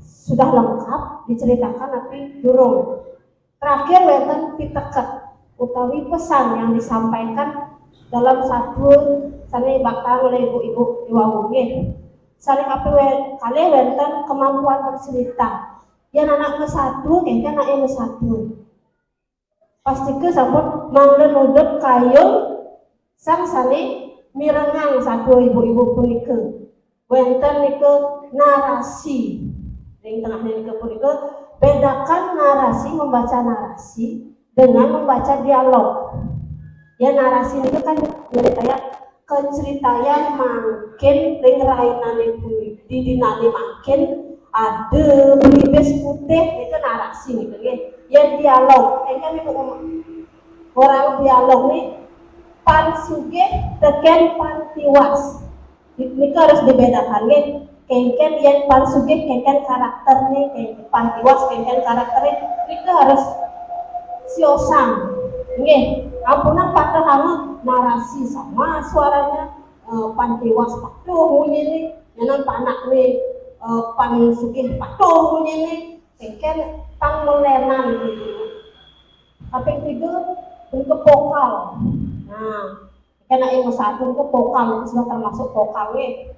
sudah lengkap, diceritakan napi durung. Terakhir wénten piteket utawi pesan yang disampaikan dalam satua sané baktaang oleh ibu-ibu iwau nggih. Sané kaping wé-, kalih wénten kemampuan bercerita. Yén anak masatua, kéngkén anaké masatua. Pastika sampun mangda nuduh kayun sang sané mirengang satua ibu-ibu punika. Wénten nika narasi. Ring tengahnya nika punika, bedakan narasi, membaca narasi dengan membaca dialog. Ya, narasi nika kan nyritayang kacritayang mangkin ring rahinané puni-, di dinané mangkin ada belibis putih, nika narasi nika nggih. Yén dialog, engkén ibu ngomong. Orang dialog nih pan sugih tekén pan tiwas. Nika harus dibedakan nggih. Kengken yen pan sugih kengken karakternya, kengken pan tiwas kengken karakternya. Nika harus siosang. Nggih, ampunang patah sama narasi sama suaranya, eh, pan tiwas patuh munyinya, nyanan panak nih, eh, pan sugih patuh munyinya, kengken pang melenan gitu. Kaping tiga, bentuk vokal. Nah, kena yang satu itu vokal, itu sudah termasuk vokal nih.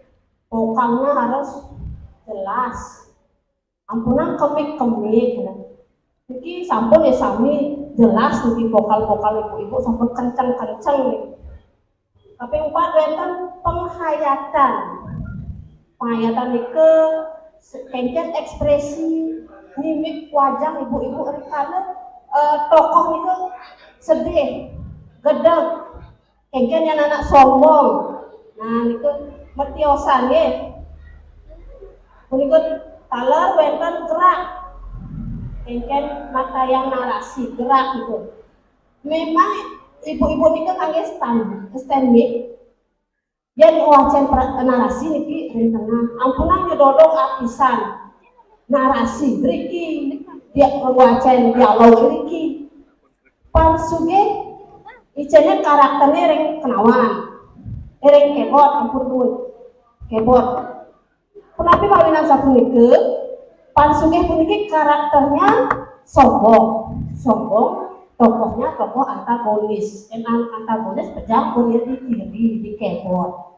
Vokalnya harus jelas. Ampunang kemik-kemik, ya. Niki sampun ya sami jelas niki vokal-vokal ibu-ibu sampun kenceng-kenceng nih. Tapi empat wonten penghayatan. Penghayatan nike se-, kengken ekspresi mimik wajah ibu-ibu rikala, eh, tokoh nike sedih, gedeg, kengken yang anak sombong. Nah, nike metiosan nggih. Punika taler wonten gerak. Kengken matayang narasi gerak gitu. Memang ibu-ibu nike kangge stand, stand mic. Yen wacen pra-, narasi niki ring tengah. Ampunang nyedodok apisan. Narasi mriki, dia wacen dialog mriki. Pan sugih icene karakternya ring kenawan. Eh, ring keyboard, ampun, pun. Keyboard. Punapi mawinan sapunika? Pan sugih puniki karakternya sombong. Sombong, tokohnya tokoh antagonis. Yang an-, antagonis pejang pun di kiri, di keyboard.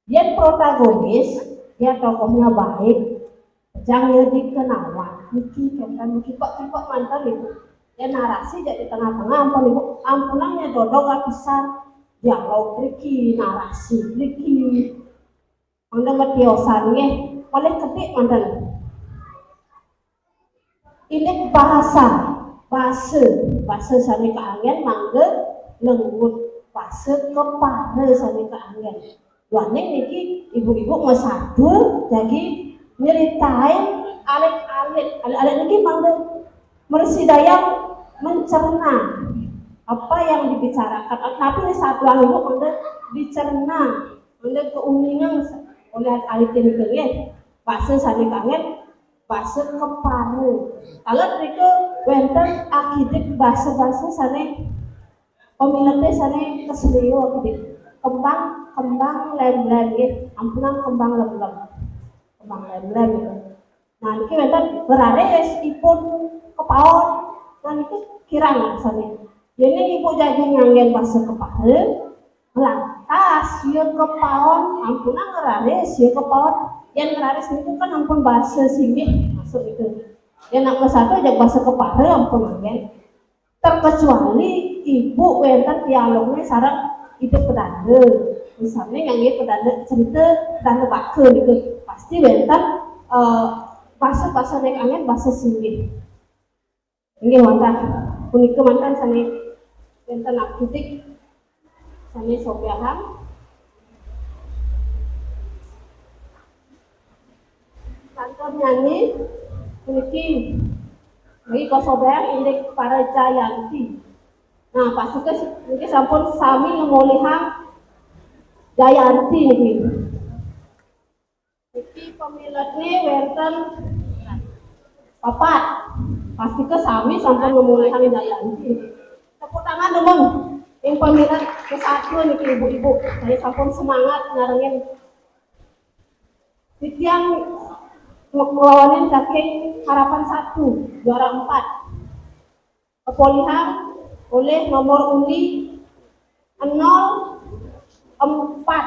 Yen protagonis, ya tokohnya baik, pejang ya di kenawan. Niki kenten niki kok kok mantan ibu. Ya narasi jadi tengah-tengah ampun ibu, ampunang nyedodok apisan. Dialog mriki, narasi mriki. Mangda metiosan nggih, malih ketik manten. Indik bahasa, basa, basa sane kaanggen mangga lembut, basa kepara sane kaanggen. Duaning niki ibu-ibu ngesadu jagi nyeritain alit-alit, alit-alit niki mangga mersidayang mencerna apa yang dibicarakan. Tapi ini satuan ibu mangga dicerna, mangga keuningan oleh alit niki nggih. Basa sane kaanggen basa kepara. Kalau mrika wonten akidik basa-basa sane pemilete sane keselio akidik. Kembang, kembang lemlem nggih. Ampunang kembang lemlem. Kembang lemlem gitu. Nah, niki wonten beraris ipun kepaon. Nah, niki kirang sane. Yen ibu jagi nganggen basa kepara, lantas ya kepaon, ampunang ngeraris ya kepaon. Yen ngeraris niku kan ampun basa singgih masuk itu. Yen nak satu aja basa kepara ampun anggen. Terkecuali ibu wonten dialogne sareng ibu pedanda. Misalnya ngangge pedanda cerita, pedanda baka niku. Pasti wonten, eh, basa-basa nek anggen basa singgih. Inggih wantah punika mantan sane wonten akidik sane sobiahang. Kantun nyanyi puniki nggih kasobiahang indik para Jayanti. Nah, pastika niki sampun sami ngemolihang Jayanti niki. Niki pamiletne wonten papat. Pastika sami sampun ngemulihang Jayanti. Tepuk tangan dulu. Ing pamilet kesatu niki ibu-ibu. Saya sampun semangat ngarengin. Titiang ngelawanin saking harapan satu, juara empat. Kepolihang oleh nomor undi nol empat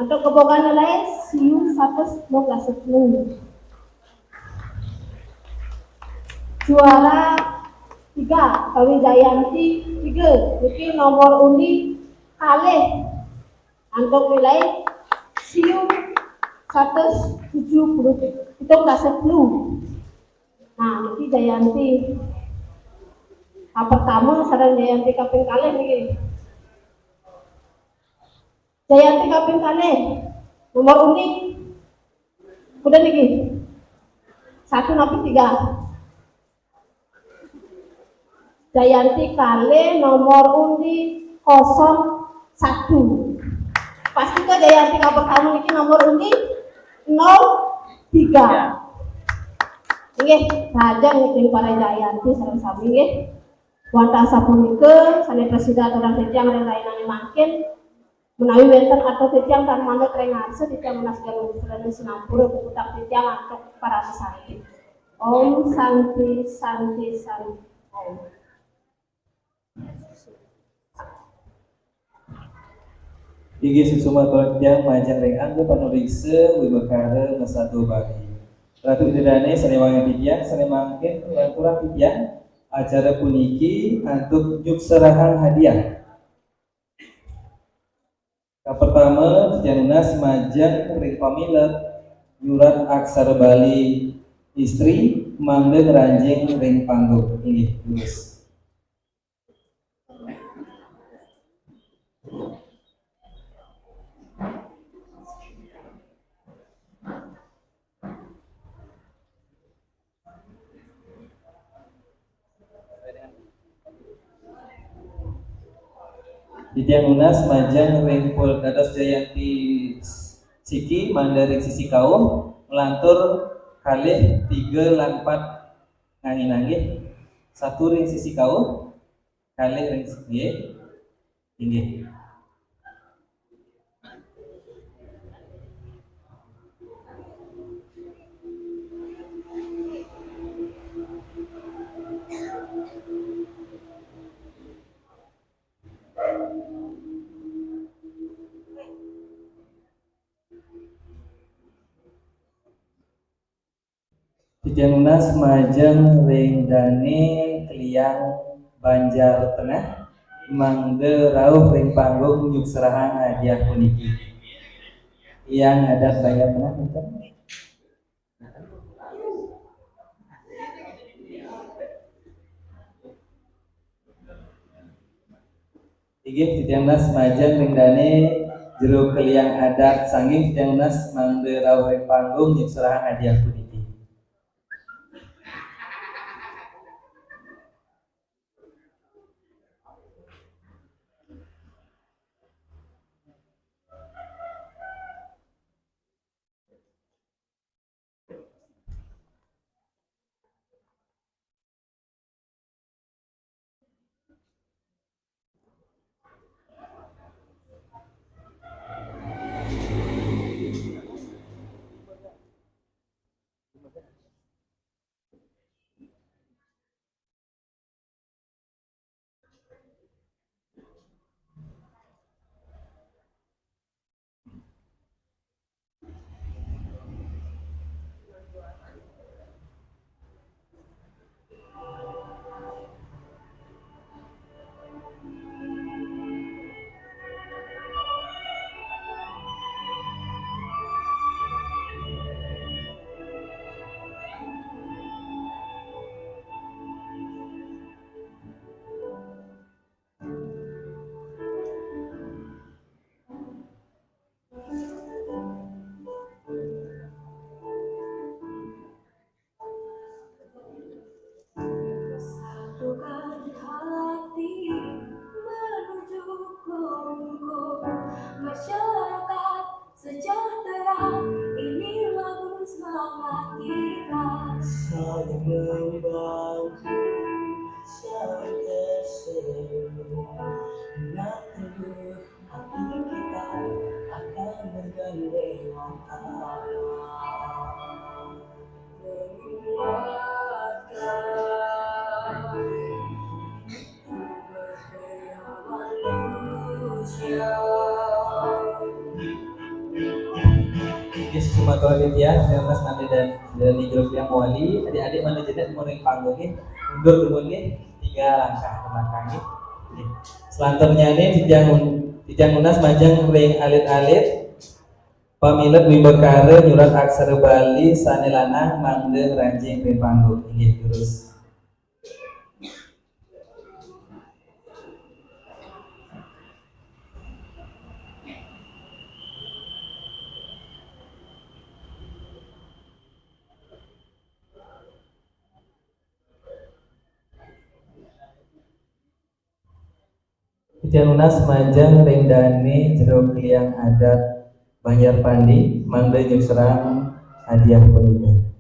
atau kebogan nilai siu seratus dua belas sepuluh. Juara tiga, Kawi Jayanti tiga, niki nomor undi kalih antuk nilai siu seratus tujuh puluh, hitung kasih sepuluh. Nah, niki Jayanti. Nah, pertama sareng Jayanti kaping kalih niki. Jayanti kaping kalih. Nomor undi. Udah niki. Satu napi tiga. Jayanti kalih nomor undi kosong satu. Pastika Jayanti kaping pertama niki nomor undi nol tiga. Nggih, saja niki para Jayanti sareng sami nggih. Wantah sapunika sané prasida aturang titiang ring rahinané mangkin, menawi wénten atur titiang tan manut ring ngarsa, titiang nunas geng sinampura puputang titiang antuk parama santi. Om Santi, Santi, Santi, Om. Inggih suksma aturang titiang majeng ring angga panuriksa Wimbakara Masatua Bali. Ratu Ida Dané sané wangiang titiang, sané mangkin ngaturang titiang acara puniki antuk nyukserahang hadiah. Kapertama, titiang nunas majeng ring pamilet nyurat aksara Bali istri mangda ngranjing ring panggung. Inggih, durus. Titiang nunas majeng ring pul dados Jayanti siki mangda ring sisi kauh, nglantur kalih, tiga lan empat nganggih-nanggih. Satu ring sisi kauh, kalih ring sisi, nggih. Inggih. Titiang nunas majeng ring Dané Kliang Banjar Tengah, mangda rauh ring panggung nyukserahang hadiah puniki. Kliang Adat Banjar Tengah, punten. Inggih, titiang nunas majeng ring Dané Jero Kliang Adat Sangging, titiang nunas mangda rauh ring panggung nyukserahang hadiah puniki. Satukan hati menuju kongko masyarakat sejahtera, ini lagu semangat kita. Saling membantu, saling tersenyum, dengan teguh hati kita akan bergandengan tangan. Menguatkan Inggih, sumatur titiang, Mas Nandi dan, dan Ni Grup yang mewali, adik-adik mana jenek mau ring panggung nggih, mundur dulu nggih, tiga langkah ke belakang nggih. Nggih. Selanturnyané titiang, titiang nunas majeng ring alit-alit, pamilet wimbakara nyurat aksara Bali sané lanang mangda ngranjing ring panggung. Inggih, terus. Titiang nunas majeng ring dané jero kliang adat Banjar Pandi, mangda nyuksrahang hadiah punika.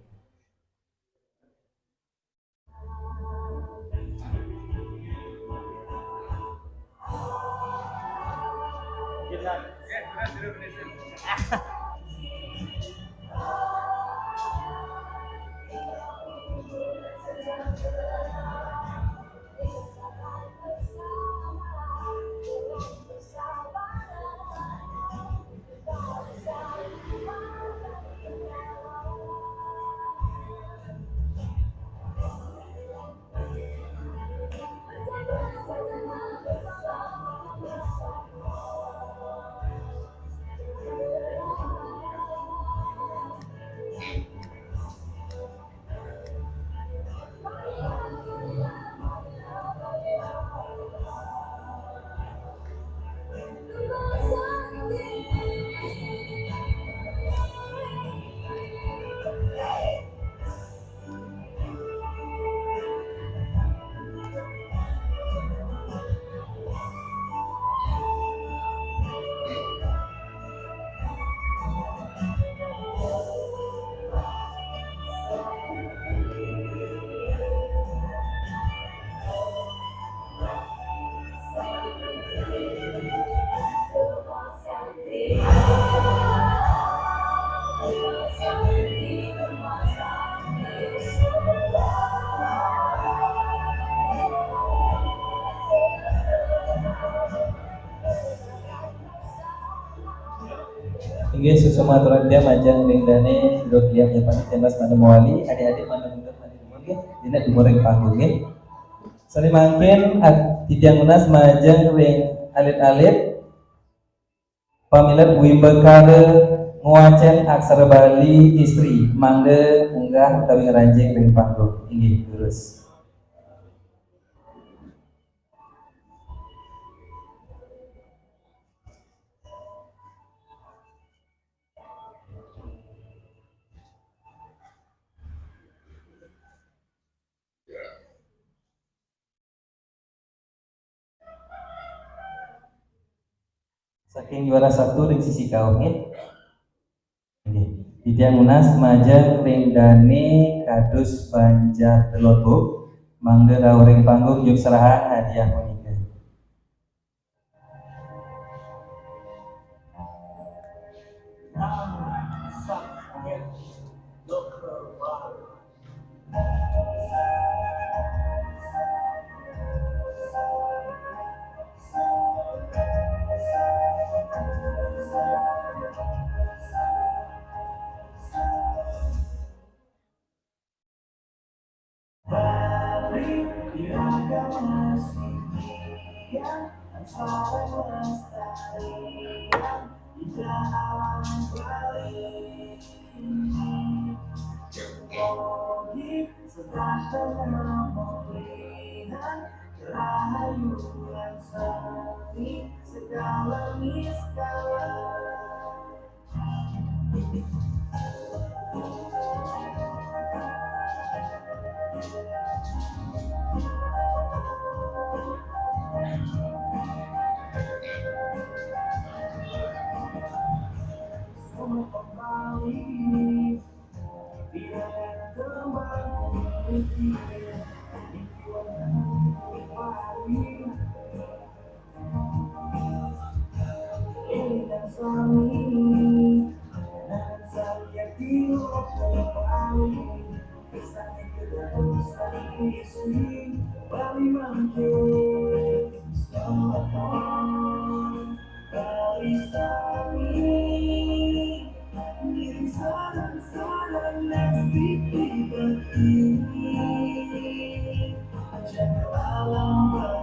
Inggih, suksma atur titiang majeng ring dané, Dok Liam Japani, Temas mangda mawali, adik-adik mangda mundur, mangda dumun, nggih. Dina dumun ring panggung, nggih. Sané mangkin, at-, titiang nunas majeng ring alit-alit pamilet wimbakara ngwacén aksara Bali istri, mangda munggah utawi ngranjing ring panggung. Inggih, durus. Saking juara satu ring sisi kauh, nggih. Nggih. Titiang nunas majeng ring dané kados Banjar Telodbuk, mangda rauh ring panggung nyuksrahang hadiah punika.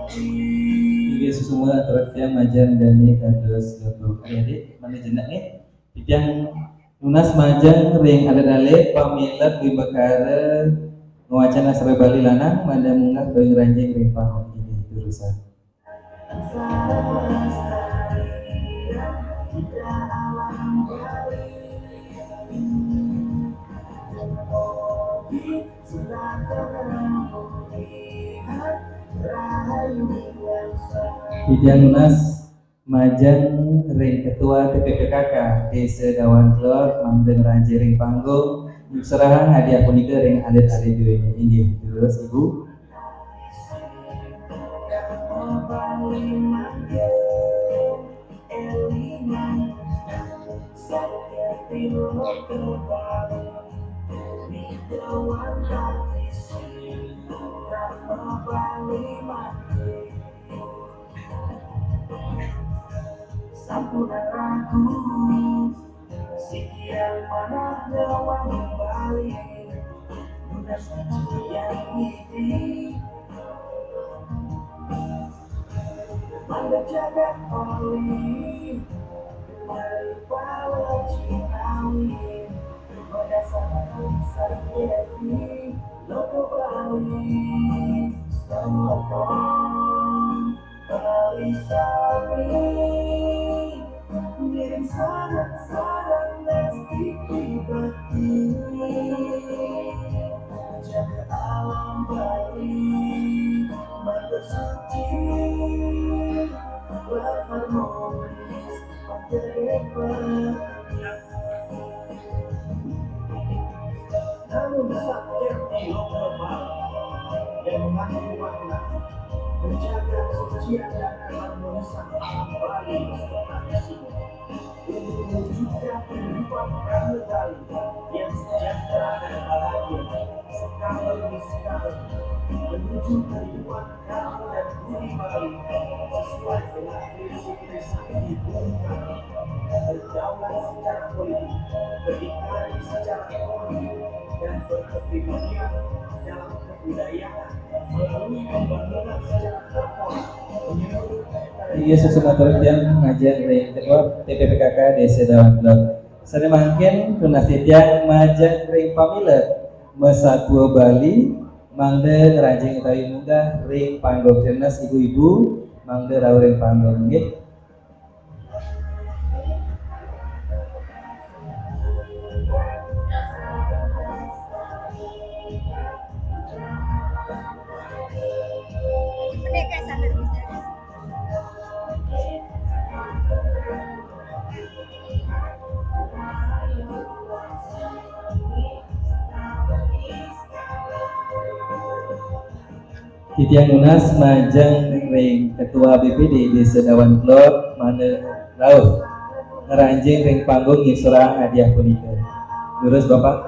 Inggih, suksma atur titiang majeng dané kados Dok Adik-adik, mangda jenek, nggih. Titiang nunas majeng ring alit-alit pamilet wimbakara ngwacén aksara Bali lanang, mangda munggah utawi ngranjing ring panggung, inggih, durusang. Titiang nunas majeng ring Ketua T P P K K Desa Dawan Kelor, mangda ngranjing ring panggung, nyerahang hadiah punika ring alit-alit duéné. Inggih, terus Ibu. Sampunang ragu, sikian manah nyawang Bali, nunas sikian widi. Mangda jagat Bali, mari pala jinawi, madasar sarjeti, loka Bali, semeton Bali sami, ngiring sareng-sareng nastiti bakti. Jaga alam Bali, mangda suci, lan harmonis, mangda hebat. Namun saat di lokal Bali yang mengaku makna menjaga kesucian dan keharmonisan alam Bali beserta isinya untuk mewujudkan kehidupan kaum Bali yang sejahtera dan bahagia, sekala demi sekala, menuju kehidupan kaum dan budi Bali sesuai dengan prinsip Trisakti Bumi Karya, berdaulat secara politik, berdikari secara ekonomi, dan berkepribadian dalam kebudayaan melalui pembangunan secara terpola menyeluruh. Inggih, suksma atur titiang majeng ring Ketua T P P K K Desa Dawan Kelor. Sané mangkin tunas titiang majeng ring pamilet masatua Bali, mangda ngranjing utawi munggah ring panggung. Tunas ibu-ibu, mangda rauh ring panggung, nggih. Titiang nunas majeng ring Ketua B P D Desa Dawan Kelor, mangda rauh ngranjing ring panggung nyerahang hadiah punika. Durus, Bapak.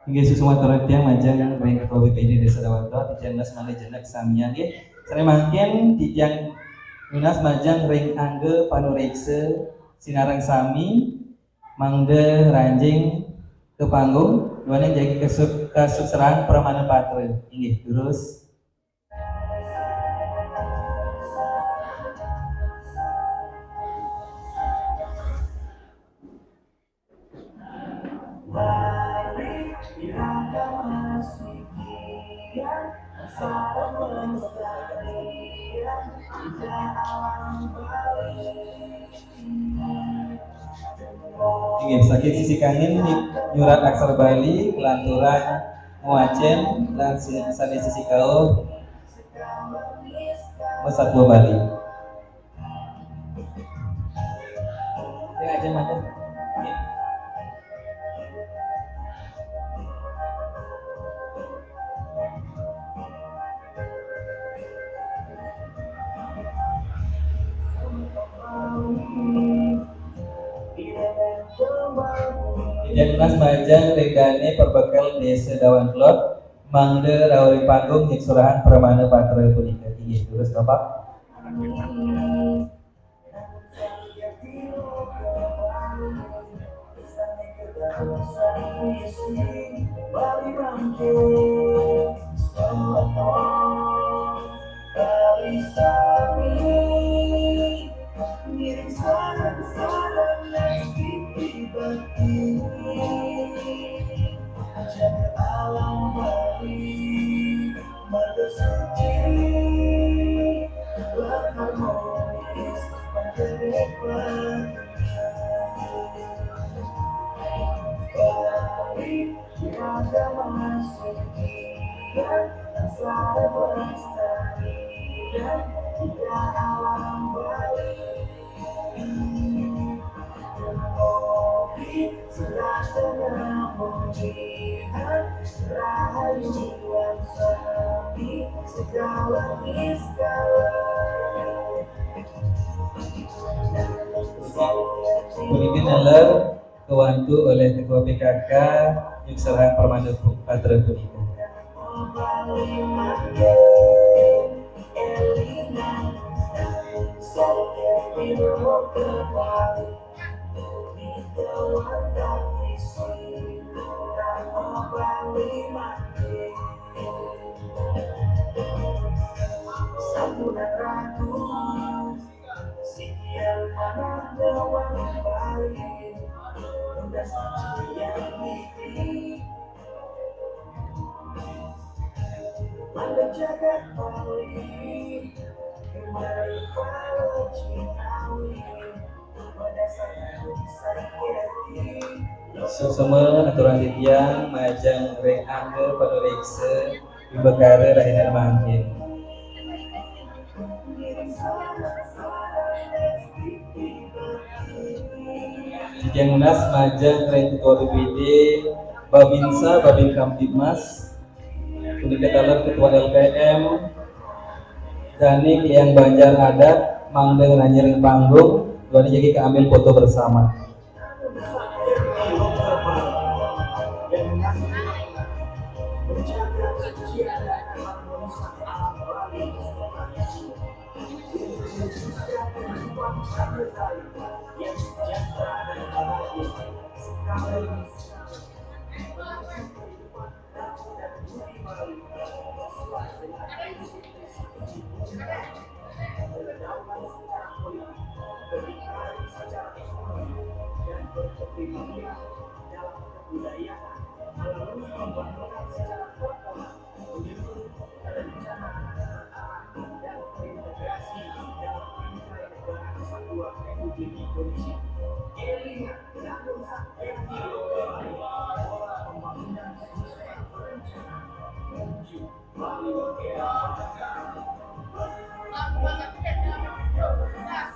Inggih, suksma atur titiang majeng ring Ketua B P D Desa Dawan Kelor, titiang nunas malih jenek samian, nggih. Sané mangkin titiang nunas majeng ring angga panuréksa sinareng sami, mangda ngranjing ka panggung, duaning jagi kasuk-, kasuksrahang pramana patra. Inggih, durus. Inggih, saking sisi kangin ny-, nyurat aksara Bali, kelanturan ngwacén, lan si-, sané sisi kauh masatua Bali. Ya, aja matur. Yen Mas majeng ring dané perbekel Désa Dawan Kelod, mangda rauh ring panggung nyuksurahang pramana patra punika. Inggih, durus, Bapak. Puniki taler kawantu olih Ketua P K K, nyuksurahang pramana pu-, patra punika. Suksma aturang titiang majeng ring angga panuréksa wimbakara rahinan mangkin. Titiang nunas majeng ring Ketua B P D, Babinsa, Babin Kamtibmas, punika taler Ketua L P M, dané kliang banjar adat, mangda ngranjing ring panggung, duaning jagi kaambil foto bersama.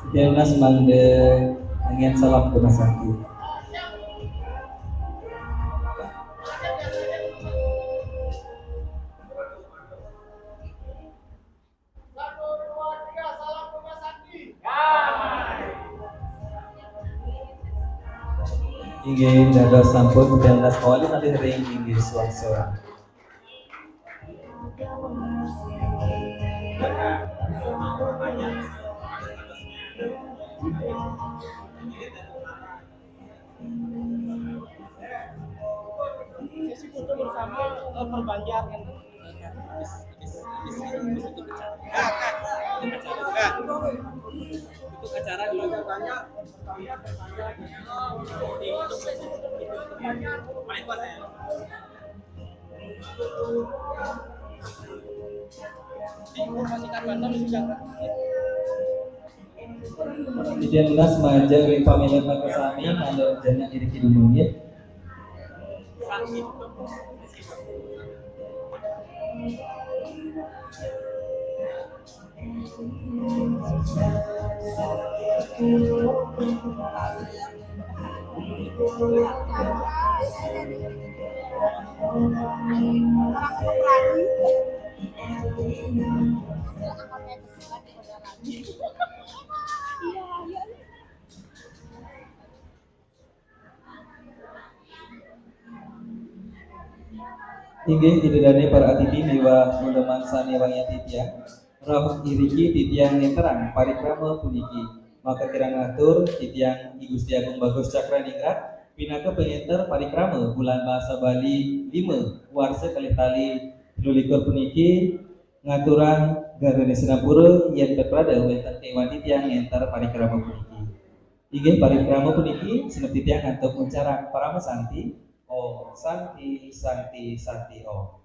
Ida nunas mangda anggén salam Bima Sakti. Inggih, dados sampun, ida nunas malih ring inggih suang-suang. Sesi foto bersama, eh, perbanjar, kan? Untuk acara di mana? Titiang nunas majeng ring pamilet makasami, malih jana iriki dumun, nggih. Inggih, Ida Dane para atiti miwah uleman sane wangiang titiang, rauh iriki titiang ngenterang parikrama puniki. Maka kirang atur titiang I Gusti Agung Bagus Cakraningrat pinaka pangenter parikrama Bulan Basa Bali lima warsa kalih tali telu likur puniki ngaturang garane sinampura yen prada wenten kewan titiang ngenter parikrama puniki. Inggih parikrama puniki sineb titiang antuk uncarang Parama Santi. Om Santi, Santi, Santi Om.